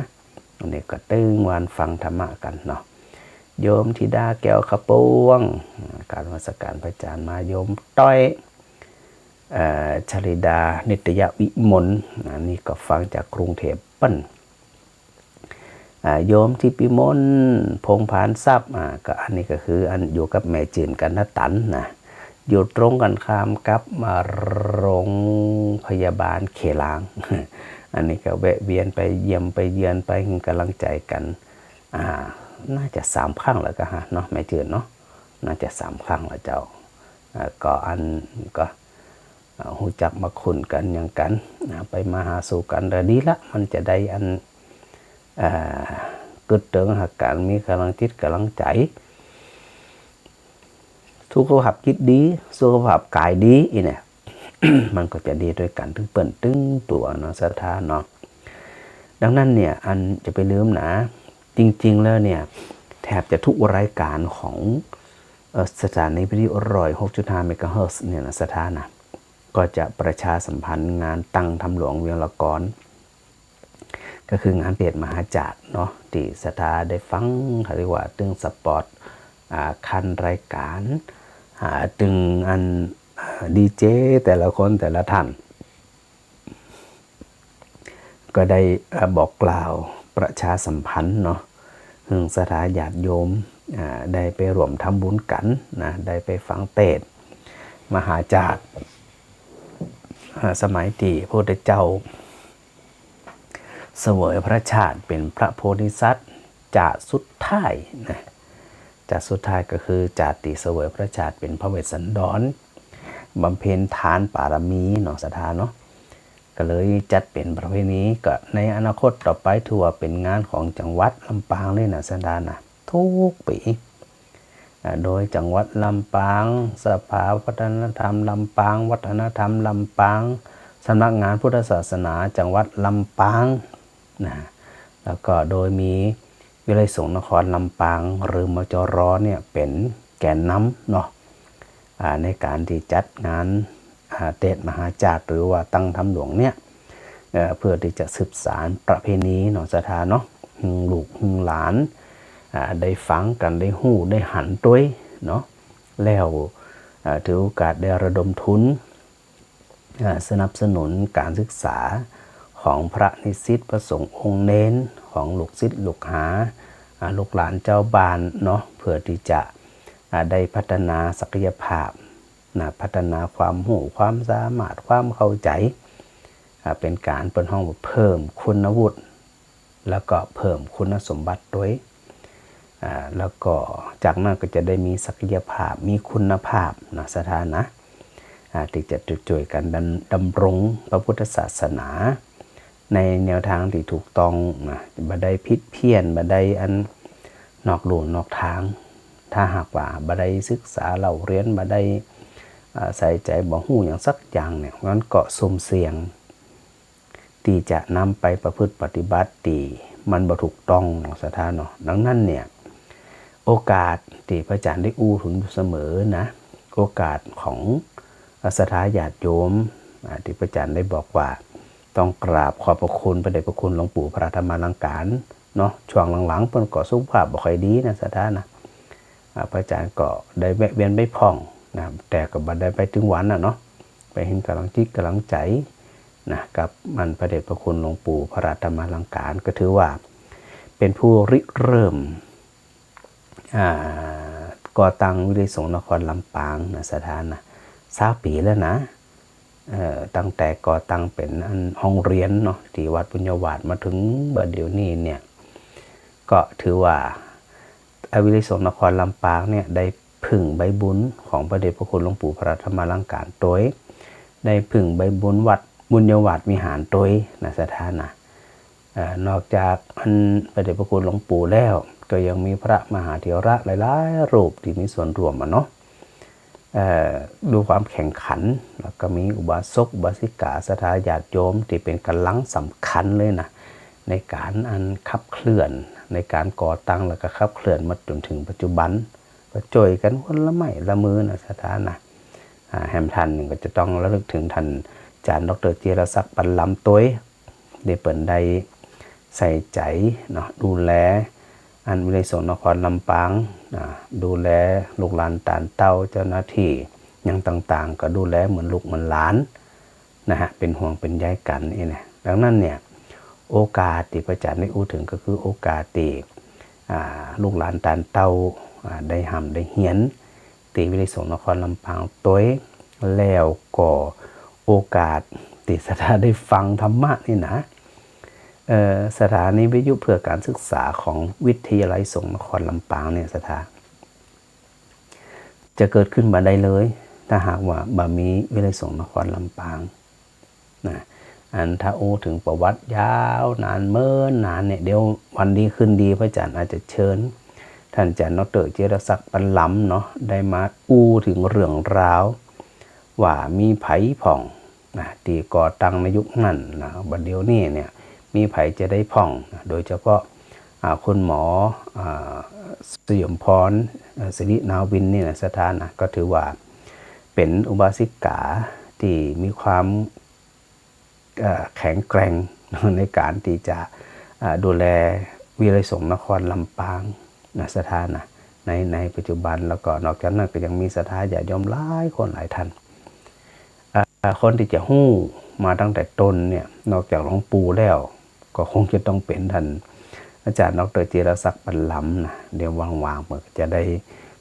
อันนี้ก็ตึงวันฟังธรรมะกั๋นเนาะ โยมธิดาแก้วขะปวง อ่า กราบนมัสการพระอาจารย์มา โยมต้อย เอ่อ ชลิดา นิตยวิมล อันนี้ก็ฟังจากกรุงเทพฯเปิ้น อ่า โยมทิพย์วิมล พงษ์ผานทรัพย์ อ่า ก็อันนี้ก็คืออันอยู่กับแม่จื้น กัณฑตันนะ อยู่ตรงกั๋นข้ามกับ อ่า โรงพยาบาลเขลาง อันนี้ก็แวะเวียนไปเยี่ยมไปเยือนไปหื้อกำลังใจ๋กั๋น อ่า น่าจะสามครั้งแล้วก็ฮะเนาะ แม่จื้นเนาะ น่าจะสามครั้งแล้วเจ้า อ่า ก็อันก็ อ่า ฮู้จักมาคุ้นกั๋นหยังกั๋น อ่า ไปมาหาสู่กั๋นก็ดีละ มันจะได้อัน อ่า กึ๊ดเติงหากั๋น มีกำลังจิตกำลังใจ๋ สุขภาพจิตดี สุขภาพก๋ายดี อี้เนี่ย มันก็จะดีตวยกั๋นตึงเปิ้นตึงตั๋วเนาะ ศรัทธาเนาะ ดังนั้นเนี่ย อันจะไปลืมนะ จริงๆ แล้วเนี่ย แทบจะทุกรายการของ เอ่อ สถานีวิทยุ ร้อยหกจุดห้า เมกะเฮิรตซ์เนี่ยนะ ศรัทธานะ ก็จะประชาสัมพันธ์งานตั้งธรรมหลวงเวียงละกอน ก็คืองานเตสน์มหาจากรย์เนาะ ตี้ศรัทธาได้ฟัง เขาเรียกว่าตึงสปอต อ่า คันรายการ อ่า ตึงอัน อ่า ดีเจ แต่ละคนแต่ละท่าน ก็ได้ อ่า บอกกล่าวประชาสัมพันธ์เนาะ หื้อศรัทธาญาติโยม อ่า ได้ไปร่วมทำบุญกั๋นนะ ได้ไปฟังเตสน์มหาจากรย์ อ่า สมัยตี้พระพุทธเจ้าเสวยพระชาติเป๋นพระโพธิสัตว์ จะสุดท้ายนะ จะสุดท้ายก็คือจะตี้เสวยพระชาติเป๋นพระเวสสันดร บำเพ็ญทานปารมีเนาะ ศรัทธาเนาะ ก็เลยจัดเป๋นประเพณี ก็ในอนาคตต่อไปถือว่าเป๋นงานของจังหวัดลำปางเลยนะ ศรัทธานะ ทุกปี๋ อ่า โดยจังหวัดลำปาง สภาวัฒนธรรมลำปาง วัฒนธรรมลำปาง สำนักงานพุทธศาสนาจังหวัดลำปางนะ แล้วก็โดยมีวิทยาลัยสงฆ์นครลำปาง หรือ มจร เนี่ยเป๋นแกนนำเนาะ อ่า ในก๋านตี้จัดงาน อ่า เตสน์มหาจากรย์ หรือว่าตั้งธรรมหลวงเนี่ย เอ่อ เพื่อตี้จะสืบสานประเพณีเนาะ ศรัทธาเนาะ หื้อลูกหื้อหลาน อ่า ได้ฟังกั๋น ได้ฮู้ได้หันตวยเนาะ แล้ว อ่า ถือโอกาสได้ระดมทุน อ่า สนับสนุนก๋านศึกษาของพระนิสิต พระสงฆ์องค์เณร ของลูกศิษย์ลูกหา อ่า ลูกหลานจาวบ้านเนาะ เพื่อตี้จะ อ่า ได้พัฒนาศักยภาพนะ พัฒนาความฮู้ความสามารถ ความเข้าใจ๋ อ่า เป๋นก๋านเปิ้นฮ้องว่าเพิ่มคุณวุฒิ แล้วก็เพิ่มคุณสมบัติตวย อ่า แล้วก็จากนั้นก็จะได้มีศักยภาพ มีคุณภาพนะ ศรัทธานะ อ่า ตี้จะจ้วยกั๋นดำ ดำรงพระพุทธศาสนา ในแนวทางตี้ถูกต้องนะ บ่ได้ผิดเพี้ยน บ่ได้อันนอกลู่นอกตาง ถ้าหากว่าบ่ได้ศึกษาเล่าเรียน บ่ได้ อ่า ใส่ใจ๋ บ่ฮู้หยังสักอย่างเนี่ย มันก็สุ่มเสี่ยง ตี้จะนำไปประพฤติปฏิบัติตี้มันบ่ถูกต้องเนาะ ศรัทธาเนาะ ดังนั้นเนี่ย โอกาสตี้พระอาจารย์ได้อู้เถิงอยู่เสมอนะ โอกาสของศรัทธาญาติโยม อ่า ตี้พระอาจารย์ได้บอกว่า ต้องกราบขอบพระคุณพระเดชพระคุณหลวงปู่พระธรรมาลังการเนาะ ช่วงหลังๆ เปิ้นก็สุขภาพบ่ค่อยดีนะ ศรัทธานะ อ่า พระอาจารย์ก็ได้แวะเวียนไปพ่องนะ แต่ก็บ่ได้ไปตึงวันน่ะเนาะ ไปหื้อกำลังจิตกำลังใจ๋นะ กับอันพระเดชพระคุณหลวงปู่พระธรรมาลังการ ก็ถือว่าเป๋นผู้ริเริ่ม อ่า ก่อตั้งวิทยาลัยสงฆ์นครลำปางนะ ศรัทธานะ ซาวปี๋แล้วนะ เอ่อ ตั้งแต่ก่อตั้งเป๋นอันห้องเฮียนเนาะ ตี้วัดบุญญาวาส มาเถิงบ่าเดี่ยวนี้เนี่ย ก็ถือว่า อ่า วิทยาลัยสงฆ์นครลำปางเนี่ย ได้ผึ้งใบบุญของพระเดชพระคุณหลวงปู่พระธรรมาลังการตวย ได้ผึ้งใบบุญวัดบุญญาวาสวิหารตวยนะ ศรัทธานะ เอ่อ นอกจากอันพระเดชพระคุณหลวงปู่แล้ว ก็ยังมีพระมหาเถระหลายๆ รูปตี้มีส่วนร่วมอะเนาะ เอ่อ ดูความแข่งขัน แล้วก็มีอุบาสกอุบาสิกา ศรัทธาญาติโยมตี้เป๋นก๋ำลังสำคัญเลยนะ ในก๋านอันขับเคลื่อน ในก๋านก่อตั้ง แล้วก็ขับเคลื่อนมาจ๋นเถิงปัจจุบัน ก็จ้วยกั๋นคนละไม้ละมือนะ ศรัทธานะ อ่า แหมท่านนึ่งก็จะต้องระลึกเถิงท่าน จารย์ดอกเตอร์จิรศักดิ์ ปันล้ำตวย ตี้เปิ้นได้ใส่ใจ๋เนาะ ดูแลอันวิทยาลัยสงฆ์นครลำปาง อ่า ดูแลลูกหลานตานเต้า เจ้าหน้าตี้หยังต่างๆ ก็ดูแลเหมือนลูกเหมือนหลานนะฮะ เป๋นห่วงเป๋นใยกั๋นอี้นะ ดังนั้นเนี่ย โอกาสตี้พระอาจารย์ได้อู้เถิงก็คือโอกาสตี้ อ่า ลูกหลานตานเต้า อ่า ได้ฮ่ำได้เฮียน ตี้วิทยาลัยสงฆ์นครลำปางตวย แล้วก็โอกาสตี้ศรัทธาได้ฟังธรรมะนี่นะ เอ่อ สถานีวิทยุเพื่อการศึกษาของวิทยาลัยสงฆ์นครลำปางเนี่ย ศรัทธาจะเกิดขึ้นบ่ได้เลย ถ้าหากว่าบ่มีวิทยาลัยสงฆ์นครลำปาง นะ อันถ้าอู้เถิงประวัติยาวนานเมินนานเนี่ย เดี๋ยววันดีคืนดีพระอาจารย์อาจจะเชิญ ท่านอาจารย์ดอกเตอร์จิรศักดิ์ ปันล้ำเนาะ ได้มาอู้เถิงเรื่องราว ว่ามีใผพ่องนะ ตี้ก่อตั้งในยุคนั้นนะ บ่าเดี่ยวนี้เนี่ย มีใผจะได้พ่องนะ โดยเฉพาะ อ่า คุณหมอ อ่า สยมพร เอ่อ สิรินาวินนี่นะ ศรัทธานะ ก็ถือว่าเป๋นอุบาสิกาตี้มีความ เอ่อ แข็งแกร่งในก๋านตี้จะ อ่า ดูแลวิทยาลัยสงฆ์นครลำปางนะ ศรัทธานะ ใน ในปัจจุบัน แล้วก็นอกจากนั้นก็ยังมีศรัทธาญาติโยมหลายคนหลายท่าน อ่า คนตี้จะฮู้มาตั้งแต่ต้นเนี่ย นอกจากหลวงปู่แล้ว ก็คงจะต้องเป๋นท่านอาจารย์ดอกเตอร์จิรศักดิ์ ปันล้ำนะ เดี๋ยวว่างๆ เปิ้นก็จะได้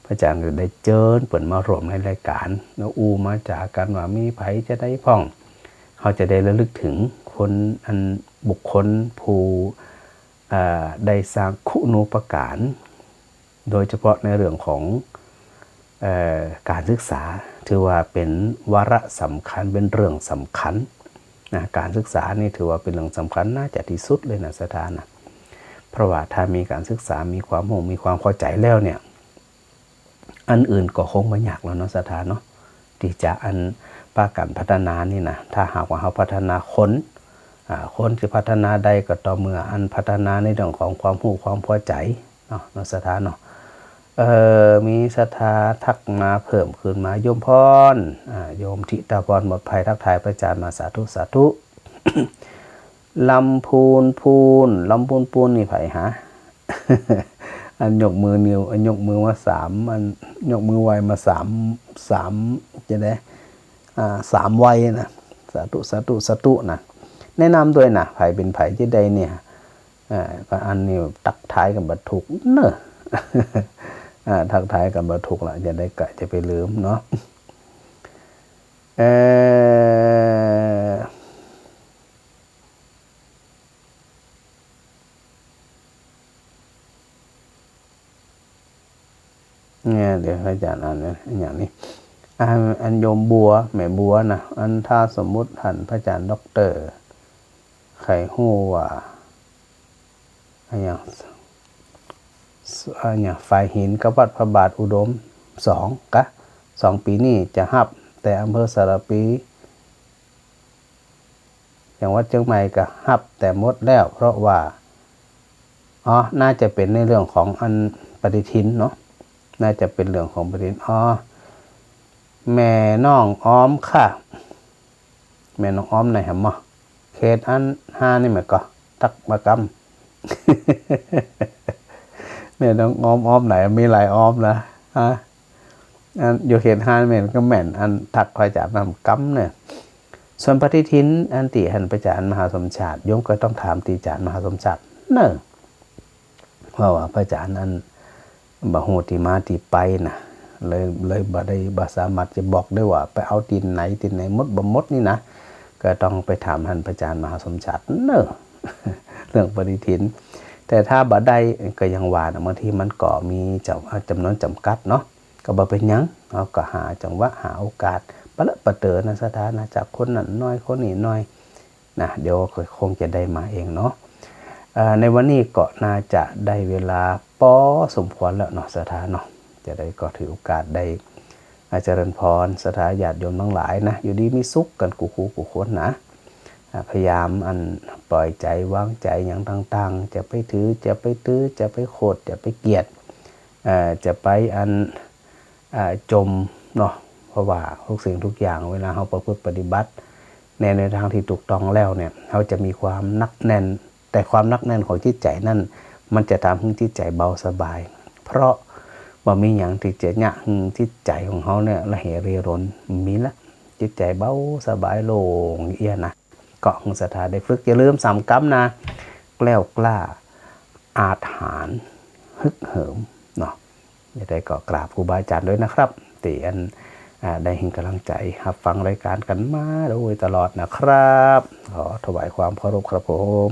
พระอาจารย์ก็จะได้เจิญเปิ้นมาร่วมในรายก๋าน แล้วอู้มาจ๋ากั๋นว่ามีใผจะได้พ่อง เฮาจะได้ระลึกเถิงคนอันบุคคลผู้ เอ่อ ได้สร้างคุณูปการ โดยเฉพาะในเรื่องของ เอ่อ ก๋านศึกษา ถือว่าเป๋นวาระสำคัญ เป๋นเรื่องสำคัญนะ ก๋านศึกษานี่ถือว่าเป๋นเรื่องสำคัญน่าจะตี้สุดเลยนะ ศรัทธานะ เพราะว่าถ้ามีก๋านศึกษา มีความฮู้ มีความเข้าใจ๋แล้วเนี่ย อันอื่นก็คงบ่ยากแล้วเนาะ ศรัทธาเนาะ ตี้จะอันปากั๋นพัฒนานี่นะ ถ้าหากว่าเฮาพัฒนาคน อ่า คนจะพัฒนาได้ก็ต่อเมื่ออันพัฒนาในเรื่องของความฮู้ความพอใจ๋เนาะ เนาะ ศรัทธาเนาะ เอ่อ มีศรัทธาทักมาเพิ่มขึ้นมา โยมพร อ่า โยมธิตาพร หมดภัย ทักทายพระอาจารย์มา สาธุ สาธุ ลำพูนพูน ลำพูนพูนนี่ใผหา อันยกมือนิ้ว อันยกมือมาสาม อันยกมือไหว้มาสาม สาม จะได้ อ่า สามไหว้นะ สาธุ สาธุ สาธุนะ แนะนำตวยนะ ใผเป๋นใผจะได้เนี่ย อ่า ก็อันนี้ทักทายกั๋นบ่ถูกเนาะ อ่า ทักทายกั๋นบ่ถูกละ จะได้กะจะไปลืมเนาะ เอ่อ เนี่ย เดี๋ยวพระอาจารย์อ่านนะ อย่างนี้ อัน อันโยมบัว แม่บัวนะ อันถ้าสมมุติหันพระอาจารย์ด็อกเตอร์ ใค่ฮู้ว่า อันอย่าง อันอย่างฝายหินกับวัดพระบาทอุดมสองกะ สองปี๋นี้จะฮับ แต่อำเภอสารภี จังหวัดเจียงใหม่ก็ฮับแต่หมดแล้ว เพราะว่า อ๋อ น่าจะเป๋นในเรื่องของอันปฏิทินเนาะ น่าจะเป๋นเรื่องของปฏิทิน อ๋อ แม่น้องออมค่ะ แม่น้องออมไหนแหมเนาะ เขตอันห้านี่แหมก่อ ตักมากำ แม่น้องออม ออมไหน มีหลายออมนะ ฮะ อันอยู่เขตห้าแม่นก็แม่น อันทักพระอาจารย์นำกำเนี่ย ส่วนปฏิทินอันตี้หันพระอาจารย์มหาสมชาติ โยมก็ต้องถามตี้อาจารย์มหาสมชาติเนอะ เพราะว่าพระอาจารย์อันบ่ฮู้ตี้มาตี้ไปนะ เลย เลยบ่ได้ บ่สามารถจะบอกได้ว่าไปเอาตี้ไหนตี้ไหนหมดบ่หมดนี่นะ ก็ต้องไปถามหันพระอาจารย์มหาสมชาติเนอะ เรื่องปฏิทิน แต่ถ้าบ่ได้ก็อย่างว่านะ บางทีมันก็มีจำ จำนวนจำกัดเนาะ ก็บ่เป๋นหยัง เฮาก็หาจังหวะ หาโอกาส ปะเลอะปะเต๋อนะ ศรัทธานะ จากคนนั้นหน่อย คนนี้หน่อยนะ เดี๋ยวก็คงจะได้มาเองเนาะ เอ่อ ในวันนี้ก็น่าจะได้เวลาปอสมควรแล้วเนาะ ศรัทธาเนาะ จะได้ก็ถือโอกาสได้ อ่า เจริญพร ศรัทธาญาติโยมตังหลายนะ อยู่ดีมีสุขกั๋นกู้คู่กู้คนนะ อ่า พยายามอันปล่อยใจ๋วางใจ๋อย่างต่างๆ จะไปถือ จะไปตื้อ จะไปโขด จะไปเกลียด เอ่อ จะไปอัน อ่า จมเนาะ เพราะว่าทุกสิ่งทุกอย่างเวลาเฮาประพฤติปฏิบัติ ในแนวทางตี้ถูกต้องแล้วเนี่ย เฮาจะมีความหนักแน่น แต่ความหนักแน่นของจิตใจ๋นั้น มันจะทำหื้อจิตใจ๋เบาสบาย เพราะบ่มีหยังตี้จะเยียะหื้อจิตใจ๋ของเฮาเนี่ยระเหเร่รน บ่มีละ จิตใจ๋เบาสบายโล่งเอี้ยนะ ก็หื้อศรัทธาได้ฝึก อย่าลืมสามกำนะ แกล้วกล้า อาจหาญ ฮึกเหิม เนาะ จะได้ก็กราบครูบาอาจ๋ารย์ด้วยนะครับ ตี้อัน อ่า ได้หื้อกำลังใจ๋ ฮับฟังรายการกั๋นมาโดยตลอดนะครับ ขอถวายความเคารพครับผม